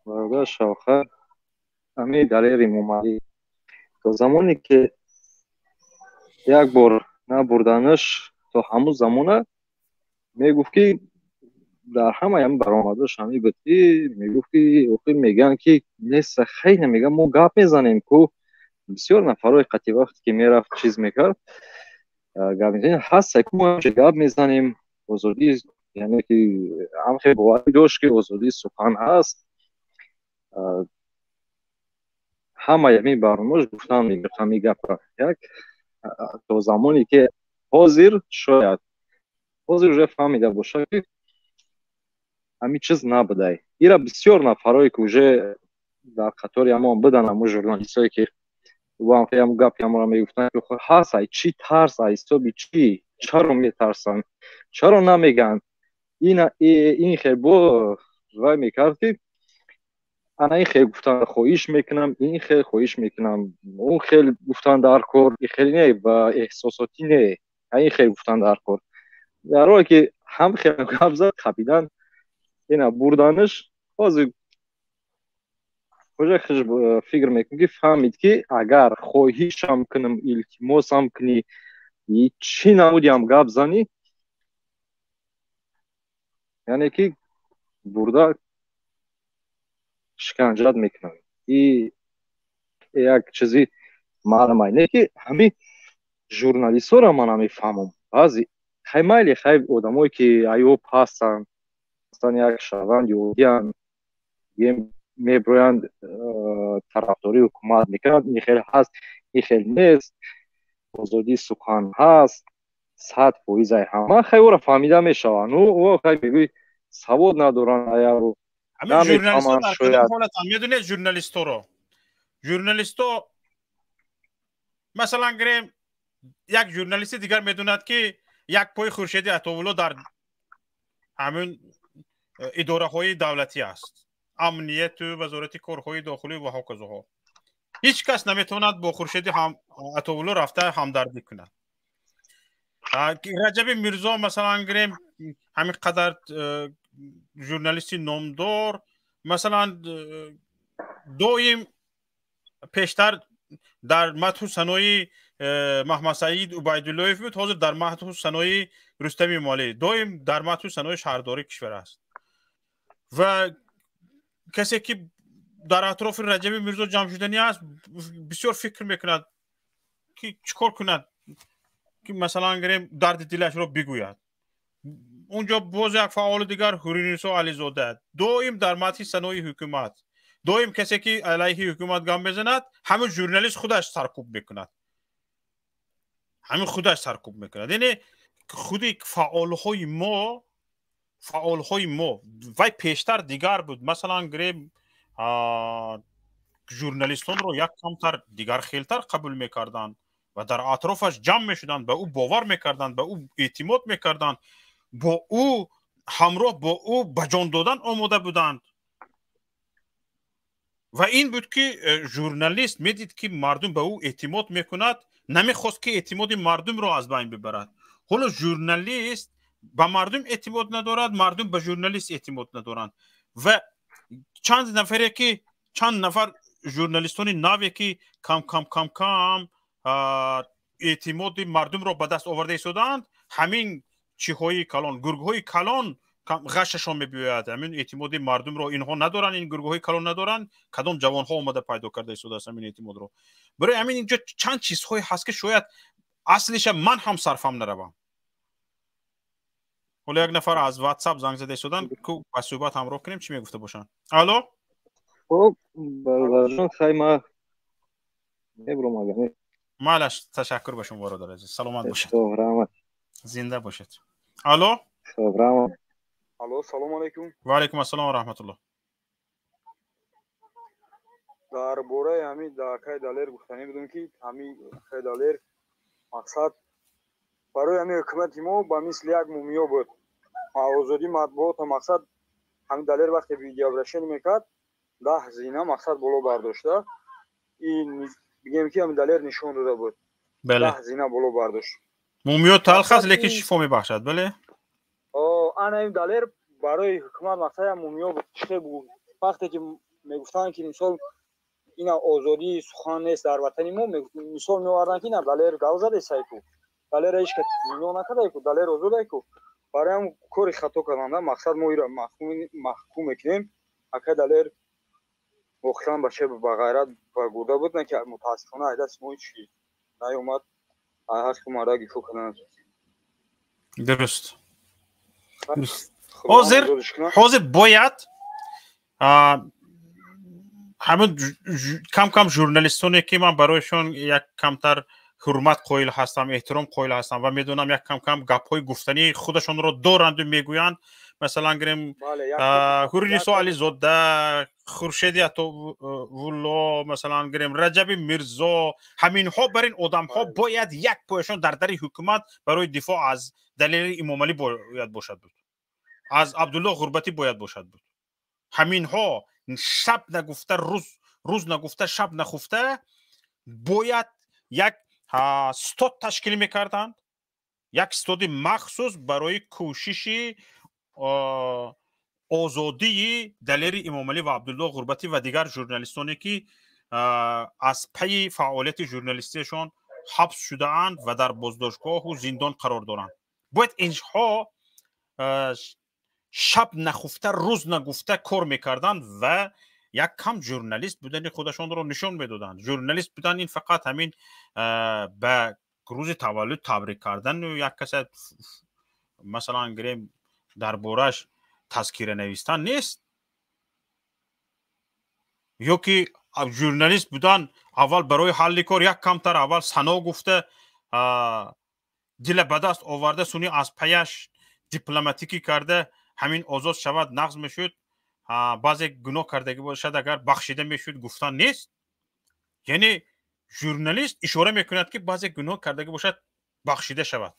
I: бародар Шавхар, ҳамин Далери Эмомалӣ то замоне ки як бор набурданаш, то ҳамун замона мегуфт, ки дар ҳамаи ҳамин баромадаш ҳамин буд, ки мегуфт, ки охир мегӯянд, ки неста, хеле мегӯянд, мо гап мезанем ку. Бисёр нафарҳои қатъи вақте ки мерафт, чиз мекард, гап мезанем, ҳаста ку, мо гап мезанем, озодӣ, яъне ки ҳам хеле боварӣ дошт, ки озодии сухан ҳаст. Ҳамаи ҳамин барномааш гуфтан мегирифт ҳамин гапра. Як то замоне ки ҳозир, шояд ҳозир уже фаҳмида бошад, ки ҳамин чиз набудай. Ира бисёр нафарое ки уже дар қатори ҳамон будан, ҳамон журналистое ки ҳам гапи ҳамонро мегуфтанд, ки ҳаст, ай чӣ тарс, ай ҳисоби чӣ, чаро метарсанд, чаро намегӯянд? Ин хел бо вай мекард, ки ана ин хел гуфтан хоҳиш мекунам, ин хел хоҳиш мекунам, он хел гуфтан дар кор, ин хел не, ба эҳсосотӣ не, ин хел гуфтан дар кор. Дар ҳоле ки ҳам хел гап зад, қабидан ина бурданаш. Ҳозир уже хиш фикр мекунам, ки фаҳмид, ки агар хоҳишам кунам, илтимосам кунӣ, чӣ намудиам гап занӣ, яъне ки бурда шиканҷат мекунанд. И як чизи маълумай не, ки ҳамин журналистҳоро ман намефаҳмам. Баъзе хай майли, хай одамое ки айёб ҳастанд, масалан, як шаҳрванди оддиянд, меброянд, тарафдории ҳукумат мекунанд, ин хел ҳаст, ин хел нест, озодии сухан ҳаст, 100% ай ҳама, хай ӯро фаҳмида мешаванд. Ну хай мегӯй, савод надоранд аяру.
A: Журналистҳо дар кадом ҳолатанд, медонед? Журналистҳоро, журналистҳо, масалан, гирем, як журналисти дигар медонад, ки як пои Хуршеди Атовулло дар ҳамин идораҳои давлатӣ аст, амнияту вазорати корҳои дохилӣ ва ҳоказоҳо. Ҳеҷ кас наметавонад бо Хуршеди Атовулло рафта ҳамдардӣ кунад. Раҷаби Мирзо, масалан, гирем, ҳамин қадар журналисти номдор, масалан, доим пештар дар мадҳу санои Маҳмадсаид Убайдуллоев буд, ҳозир дар мадҳу санои Рустами Эмомалӣ, доим дар мадҳу санои шаҳрдории кишвар аст. Ва касе ки дар атрофи Раҷаби Мирзо ҷамъ шуданӣ аст, бисёр фикр мекунад, ки чӣ кор кунад. Ки масалан гирем, дарди дилашро бигӯяд. Унҷо боз як фаъоли дигар, Ҳуринисо Ализода, доим дар мадҳи санои ҳукумат. Доим касе ки алайҳи ҳукумат гап мезанад, ҳамин журналист худаш саркӯб мекунад, ҳамин худаш саркӯб мекунад. Яъне худи фаъолҳои мо вай пештар дигар буд. Масалан гирем, журналистонро як камтар дигар хелтар қабул мекарданд ва дар атрофаш ҷамъ мешуданд, ба ӯ бовар мекарданд, ба ӯ эътимод мекарданд, бо ӯ ҳамроҳ, бо ӯ ба ҷон додан омода буданд. Ва ин буд, ки журналист медид, ки мардум ба ӯ эътимод мекунад, намехост, ки эътимоди мардумро аз байн бибарад. Ҳоло журналист ба мардум эътимод надорад, мардум ба журналист эътимод надоранд. Ва чанд нафаре ки, чанд нафар журналистони наве ки кам кам кам кам эътимоди мардумро ба даст оварда истодаанд, ҳамин чиҳои калон, гургҳои калон ғашашон мебиёяд. Ҳамин эътимоди мардумро инҳо надоранд, ин гургҳои калон надоранд. Кадом ҷавонҳо омада пайдо карда истодааст ҳамин эътимодро. Барои ҳамин инҷо чанд чизҳое ҳаст, ки шояд аслиша ман ҳам сарфам наравам. Ҳоло як нафар аз Ватсап занг зада истодан, ку ба суҳбат ҳамроҳ кунем, чӣ мегуфта бошанд. Алло.
I: Хуб, бародарҷон, хай, ма мебурам агар.
A: Майлаш, ташаккур ба шумо, бародар азиз, саломат бошед.
I: Раҳмат.
A: Зинда бошед. Алло.
I: Хуб, раҳмат.
J: Алло, салому алайкум.
A: Ва алайкум ассалом ва раҳматуллоҳ.
J: Дар бораи ҳамин акай Далер гуфтанӣ будам, ки ҳамин акай Далер мақсад барои ҳамин ҳукумати мо ба мисли як мумиё буд. Озодии матбуота мақсад ҳамин Далер вақте видеообращение мекард, 10 зина мақсад боло бардошта. Ин бигем, ки ҳамин Далер нишон дода буд, 10 зина боло бардошт.
A: Мумиё талх аст, лекин шифо мебахшад, бале.
J: Ана ин Далер барои ҳукумат мақсад як мумиё буд. Чӣ буд, вақте ки мегуфтанд, ки мисол ина озодии сухан нест дар ватани мо, мисол меоварданд, ки ина Далер гап задесайку, Далера ҳеч кас зиндон накардайку, Далер озодайку. Барои ҳам кори хато карданда. Мақсад мо иро маҳкум мекунем. Акай Далер воқеан бача ба ғайрат, ба гурда буд, на ки мутаассифона ай дасти мо ҳеч наёмад, ҳаққи мардак ифо кардан.
A: Дуруст. Ҳозир бояд ҳамин кам кам журналистоне, ки ман барояшон як камтар ҳурмат қоил ҳастам, эҳтиром қоил ҳастам ва медонам, як кам кам гапҳои гуфтании худашонро доранду мегӯянд. Масалан гирем, Ҳуринисо Ализода, Хуршеди Атовулло, масалан гирем, Раҷаби Мирзо, ҳаминҳо, бар ин одамҳо бояд як пояшон дар дари ҳукумат барои дифоъ аз Далери Имомалӣ бояд бошад буд, аз Абдулло Ғурбатӣ бояд бошад буд. Ҳаминҳо шаб нагуфта рӯз нагуфта, шаб нахуфта бояд як стод ташкил мекарданд, як стоди махсус барои кӯшиши озодии Далери Имомалӣ ва Абдулло Ғурбатӣ ва дигар журналистоне, ки аз пайи фаъолияти журналистиашон ҳабс шудаанд ва дар боздоштгоҳу зиндон қарор доранд. Бояд инҳо шаб нахуфта, рӯз нагуфта кор мекарданд ва як кам журналист будани худашонро нишон медоданд. Журналист будан ин фақат ҳамин ба рӯзи таваллуд табрик кардану як каса, масалан гирем, дар бораш тазкира навистан нест. Ё ки журналист будан аввал барои ҳалли кор як камтар аввал сано гуфта, дила ба даст оварда, суни аз паяш дипломатикӣ карда, ҳамин озод шавад, нағз мешуд, баъзе гуноҳ кардагӣ бошад агар, бахшида мешуд, гуфтан нест. Яъне журналист ишора мекунад, ки баъзе гуноҳ кардагӣ бошад, бахшида шавад.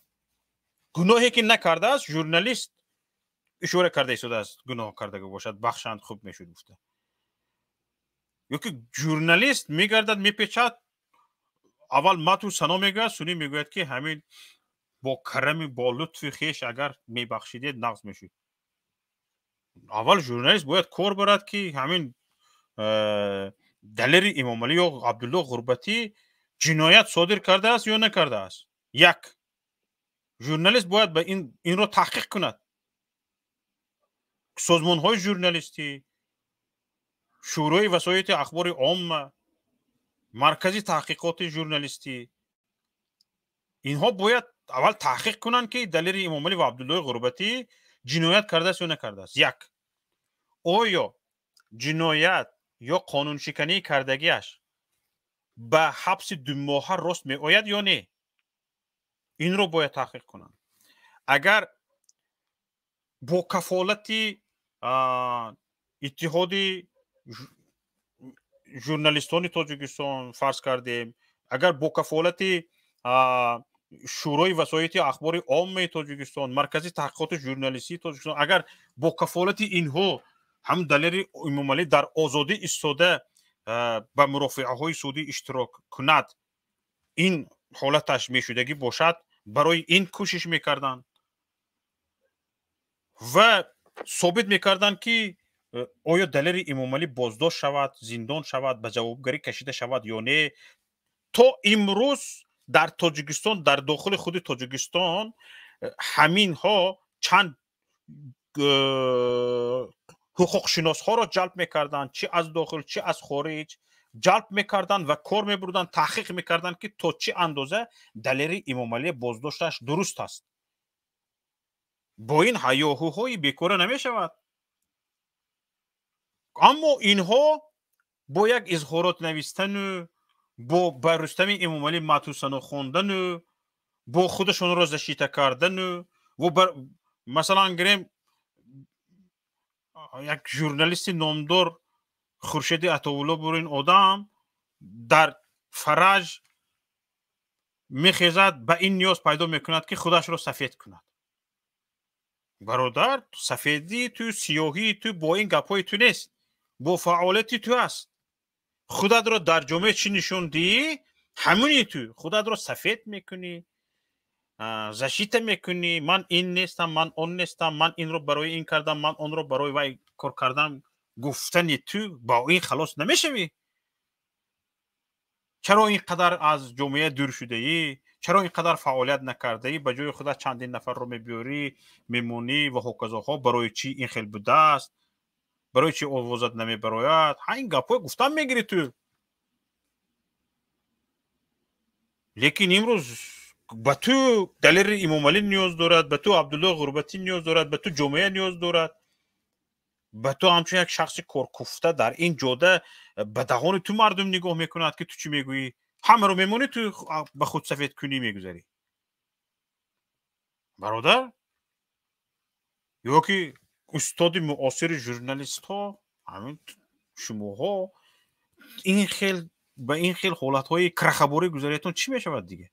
A: Гуноҳе ки накардааст, журналист ишора карда истодааст, гуноҳ кардагӣ бошад, бахшанд, хуб мешуд, гуфта. Ё ки журналист мегардад, мепечад, аввал мадҳу сано мегӯяд, сунӣ мегӯяд, ки ҳамин бо карами, бо лутфи хеш агар мебахшидед, нағз мешуд. Аввал журналист бояд кор барад, ки ҳамин Далери Имомалӣ ё Абдулло Ғурбатӣ ҷиноят содир кардааст ё накардааст. Як журналист бояд ба инро таҳқиқ кунад. Созмонҳои журналистӣ, Шӯрои васоити ахбори омма, Маркази таҳқиқоти журналистӣ. Инҳо бояд аввал таҳқиқ кунанд, ки Далери Эмомалӣ ва Абдуллои Ғурбатӣ ҷиноят кардааст ё накардааст. Як, оё ҷиноят ё қонуншикании кардагиаш ба ҳабси думоҳа рост меояд ё не, инро бояд таҳқиқ кунанд. Агар бо кафолати иттиҳоди журналистони Тоҷикистон фарз кардем, агар бо кафолати Шӯрои васоити ахбори оммаи Тоҷикистон, Маркази таҳқиқоти журналистии Тоҷикистон, агар бо кафолати инҳо ҳам Далери Эмомалӣ дар озодӣ истода ба мурофиаҳои судӣ иштирок кунад, ин ҳолаташ мешудагӣ бошад, барои ин кӯшиш мекарданд ва собит мекарданд, ки оё Далери Эмомалӣ боздошт шавад, зиндон шавад, ба ҷавобгарӣ кашида шавад ё не. То имрӯз дар Тоҷикистон, дар дохили худи Тоҷикистон ҳаминҳо чанд ҳуқуқшиносҳоро ҷалб мекарданд, чи аз дохил, чи аз хориҷ ҷалб мекарданд ва кор мебурданд, таҳқиқ мекарданд, ки то чӣ андоза Далери Эмомалӣ боздошташ дуруст аст. Бо ин ҳаёҳуҳои бекора намешавад. Аммо инҳо бо як изҳорот навистану, бо ба Рустами Эмомалӣ матусано хондану, бо худашонро защита кардану, масалан гирем, як журналисти номдор Хуршеди Атовулло бурин одам дар фараҷ мехезад, ба ин ниёз пайдо мекунад, ки худашро сафед кунад. Бародар, сафедии ту, сиёҳии ту бо ин гапҳои ту нест, бо фаъолияти ту аст. Худатро дар ҷомеа чӣ нишон диҳӣ, ҳамони ту. Худатро сафед мекунӣ, защита мекунӣ: ман ин нестам, ман он нестам, ман инро барои ин кардам, ман онро барои вай кор кардам. Гуфтани ту бо ин халос намешавӣ. Чаро ин қадар аз ҷомеа дур шудаӣ? Чаро ин қадар фаъолият накардаӣ? Ба ҷои худат чандин нафарро мебиёрӣ, мемонӣ ва ҳоказоҳо. Барои чӣ ин хел будааст? Барои чӣ овозат намебарояд? Ҳа, ин гапҳо гуфтан мегирӣ ту. Лекин имрӯз ба ту Далери Эмомалӣ ниёз дорад, ба ту Абдуллои Ғурбатӣ ниёз дорад, ба ту ҷомеа ниёз дорад, ба ту ҳамчун як шахси коркуфта дар ин ҷода ба даҳони ту мардум нигоҳ мекунад, ки ту чӣ мегӯӣ. Ҳамаро мемонӣ, ту ба худ сафедкунӣ мегузарӣ, бародар. Ё ки устоди муосири журналистҳо ҳамин шумоҳо ин хел ба ин хел ҳолатҳои крахаборӣ гузариятон чӣ мешавад дига?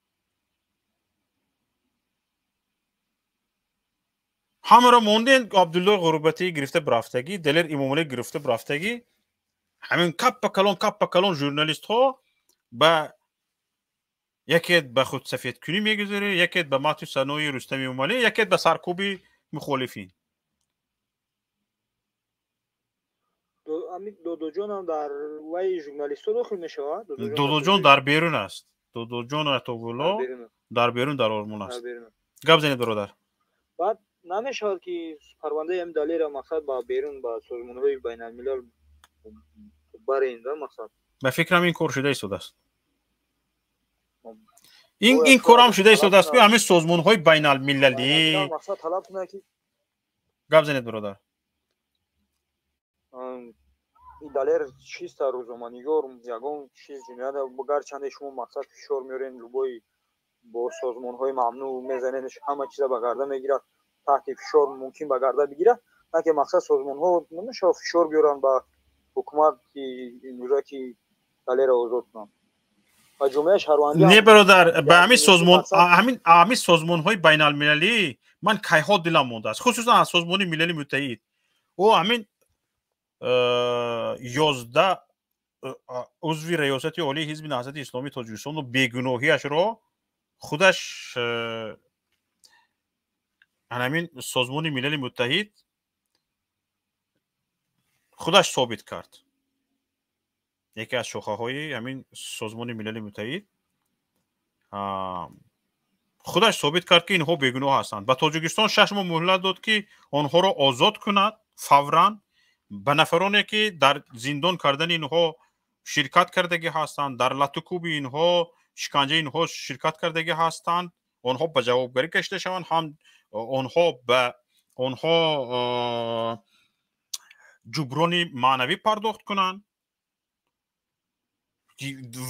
A: Ҳамаро монден, Абдуллои Ғурбатӣ гирифта бирафтагӣ, Далер Эмомалӣ гирифта бирафтагӣ, ҳамин каппа калон, каппа калон журналистҳо ба яке ба худсафедкунӣ мегузарӣ, яке ба мату санои Рустами Эмомалӣ, яке ба саркӯби мухолифин.
J: Додоҷонам дар вай журналистҳо дохил мешавад?
A: Додоҷон дар берун аст. Додоҷон Атовулло дар берун, дар Олмон аст. Гап занед, бародар.
J: Баъд намешавад, ки парвандаи ҳамин Далера мақсад ба берун, ба созмонҳои байналмилал барем да мақсад?
A: Ба фикрам, ин кор шуда истодааст. Ин корам шуда истодааст, ки ҳамин созмонҳои байналмилалӣ.
J: Мақсад талаб кунад, ки
A: Гап занед, бародар.
J: Ин Далер чиста рӯзноманигор, ягон чиз ҷиноят, гарчанде шумо мақсад фишор меорен, любой бо созмонҳои мамнӯъ мезанед, ҳама чиза ба гарда мегирад, таҳти фишор мумкин ба гарда бигирад, на ки мақсад созмонҳо намешавад фишор биёранд ба ҳукумат, ки имрӯза ки Далера озод кунанд ва ҷомеаи шаҳрвандӣ?
A: Не, бародар, ба ҳамин созмон, ҳамин созмонҳои байналмилалӣ ман кайҳо дилам мондааст, хусусан аз Созмони Милали Муттаҳид. Ӯ ҳамин 11 узви Раёсати Олии Ҳизби Наҳзати Исломии Тоҷикистону бегуноҳиашро худаш ҳамин Созмони Милали Муттаҳид худаш собит кард. Яке аз шохаҳои ҳамин Созмони Милали Муттаҳид худаш собит кард, ки инҳо бегуноҳ ҳастанд. Ба Тоҷикистон 6 моҳ муҳлат дод, ки онҳоро озод кунад фавран, ба нафароне ки дар зиндон кардани инҳо ширкат кардагӣ ҳастанд, дар латукуби инҳо шиканҷаи инҳо ширкат кардагӣ ҳастанд, онҳо ба ҷавобгарӣ кашида шаванд, ҳам онҳо ба онҳо ҷуброни маънавӣ пардохт кунанд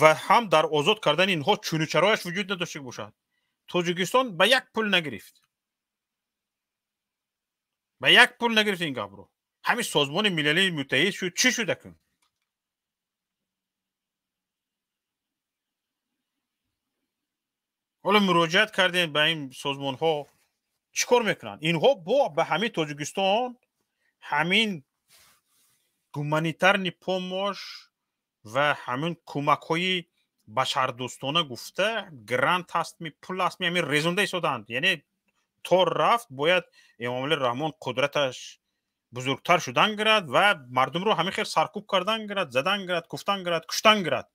A: ва ҳам дар озод кардани инҳо чуну чарояш вуҷуд надошта бошад. Тоҷикистон ба як пул нагирифт, ба як пул нагирифт ин гапро. Ҳамин Созмони Милалии Муттаҳид шуд, чӣ шуд акун? Ҳоло муроҷиат кардем ба ин созмонҳо, чӣ кор мекунанд? Инҳо бо ба ҳамин Тоҷикистон ҳамин гуманитарный помощь ва ҳамин кӯмакҳои башардӯстона гуфта, грант ҳастми, пул ҳастми, ҳамин резонда истодаанд. Яъне то рафт бояд Эмомалӣ Раҳмон қудраташ бузургтар шудан гирад ва мардумро ҳамин хел саркӯб кардан гирад, задан гирад, куфтан гирад, куштан гирад.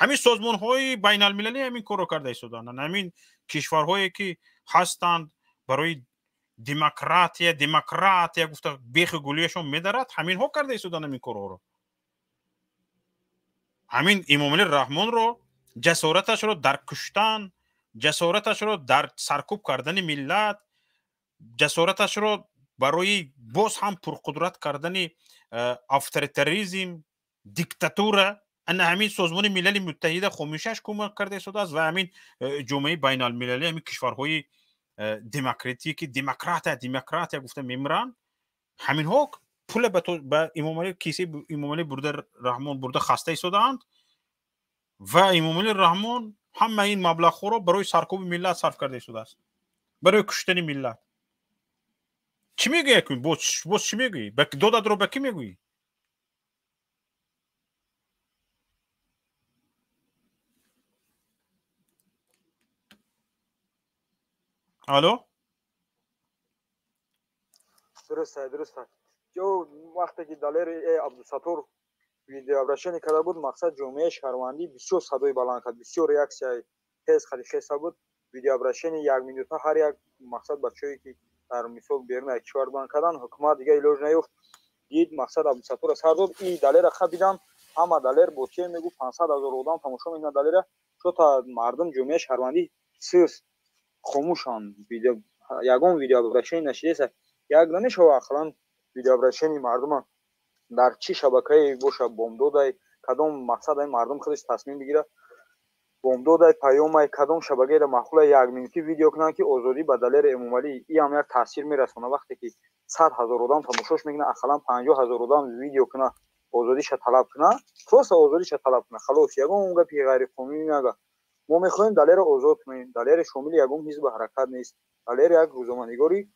A: Ҳамин созмонҳои байналмилалӣ ҳамин корро карда истодаанд. Ҳамин кишварҳое ки ҳастанд барои демократия, демократия гуфта бехи гулияшон медарад, ҳаминҳо карда истодаанд ҳамин корҳоро. Ҳамин Эмомалӣ Раҳмонро ҷасораташро дар куштан, ҷасораташро дар саркӯб кардани миллат, ҷасораташро барои боз ҳам пурқудрат кардани авторитаризм, диктатура, ана ҳамин Созмони Милали Муттаҳида хомӯшаш кӯмак карда истодааст ва ҳамин ҷомеаи байналмилалӣ, ҳамин кишварҳои демократӣ ки демократия, демократия гуфта мемиранд, ҳаминҳо пула ба Эмомалӣ, кисаи Эмомалӣ бурда Раҳмон бурда хаста истодаанд ва Эмомалӣ Раҳмон ҳама ин маблағҳоро барои саркӯби миллат сарф карда истодааст, барои куштани миллат. Чӣ мегӯӣ акун? Боз чӣ мегӯӣ? Додатро ба кӣ мегӯӣ? Алло?
J: Дуруст, дуруст. Ё вақте ки Далери Абдусаттор видеообращение карда буд, мақсад ҷомеаи шаҳрвандӣ бисёр садои баланд кард, бисёр реаксияи тез хеле буд. Видеообращение як минута ҳар як мақсад бачаҳое ки дар мисол берун аз кишвар банд кардан, ҳукумат дигар илоҷ наёфт, дид мақсад Абдусатторро сар дод. И Далера хабидан, ҳама Далер бо че мегӯ 500 000 одам тамошо мекунад Далера, чо та мардум ҷомеаи шаҳрвандӣ сирс хомӯшанд. Ягон видеообращение нашидеса, як намешава ақаллан видеообращение мардума дар чӣ шабакае боша, бомдодай кадом мақсад ай мардум худаш тасмим бигирад, бомдодай паёмай кадом шабакаеро маъқула як минути видео кунанд ки озодӣ ба Далери Эмомалӣ. И ҳам як таъсир мерасона вақте ки 100 000 одам тамошош мекунад, ақаллан 50 000 одам видео кунад, озодиша талаб кунад, просто озодиша талаб кунад, халос, ягон гапи ғайриқонунӣ нага. Мо мехоҳем Далеро озод кунем. Далери шомили ягон ҳизбу ҳаракат нест. Далер як рӯзноманигори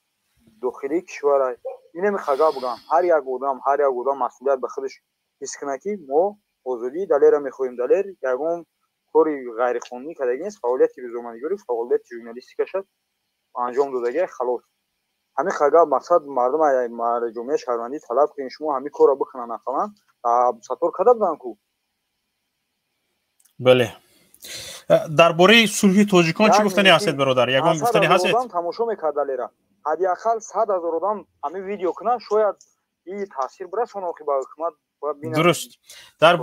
J: дохилии кишвар аст. Инаме хага бугам, ҳар як одам, ҳар як одам масъулият ба худаш ҳис кунад ки мо озодии Далера мехоҳем. Далер ягон кори ғайриқонунӣ кардаги нест, фаъолияти рӯзноманигорӣ, фаъолияти журналистикаша анҷом додагӣ, халос. Ҳамин хага мақсад мардум ҷомеаи шаҳрвандӣ талаб кунем, шумо ҳамин корро бикунанд ақаллан. Абдусаттор карда буданд ку?
A: Бале. Дар бораи сулҳи тоҷикон чӣ гуфтанӣ ҳастед, бародар? Ягон гуфтанӣ ҳастед?
J: Одам тамошо мекард Далера, ҳадди ақал 100 000 одам ҳамин видео кунанд, шояд и таъсир бирасонад охи ба ҳукумат.
A: Дуруст. Дар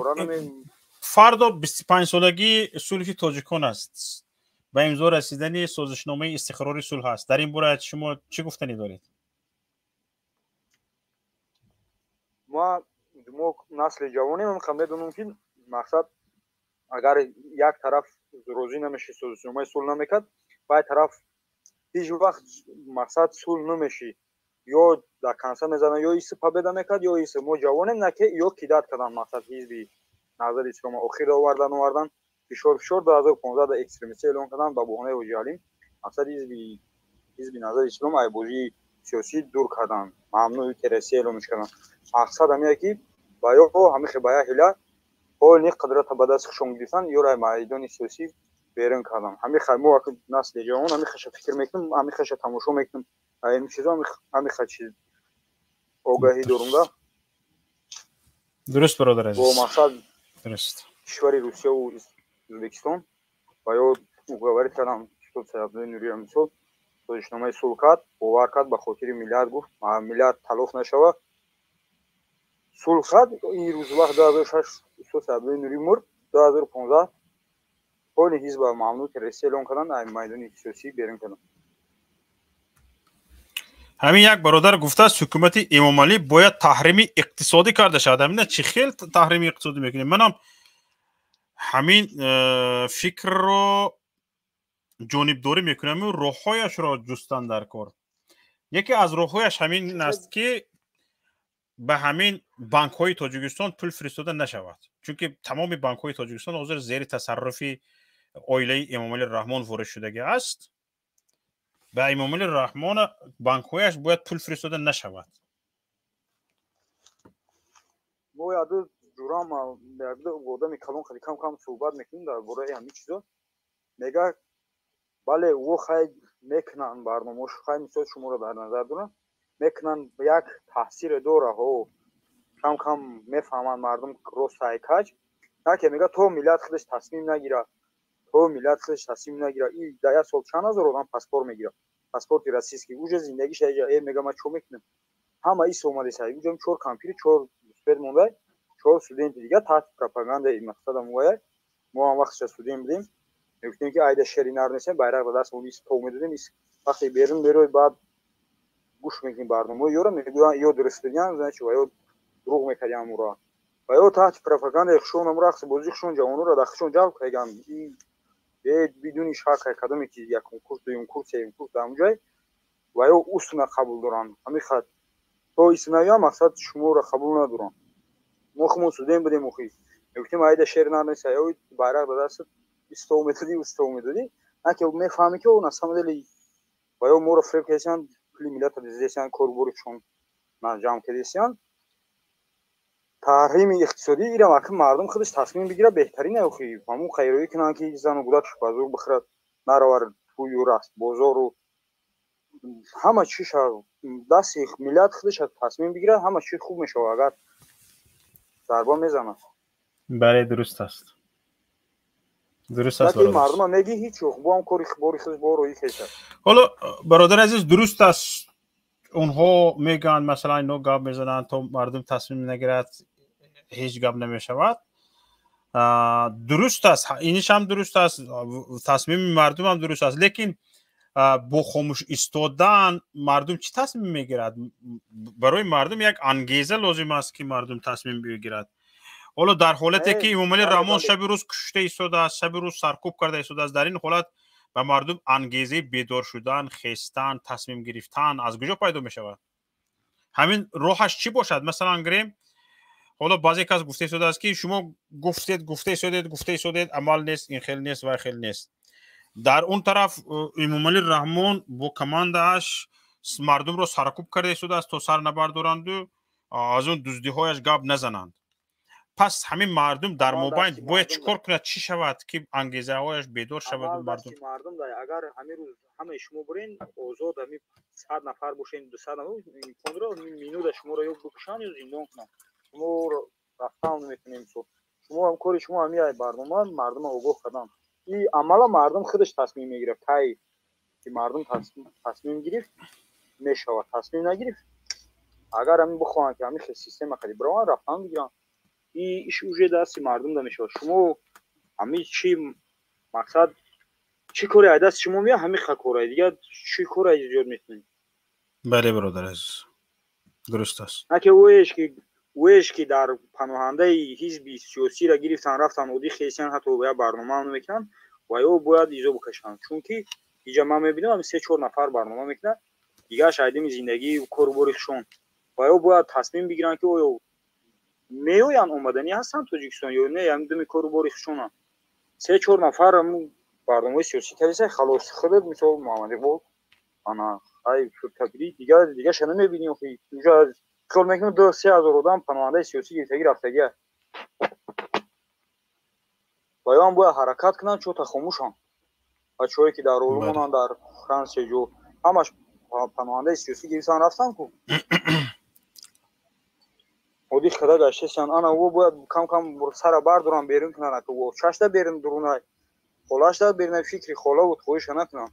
A: фардо 25-солагии сулҳи тоҷикон аст, ба имзо расидани созишномаи истиқрори сулҳ аст. Дар ин бора шумо чӣ гуфтанӣ доред?
J: Мо насли ҷавонем, медонем ки мақсад агар як тараф розӣ намеши, созишномаи сулҳ намекард, баъд тараф ҳеҷ вақт мақсад сулҳ намеши, ё дар канса мезанад, ё иси победа мекард, ё иси. Мо ҷавонем, на ки ё кидат кардан мақсад ҳизби Наҳзати Ислома охир овардан фишор 2015 да экстремистӣ эълон кардан ба баҳонаи Ҳоҷи Алим, мақсад ҳизби Наҳзати Ислом ай бозии сиёсӣ дур кардан, мамнӯи террористӣ эълонш кардан. Мақсад ҳамине ки ба ё ҳамин хел ба як ҳила ҳолни қудрата ба даст хушон гирифтан, ёро ай майдони сиёсӣ берун кардан. Ҳамин хел мо насли ҷавон ҳамин хеша фикр мекунем, ҳамин хеша тамошо мекунем, ҳамин чизо ҳамин хел чиз огаҳӣ дорум да.
A: Дуруст, бародар азиз.
J: Бо мақсад
A: дуруст.
J: Кишвари Русия ва Ӯзбекистон ва ё уговорить кардан устод Саидабдуллои Нурия, мисол созишномаи сулҳ кард, бовар кард, ба хотири миллат гуфт, миллат талоф нашава, сулҳ кард. Ин рӯз вақт 2006 устод Саидабдуллои Нурӣ мурд, 2015 Полный ҳизба мамнӯъ террористӣ эълон кардан, аз майдони сиёсӣ берун кардан.
A: Ҳамин як бародар гуфтааст, ҳукумати Эмомалӣ бояд таҳрими иқтисодӣ карда шавад. Ҳамина чӣ хел таҳрими иқтисодӣ мекунем? Манам ҳамин фикрро ҷонибдорӣ мекунаму роҳҳояшро ҷустан дар кор. Яке аз роҳҳояш ҳамин аст, ки ба ҳамин банкҳои Тоҷикистон пул фиристода нашавад, чунки тамоми банкҳои Тоҷикистон ҳозир зери тасарруфи оилаи Эмомалӣ Раҳмон ворид шудагӣ аст. Ба Эмомалӣ Раҳмон банкҳояш бояд пул фиристода нашавад.
J: Мо яду ҷурам якду одами калон хеле кам кам суҳбат мекунем дар бораи ҳамин чизо. Мега, бале, ӯ хай мекунанд барномаош, хай мисол шуморо дар назар дорам, мекунанд, як таъсире дора, ҳо, кам кам мефаҳманд мардум рост ай каҷ. На ки мега, то миллат худаш тасмим нагирад, то миллат худаш тасмим нагирад. И дар як сол чанд ҳазор одам паспорт мегирад, паспорти российский, уже зиндагиша э мега, ман чо мекунам? Ҳама ис омадеса, уҷам чор кампири, чор успед мондай, чор студенти дига таҳти пропагандаи мақсадам вая. Мо ҳам вақтша студент будем, мегуфтем, ки айда шери нар нестем, байрақ ба даст ис то медодем. Ис вақте берун мерои, баъд гӯш мекунем барномаи ёро, мегӯянд, ё дуруст диган, значит, ва ё дурӯғ мекардиам уро, ва ё таҳти пропагандаи хушон ам рақси бозии хушон ҷавононро дар хушон ҷалб кардаган. Бидуни шак, кадоме ки якум курс, дуюм курс, сеюм курс дар ҳамун ҷой, ва ё устна қабул доранд. Ҳамин хат то истинаём мақсад шуморо қабул надоранд. Мо хумон студент будем, охи мегуфтем, айда шер нар нест, ё байрақ ба дастат истов медодӣ, устов медодӣ. На ки мефаҳмӣ, ки на самом деле ва ё моро фиреб кардесиянд, пули миллата дуздесиянд, корубори хушон ҷамъ кардесиянд. Таҳрими иқтисодӣ ирам аки мардум худаш тасмим бигирад, беҳтарин. Охи ҳамун хайроӣ кунанд, ки зану гудакш ба зур бихӯрад, наравар тӯю раст бозору ҳама чиша дасти миллат худаш тасмим бигирад, ҳама чи хуб мешавад, агар зарба мезанад.
A: Бале, дуруст аст, дуруст аст.
J: Мардума меги, ҳеҷ бо ҳам кори бори худ бо роҳӣ хеша.
A: Ҳоло, бародар азиз, дуруст аст, онҳо мегӯянд, масалан, ино гап мезананд, то мардум тасмим нагирад, ҳеҷ гап намешавад. Дуруст аст, инишам дуруст аст, тасмими мардумам дуруст аст, лекин бо хомӯш истодан мардум чӣ тасмим мегирад? Барои мардум як ангеза лозим аст, ки мардум тасмим бигирад. Ҳоло дар ҳолате ки Эмомалӣ Раҳмон шаби рӯз кушта истодааст, шаби рӯз саркӯб карда истодааст, дар ин ҳолат ба мардум ангезаи бедор шудан, хестан, тасмим гирифтан аз куҷо пайдо мешавад? Ҳамин роҳаш чӣ бошад? Масалан, гирем, ҳоло баъзе кас гуфта истодааст, ки шумо гуфтед, гуфта истодед, гуфта истодед, амал нест, ин хел нест, вай хел нест. Дар он тараф Эмомалӣ Раҳмон бо командааш мардумро саркӯб карда истодааст, то сар набардоранду аз он дуздиҳояш гап назананд. Пас ҳамин мардум дар мобайн бояд чӣ кор кунад, чӣ шавад, ки ангезаҳояш бедор шавад?
J: Мардум агар ҳамин рӯз ҳамаи шумо бурен озод, ҳами 100 нафар бошен, 200 нафар, имкон минута шуморо ё бикушанд, ё зиндон кунанд. Шумо рафтан наметонем. Шумо ҳам кори шумо ҳами барнома мардума огоҳ кардан. И амала мардум худаш тасмим мегирад. Кай ки мардум тасмим гирифт, мешавад, тасмим нагирифт, агар ҳамин бихоҳанд, ки ҳамин система қади бираванд, рафтан бигиранд, и иш уже дасти мардум да мешавад. Шумо ҳамин чи мақсад, чӣ коре ай дасти шумо меяд, ҳамин ха кора, дигар чӣ коре зиёд метунед?
A: Бале, бародар азиз, дуруст аст.
J: На ки ӯеш ки ӯеш ки дар паноҳандаи ҳизби сиёсиро гирифтан, рафтан, оддӣ хесиян, ҳатто як барнома мекунанд, ва ё бояд изо бикашанд, чунки иҷа ман мебинам, се чор нафар барнома мекунад, дигараш айдими зиндагӣ, кору бори хушон. Ва ё бояд тасмим бигиранд, ки оё меоянд, омаданӣ ҳастанд Тоҷикистон ё не, ҳамин думи кору бори хушонанд. Се чор нафар барномаи сиёсӣ кардеса, халос. Худат мисол Муҳаммад Иқбол, ана ай шудкабирӣ, дигар дигаша намебинӣ. Охи уҷа хиёл мекунам, 2-3 ҳазор одам паноҳандаи сиёсӣ гирифтагӣ рафтагия, ва ё ҳам бояд ҳаракат кунанд, чота хомӯшанд. Бачаҳое ки дар Олмонанд, дар Франсия, ҷо ҳамаш паноҳандаи сиёсӣ гирифтан, рафтан ку оддӣ када гаштесиян. Ана ӯ бояд кам кам сара бардоранд, берун кунанд, чашта берун дурунай, холашда берунай, фикри холаву хоҳиша накунанд.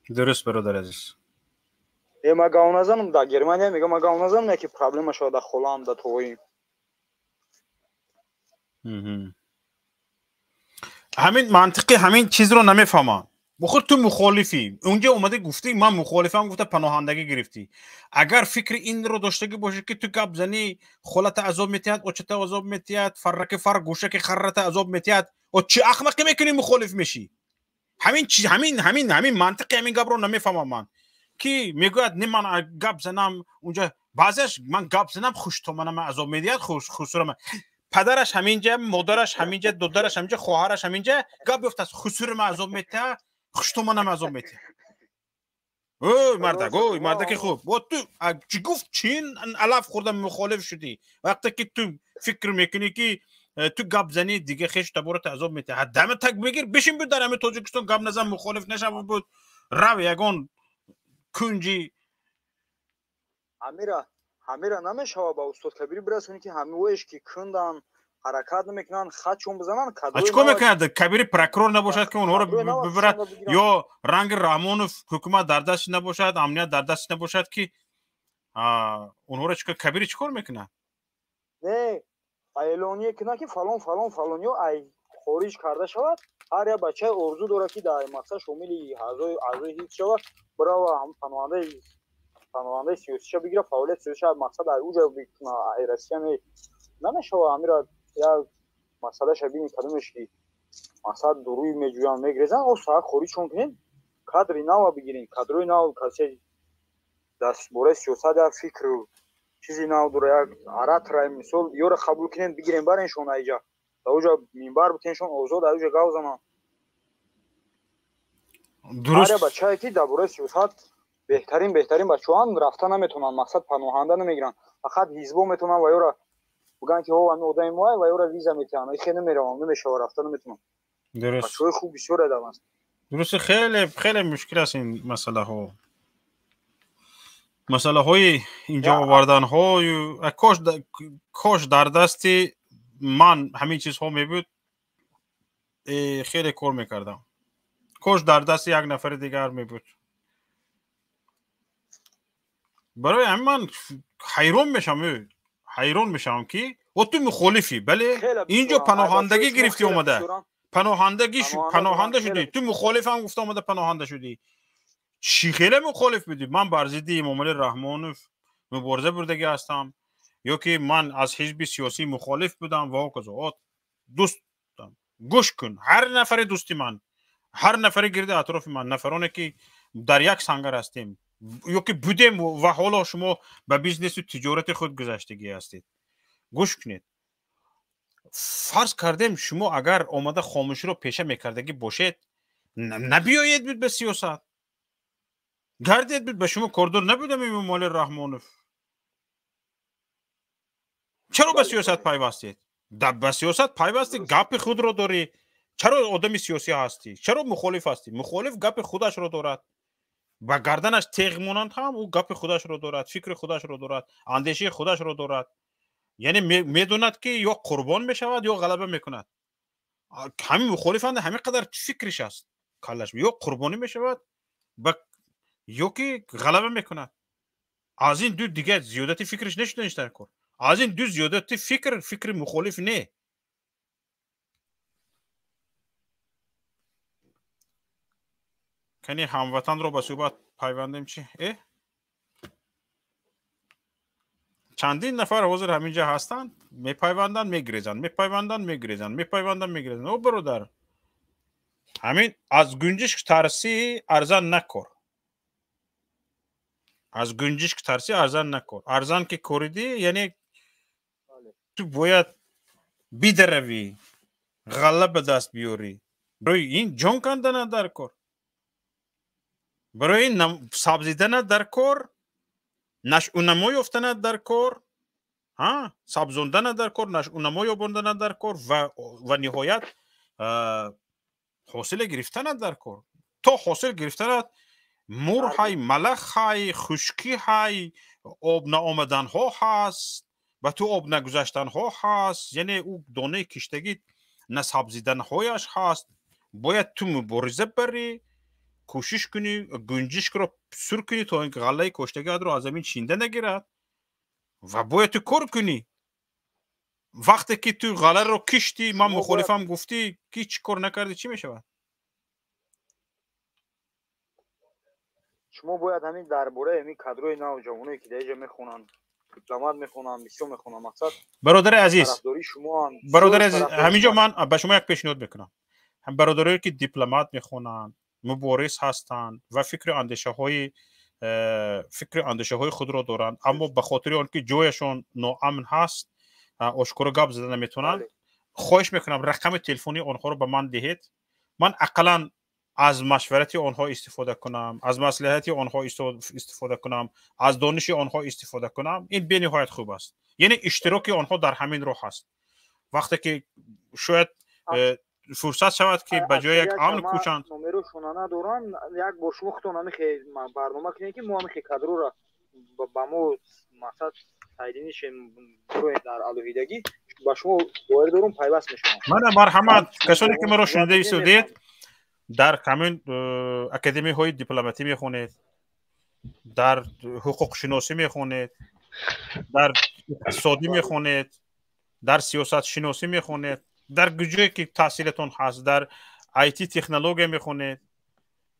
A: Дуруст, бародар азиз.
J: Э, ма гав назанам, дар Германия мегам, ма гав назанам, яке проблема шавад дар холаам, дар тоғоим.
A: Ҳамин мантиқи ҳамин чизро намефаҳмам. Бохир ту мухолифӣ, унҷа омада гуфтӣ ман мухолифам, гуфта паноҳандагӣ гирифтӣ. Агар фикри инро доштагӣ бошӣ, ки ту гап занӣ, холата азоб метиҳад, очата азоб метиҳад, фарраки фар гӯшаки харрата азоб метиҳад, о чӣ ахмақӣ мекунӣ, мухолиф мешӣ? Ҳамин чиз, ҳамин мантиқи ҳамин гапро намефаҳмам ман, ки мегӯяд не, ман гап занам унҷа, баъзеаш ман гап занам хуштоманама азоб медиҳад, хусурама. Падараш ҳаминҷа, модараш ҳаминҷа, додараш ҳаминҷа, хоҳараш ҳаминҷа, гап ёфтааст, хусурама азоб метиҳад, хуштоманам азоб метиҳад. Ой мардак, ой мардаки хуб, бо ту чӣ гуфт, чин алаф хӯрда мухолиф шудӣ? Вақте ки ту фикр мекунӣ, ки ту гап занӣ, дига хешу табората азоб метиҳад, дама так бигир, бишин буд дар ҳамин Тоҷикистон, гап назан, мухолиф нашав буд, рав ягон кунҷи.
J: Ҳамира намешава ба устод Кабирӣ бирасонӣ, ки ҳамиоеш ки кундан ҳаракат намекунанд, хатшон бизананд.
A: Чӣ кор мекунад Кабири? Прокурор набошад, ки онҳоро бибарад, ё ранги Раҳмонов ҳукумат дар дасти набошад, амният дар дасти набошад, ки онҳоро чикор, Кабири чӣ кор мекунад?
J: Не, эълония кунад, ки фалон, фалон, фалониё ай хориҷ карда шавад. Ҳар як бачаи орзу дорад, ки дар мақсад шомили аъзои ҳизб шавад, бирава паноҳандаи сиёсиша бигира, фаъолияти сиёсиша мақсад ай уҷа бикуна, ай Россия не. Намешава ҳамира як масъалаша бини, кадомеш ки мақсад дурӯй меҷӯянд, мегрезанд, о саҳа хориҷшон кунед, кадри нава бигирен, кадрои нав, касе дар бораи сиёсат як фикру чизи нав дора, як оратора, мисол, ёро қабул кунед, бигирен, бареншон айҷа, дар уҷа минбар битеншон, озод ай уҷа гав зананд.
A: Дуруст.
J: Ҳар бачае ки дар бораи сиёсат беҳтарин, беҳтарин бачаҳоам рафта наметавонанд, мақсад паноҳанда намегиранд, фақат ҳизбо метавонанд ва ёра бигӯянд, ки ҳо, ҳамин одами моа, ва ёра виза метиҳанд. Хе, намеравам, намешава, рафта наметавонам.
A: Дуруст.
J: Бачаҳои хуб бисёре дар аст.
A: Дуруст, хеле хеле мушкил аст ин масъалаҳо, масъалаҳои инҷо оварданҳою. Кош дар дасти ман ҳамин чизҳо мебуд, хеле кор мекардам. Кош дар дасти як нафари дигар мебуд. Барои ҳамин ман ҳайрон мешавам, ҳайрон мешавам, ки о ту мухолифӣ, бале, инҷо паноҳандагӣ гирифтӣ, омада паноҳандагӣ, паноҳанда шудӣ, ту мухолифам гуфта омада паноҳанда шудӣ. Чӣ хеле мухолиф будӣ? Ман бар зидди Эмомалӣ Раҳмонов мубориза бурдагӣ ҳастам, ё ки ман аз ҳизби сиёсӣ мухолиф будам ва ҳоказо. Дӯстам, гӯш кун, ҳар нафари дӯсти ман, ҳар нафари гирди атрофи ман, нафароне ки дар як сангар ҳастем ё ки будем ва ҳоло шумо ба бизнесу тиҷорати худ гузаштагӣ ҳастед, гӯш кунед. Фарз кардем, шумо агар омада хомӯширо пеша мекардагӣ бошед, набиёед буд ба сиёсат, гардед буд, ба шумо кордор набудам Эмомалӣ Раҳмонов. Чаро ба сиёсат пайвастед? Ба сиёсат пайвастӣ, гапи худро дорӣ. Чаро одами сиёсӣ ҳастӣ? Чаро мухолиф ҳастӣ? Мухолиф гапи худашро дорад, ба гарданаш теғ монанд ҳам, ӯ гапи худашро дорад, фикри худашро дорад, андешаи худашро дорад, яъне медонад, ки ё қурбон мешавад, ё ғалаба мекунад. Ҳамин мухолифанд ҳамин қадар фикриш аст каллаш, ё қурбонӣ мешавад, ё ки ғалаба мекунад. Аз ин ду дигар зиёдати фикриш нашуданиш дар кор. Аз ин ду зиёдати фикр, фикри мухолиф не. Кани ҳамватанро ба суҳбат пайвандем. Чи э чандин нафар ҳозир ҳаминҷа ҳастанд, мепайванданд, мегирезанд, мепайванданд, мегирезанд, мепайванданд, мегирезанд. О бародар, ҳамин аз гунҷишк тарсӣ, арзан накор, аз гунҷишк тарсӣ, арзан накор. Арзан ки коридӣ, яъне ту бояд бидаравӣ, ғалла ба даст биёрӣ. Барои ин ҷон кандана дар кор, барои ин сабзидана дар кор, нашъунамо ёфтана дар кор, сабзондана дар кор, нашъунамо ёбондана дар кор ва ниҳоят ҳосиле гирифтана дар кор. То ҳосил гирифтанат мур ҳай, малах ҳай, хушкӣ ҳай, об наомаданҳо ҳаст, ба ту об нагузаштанҳо ҳаст, яъне ӯ донаи киштагӣ насабзиданҳояш ҳаст. Бояд ту мубориза барӣ, кӯшиш кунӣ, гунҷишкро сур кунӣ, то ин ки ғаллаи коштагиатро аз замин чинда нагирад, ва бояд ту кор кунӣ. Вақте ки ту ғаларо киштӣ, ман мухолифам гуфтӣ, ки чӣ кор накардӣ, чӣ мешавад?
J: Шумо бояд ҳамин дар бораи ҳамин кадрои нав, ҷавоное ки дар инҷа мехонанд, дипломат мехонанд, бисёр мехонанд, мақсад
A: бародари азиз, бародари азиз, ҳаминҷо ман ба шумо як пешниҳод мекунам. Бародарое ки дипломат мехонанд, мубориз ҳастанд ва фикру андешаҳои худро доранд, аммо ба хотири он ки ҷояшон ноамн ҳаст, ошкоро гап зада наметавонанд, хоҳиш мекунам, рақами телефони онҳоро ба ман диҳед. Ман ақаллан аз машварати онҳо истифода кунам, аз маслиҳати онҳо истифода кунам, аз дониши онҳо истифода кунам. Ин бениҳоят хуб аст. Яъне иштироки онҳо дар ҳамин роҳ аст. Вақте ки шояд фурсат шавад, ки ба ҷои як амн кӯчанд.
J: Номерошона надорам. Як бор шумо худтон ҳамихе барнома кунед, ки мо ҳамихе кадрора ба мо мақсад сайдинишем, дар алоҳидагӣ ба шумо боварӣ дорум, пайваст мешавам.
A: Мана, марҳамат, касоне ки маро шунида истодед, дар ҳамин академияҳои дипломатӣ мехонед, дар ҳуқуқшиносӣ мехонед, дар иқтисодӣ мехонед, дар сиёсатшиносӣ мехонед, дар ҷое ки таҳсилатон ҳаст, дар IT технология мехонед,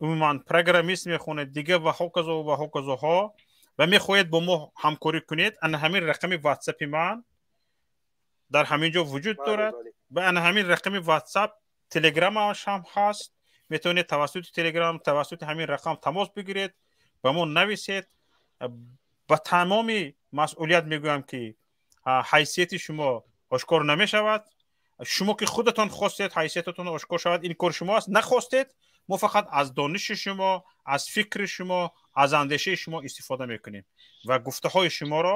A: умуман программист мехонед, дига ва ҳоказо ва ҳоказоҳо, ва мехоҳед бо мо ҳамкорӣ кунед, ана ҳамин рақами ватсапи ман дар ҳамин ҷо вуҷуд дорад ва ана ҳамин рақами ватсап телеграмаш ҳам ҳаст. Метавонед тавассути телеграм, тавассути ҳамин рақам тамос бигиред, ба мо нависед. Ба тамоми масъулият мегӯям, ки ҳайсияти шумо ошкор намешавад. Шумо ки худатон хостед ҳайсиятатон ошкор шавад, ин кори шумо аст. Нахостед, мо фақат аз дониши шумо, аз фикри шумо, аз андешаи шумо истифода мекунем ва гуфтаҳои шуморо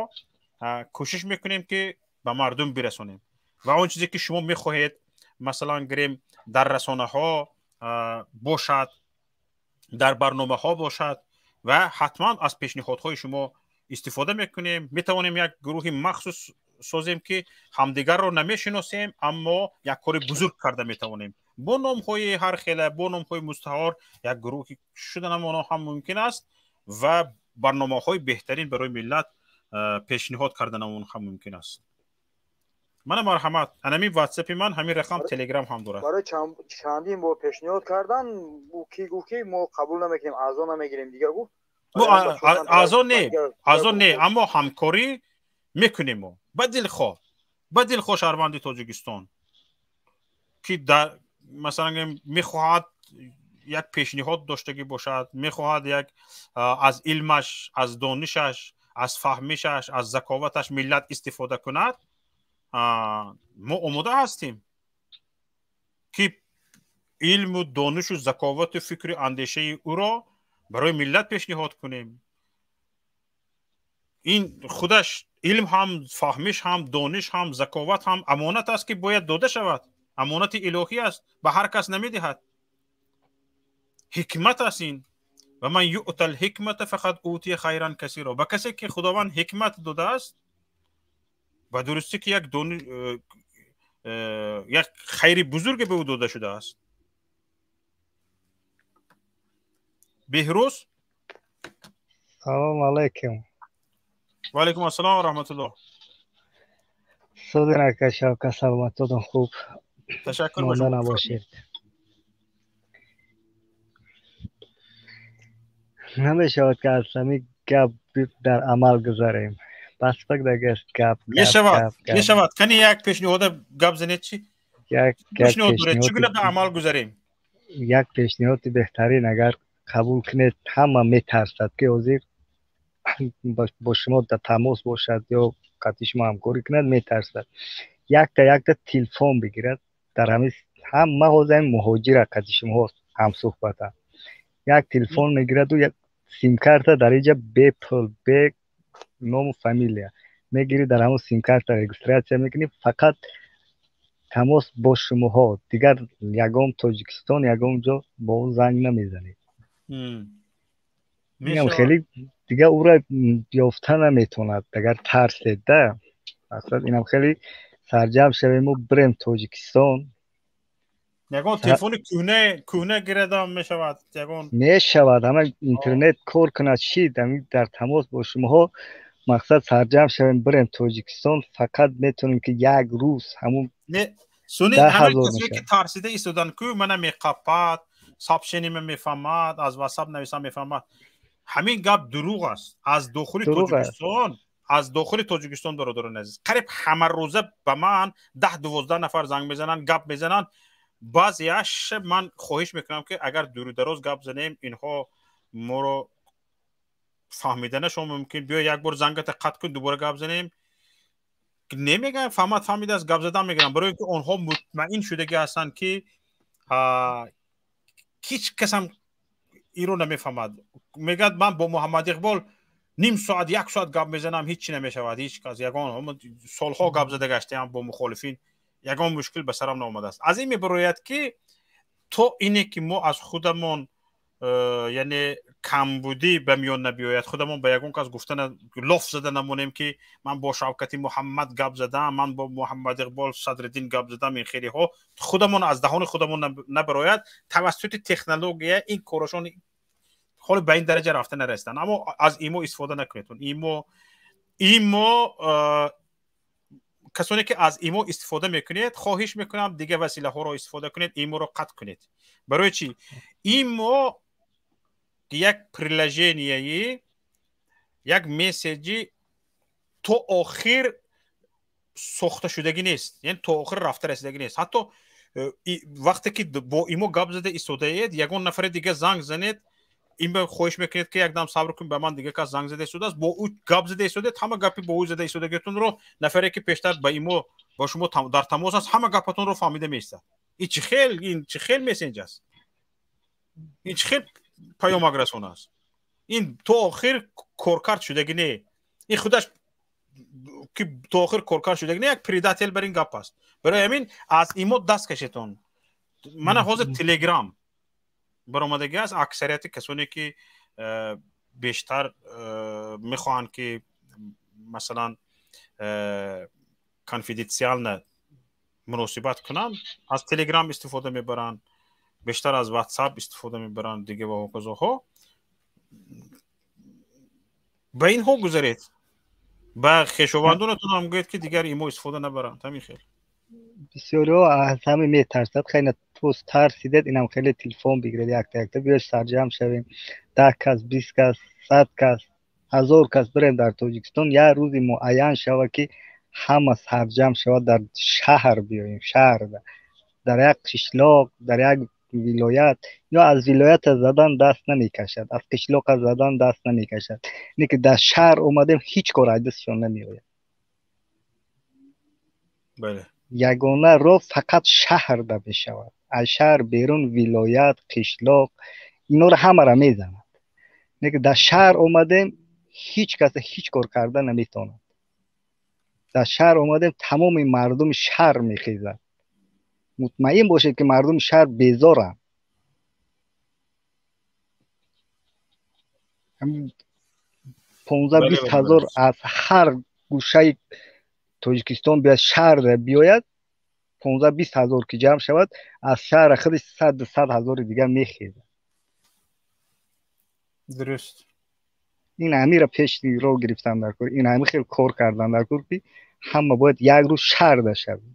A: кӯшиш мекунем, ки ба мардум бирасонем ва он чизе ки шумо мехоҳед, масалан гирем, дар расонаҳо бошад, дар барномаҳо бошад, ва ҳатман аз пешниҳодҳои шумо истифода мекунем. Метавонем як гурӯҳи махсус созем, ки ҳамдигарро намешиносем, аммо як кори бузург карда метавонем. Бо номҳои ҳар хела, бо номҳои мустаҳор як гурӯҳи шуданам оно ҳам мумкин аст ва барномаҳои беҳтарин барои миллат пешниҳод карданамон ҳам мумкин аст. Мана, марҳамат, анамин ватсапи ман, ҳамин рақам телеграм ҳам дорад.
J: Барои чандин бор пешниҳод кардан, ки гуфт, ки мо қабул намекунем, аъзо намегирем, дигар гуфт.
A: Аъзо не, аъзо не, аммо ҳамкорӣ мекунем мо ба дилхоҳ шаҳрванди Тоҷикистон, ки дар масалан мехоҳад як пешниҳод доштагӣ бошад, мехоҳад як аз илмаш, аз донишаш, аз фаҳмишаш, аз заковаташ миллат истифода кунад, мо омода ҳастем, ки илму донишу заковату фикру андешаи ӯро барои миллат пешниҳод кунем. Ин худаш илм ҳам, фаҳмиш ҳам, дониш ҳам, заковат ҳам амонат аст, ки бояд дода шавад. Амонати илоҳӣ аст, ба ҳар кас намедиҳад. Ҳикмат аст ин. Ва ман юъта лҳикмата фақад утия хайран касиро. Ба касе ки Худованд ҳикмат додааст, ба дурустӣ ки як хайри бузурге ба ӯ дода шудааст. Беҳрӯз.
K: Салому алайкум.
A: Ва алайкум ассалом ва раҳматуллоҳ.
K: Содир ака, Шавка, саломатотон хуб?
A: Ташаккур.
K: Монда набошед. Намешавад, ки аз ҳамин гап дар амал гузарем? Бас дагест гап.
A: Мешавад, мешавад. Кани, як пешниҳода гап занед, чӣ пешниҳод доред, чӣ гуна ба амал гузарем?
K: Як пешниҳоди беҳтарин, агар қабул кунед. Ҳама метарсад, ки ҳозир бо шумо дар тамос бошад ё қатъи шумо ҳамкорӣ кунад, метарсад. Якта якта телефон бигирад, дар ҳамин ҳама ҳозир ҳамин муҳоҷира қатъи шумоҳо ҳамсуҳбатанд, як телефон мегираду як симкарта дар инҷа бепул, бе ному фамилия мегирӣ, дар ҳамон симкарта регистрация мекунӣ, фақат тамос бо шумоҳо, дигар ягон Тоҷикистон, ягон ҷо бо ӯ занг намезанед. Инам хеле дигар ӯра ёфта наметавонад, агар тарсед да. Мақсад, инам хеле сарҷамъ шавему бирем Тоҷикистон.
A: Ягон телефони кӯҳна кӯҳна гирадам мешавад, ягон
K: Мешавад, ҳама интернет кор кунад, шид ами дар тамос бо шумоҳо. Мақсад сарҷамъ шавем, бирем Тоҷикистон, фақат метавонем ки як рӯз ҳамун
A: суни ҳамин касое ки тарсида истодан ку мана меқапад, сообщениема мефаҳмад, аз ватсап нависам мефаҳмад, ҳамин гап дурӯғ аст. Аз дохили Тоҷикистон, аз дохили Тоҷикистон, бародарони азиз, қариб ҳамарӯза ба ман 10-12 нафар занг мезананд, гап мезананд. Баъзеаш ман хоҳиш мекунам, ки агар дуру дароз гап занем, инҳо моро фаҳмиданашон мумкин. Биё як бор зангата қатъ кун, дубора гап занем. Немегӯям фаҳмад, фаҳмидааст, гап задан мегирам, барои ки онҳо мутмаин шудагӣ ҳастанд, ки ҳеҷ касам инро намефаҳмад. Мегӯяд, ман бо Муҳаммад Иқбол ним соат, як соат гап мезанам, ҳеҷ чи намешавад, ҳеҷ кас ягон солҳо гап зада гаштаам бо мухолифин, ягон мушкил ба сарам наомадааст. Аз ин мебарояд, ки то ине ки мо аз худамон, яъне камбудӣ ба миён набиёяд, худамон ба ягон кас гуфта лоф зада намонем, ки ман бо Шавкати Муҳаммад гап задам, ман бо Муҳаммад Иқбол Садриддин гап задам, ин хелиҳо худамон аз даҳони худамон набарояд. Тавассути технология ин корашон ҳоло ба ин дараҷа рафта нарасиданд. Аммо аз имо истифода накунед. Имо касоне ки аз имо истифода мекунед, хоҳиш мекунам, дигар василаҳоро истифода кунед, иморо қатъ кунед. Барои чӣ? Имо як приложенияи, як месседжи то охир сохташудагӣ нест, яъне то охир рафта расидагӣ нест. Ҳатто вақте ки бо имо гап зада истодаед, ягон нафари дига занг занед, ин ба хоҳиш мекунед, ки якдам сабр кун, ба ман дига кас занг зада истодааст, бо ӯ гап зада истодед, ҳама гапи бо ӯ зада истодагитонро нафаре ки пештар ба имо бо шумо дар тамос аст, ҳама гапатонро фаҳмида меистад. Ин чӣ хел, ин чӣ хел мессенҷ аст? Ин чӣ хел паёмак расон аст? Ин то охир коркард шудагӣ не. Ин худаш ки то охир коркард шудагӣ не, як предатель бар ин гап аст. Барои ҳамин аз имо даст кашетон. Мана ҳозир Телеграм баромадагӣ аст. Аксарияти касоне ки бештар мехоҳанд, ки масалан конфиденциально муносибат кунанд, аз Телеграм истифода мебаранд, бештар аз Ватсап истифода мебаранд, дига ва ҳоказоҳо. Ба инҳо гузаред, ба хешовандонатон ҳам гӯед, ки дигар имо истифода набаранд, ҳамин хел.
K: Бисёриҳо аз ҳаме метарсад. Хайна тоз тарсидед, инам хеле телефон бигиред, якта якта биёед, сарҷамъ шавем, 10 кас, 20 кас, 100 кас, 1000 кас, бирем дар Тоҷикистон. Як рӯзи муайян шава, ки ҳама сарҷамъ шавад, дар шаҳр биёем, шаҳрда, дар як қишлоқ, дар як вилоят. Ё аз вилоята задан даст намекашад, аз қишлоқа задан даст намекашад, не ки дар шаҳр омадем, ҳеҷ кор аз дастшон намеояд. Ягона роҳ фақат шаҳрда мешавад. Аз шаҳр берун, вилоят, қишлоқ, инора ҳамаро мезанад, не ки дар шаҳр омадем, ҳеҷ каса ҳеҷ кор карда наметавонад. Дар шаҳр омадем, тамоми мардуми шаҳр мехезад. Мутмаин бошед, ки мардуми шаҳр безоранд. 15-20 ҳазор аз ҳар гӯшаи Тоҷикистон биёяд, шаҳрда биёяд, 15-20 ҳазор ки ҷамъ шавад, аз шаҳра худи 100 ҳазори дигар мехезад.
A: Дуруст.
K: Ин ҳамира пеш роҳ гирифтан дар кор, ин ҳами хел кор кардан дар кор, ки ҳама бояд як рӯз шаҳрда шавем.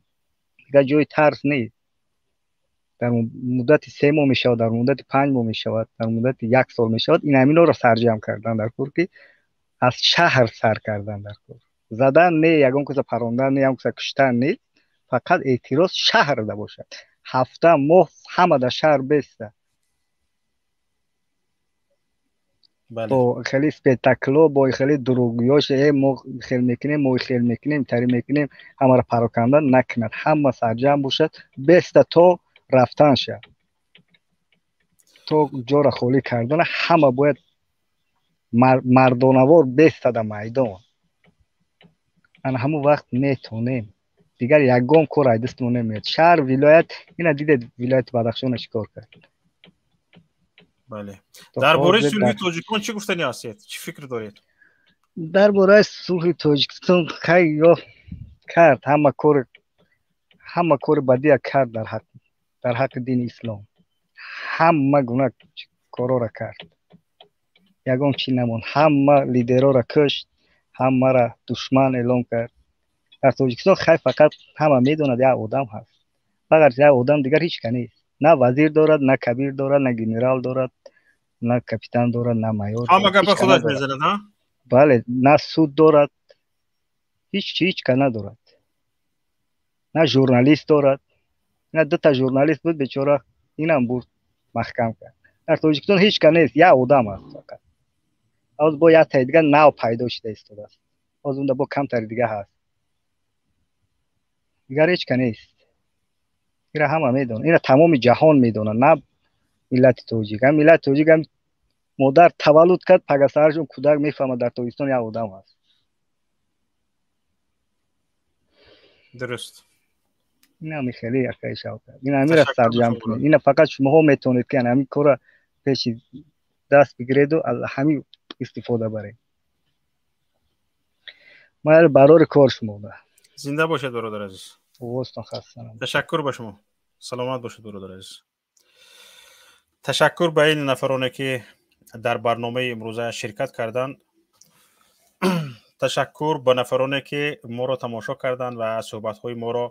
K: Дигар ҷои тарс нест. Дар муддати 3 моҳ мешавад, дар муддати 5 моҳ мешавад, дар муддати як сол мешавад. Ин ҳаминҳоро сарҷамъ кардан дар кор, ки аз шаҳр сар кардан дар кор. Задан не, ягон каса парондан не, ягон каса куштан не, фақат эътироз шаҳрда бошад. Ҳафта, моҳ ҳама дар шаҳр беста, бо хеле спектакло, бо хеле дурӯғгӯёш, э мо хел мекунем, мо хел мекунем, тари мекунем, ҳамаро пароканда накунад. Ҳама сарҷамъ бошад, беста то рафтан шавад, то ҷора холӣ кардана. Ҳама бояд мардонавор беста дар майдон. Ана ҳамон вақт метонем. Дигар ягон кор аз дастмон намеояд. Шаҳр, вилоят, ина дидед, вилояти Бадахшона чӣ кор кард.
A: Бале, дар бораи сулҳи тоҷикон чӣ гуфтани ҳастед? Чӣ фикр доред?
K: Дар бораи сулҳи Тоҷикистон, хай, ё кард, ҳама кор, ҳама кори бадия кард дар ҳаққи дини ислом, ҳама гуна корора кард, ягон чӣ намонд. Ҳама лидерора кушт. Ҳамаро душман эълон кард. Дар Тоҷикистон хай фақат ҳама медонад, як одам ҳаст, фақат як одам, дигар ҳеч ка нест. На вазир дорад, на кабир дорад, на генерал дорад, на капитан дорад, на майор.
A: Ҳама гапа худаш мезанад, ҳа?
K: Бале, на суд дорад, ҳеч чи, ҳеч ка надорад, на журналист дорад. На дута журналист буд, бечора, инам бурд, маҳкам кард. Дар Тоҷикистон ҳеч ка нест, як одам аст фақат. Ҳоз бо як таи дига нав пайдо шуда истодааст, ҳоз унда бо камтари дига ҳаст, дигар ҳеч ка нест. Ира ҳама медонад, ира тамоми ҷаҳон медонад, на миллати тоҷик. Ҳам миллати тоҷик ҳам модар таваллуд кард, пагасарашон кӯдак мефаҳмад, дар Тоҷикистон як одам ҳаст.
A: Дуруст.
K: Ин хеле акаи Шавкат, ин ҳамира сарҷамъ кунед. Ина фақат шумоҳо метавонед, ки ҳамин кора пеши даст бигиреду аз ҳамин истифода баред. Майли, барори кор шумо.
A: Зинда бошед, бародар азиз.
K: Овозтон хаста.
A: Ташаккур ба шумо, саломат бошед, бародар азиз. Ташаккур ба ин нафароне, ки дар барномаи имрӯза ширкат карданд. Ташаккур ба нафароне, ки моро тамошо карданд ва суҳбатҳои моро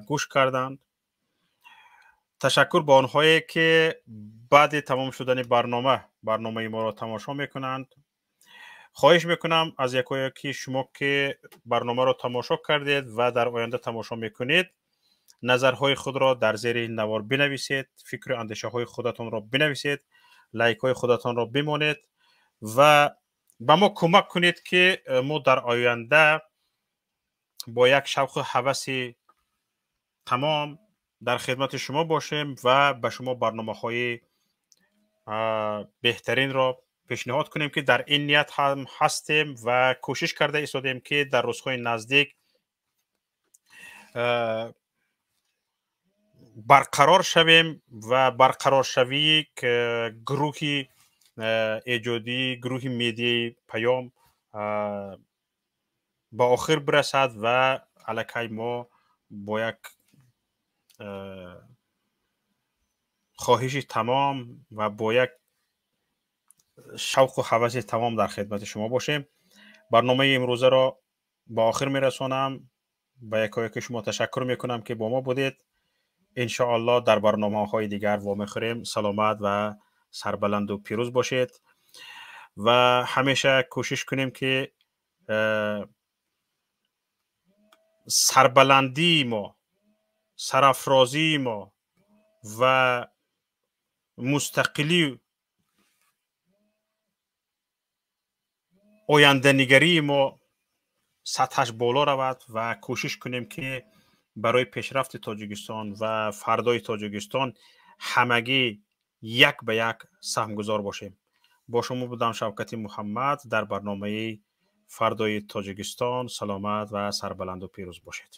A: гӯш карданд. Ташаккур ба онҳое, ки баъди тамом шудани барнома барномаи моро тамошо мекунанд. Хоҳиш мекунам аз якояки шумо, ки барномаро тамошо кардед ва дар оянда тамошо мекунед, назарҳои худро дар зери ин навор бинависед, фикру андешаҳои худатонро бинависед, лайкҳои худатонро бимонед ва ба мо кӯмак кунед, ки мо дар оянда бо як шавқу ҳаваси тамом дар хидмати шумо бошем ва ба шумо барномаҳои беҳтаринро пешниҳод кунем, ки дар ин ният ҳам ҳастем ва кӯшиш карда истодем, ки дар рӯзҳои наздик барқарор шавем ва барқароршавии гурӯҳи эҷодии гурӯҳи медиаи Паём ба охир бирасад ва аллакай мо бо як хоҳиши тамом ва бо як шавқу ҳаваси тамом дар хидмати шумо бошем. Барномаи имрӯзаро ба охир мерасонам. Ба якояки шумо ташаккур мекунам, ки бо мо будед. Иншоаллоҳ дар барномаҳои дигар вомехӯрем. Саломат ва сарбаланду пирӯз бошед ва ҳамеша кӯшиш кунем, ки сарбаландии мо, сарафрозии мо ва мустақилӣ, оянданигарии мо сатҳаш боло равад ва кӯшиш кунем, ки барои пешрафти Тоҷикистон ва фардои Тоҷикистон ҳамагӣ як ба як саҳмгузор бошем. Бо шумо будам Шавкати Муҳаммад дар барномаи фардои Тоҷикистон. Саломат ва сарбаланду пирӯз бошед.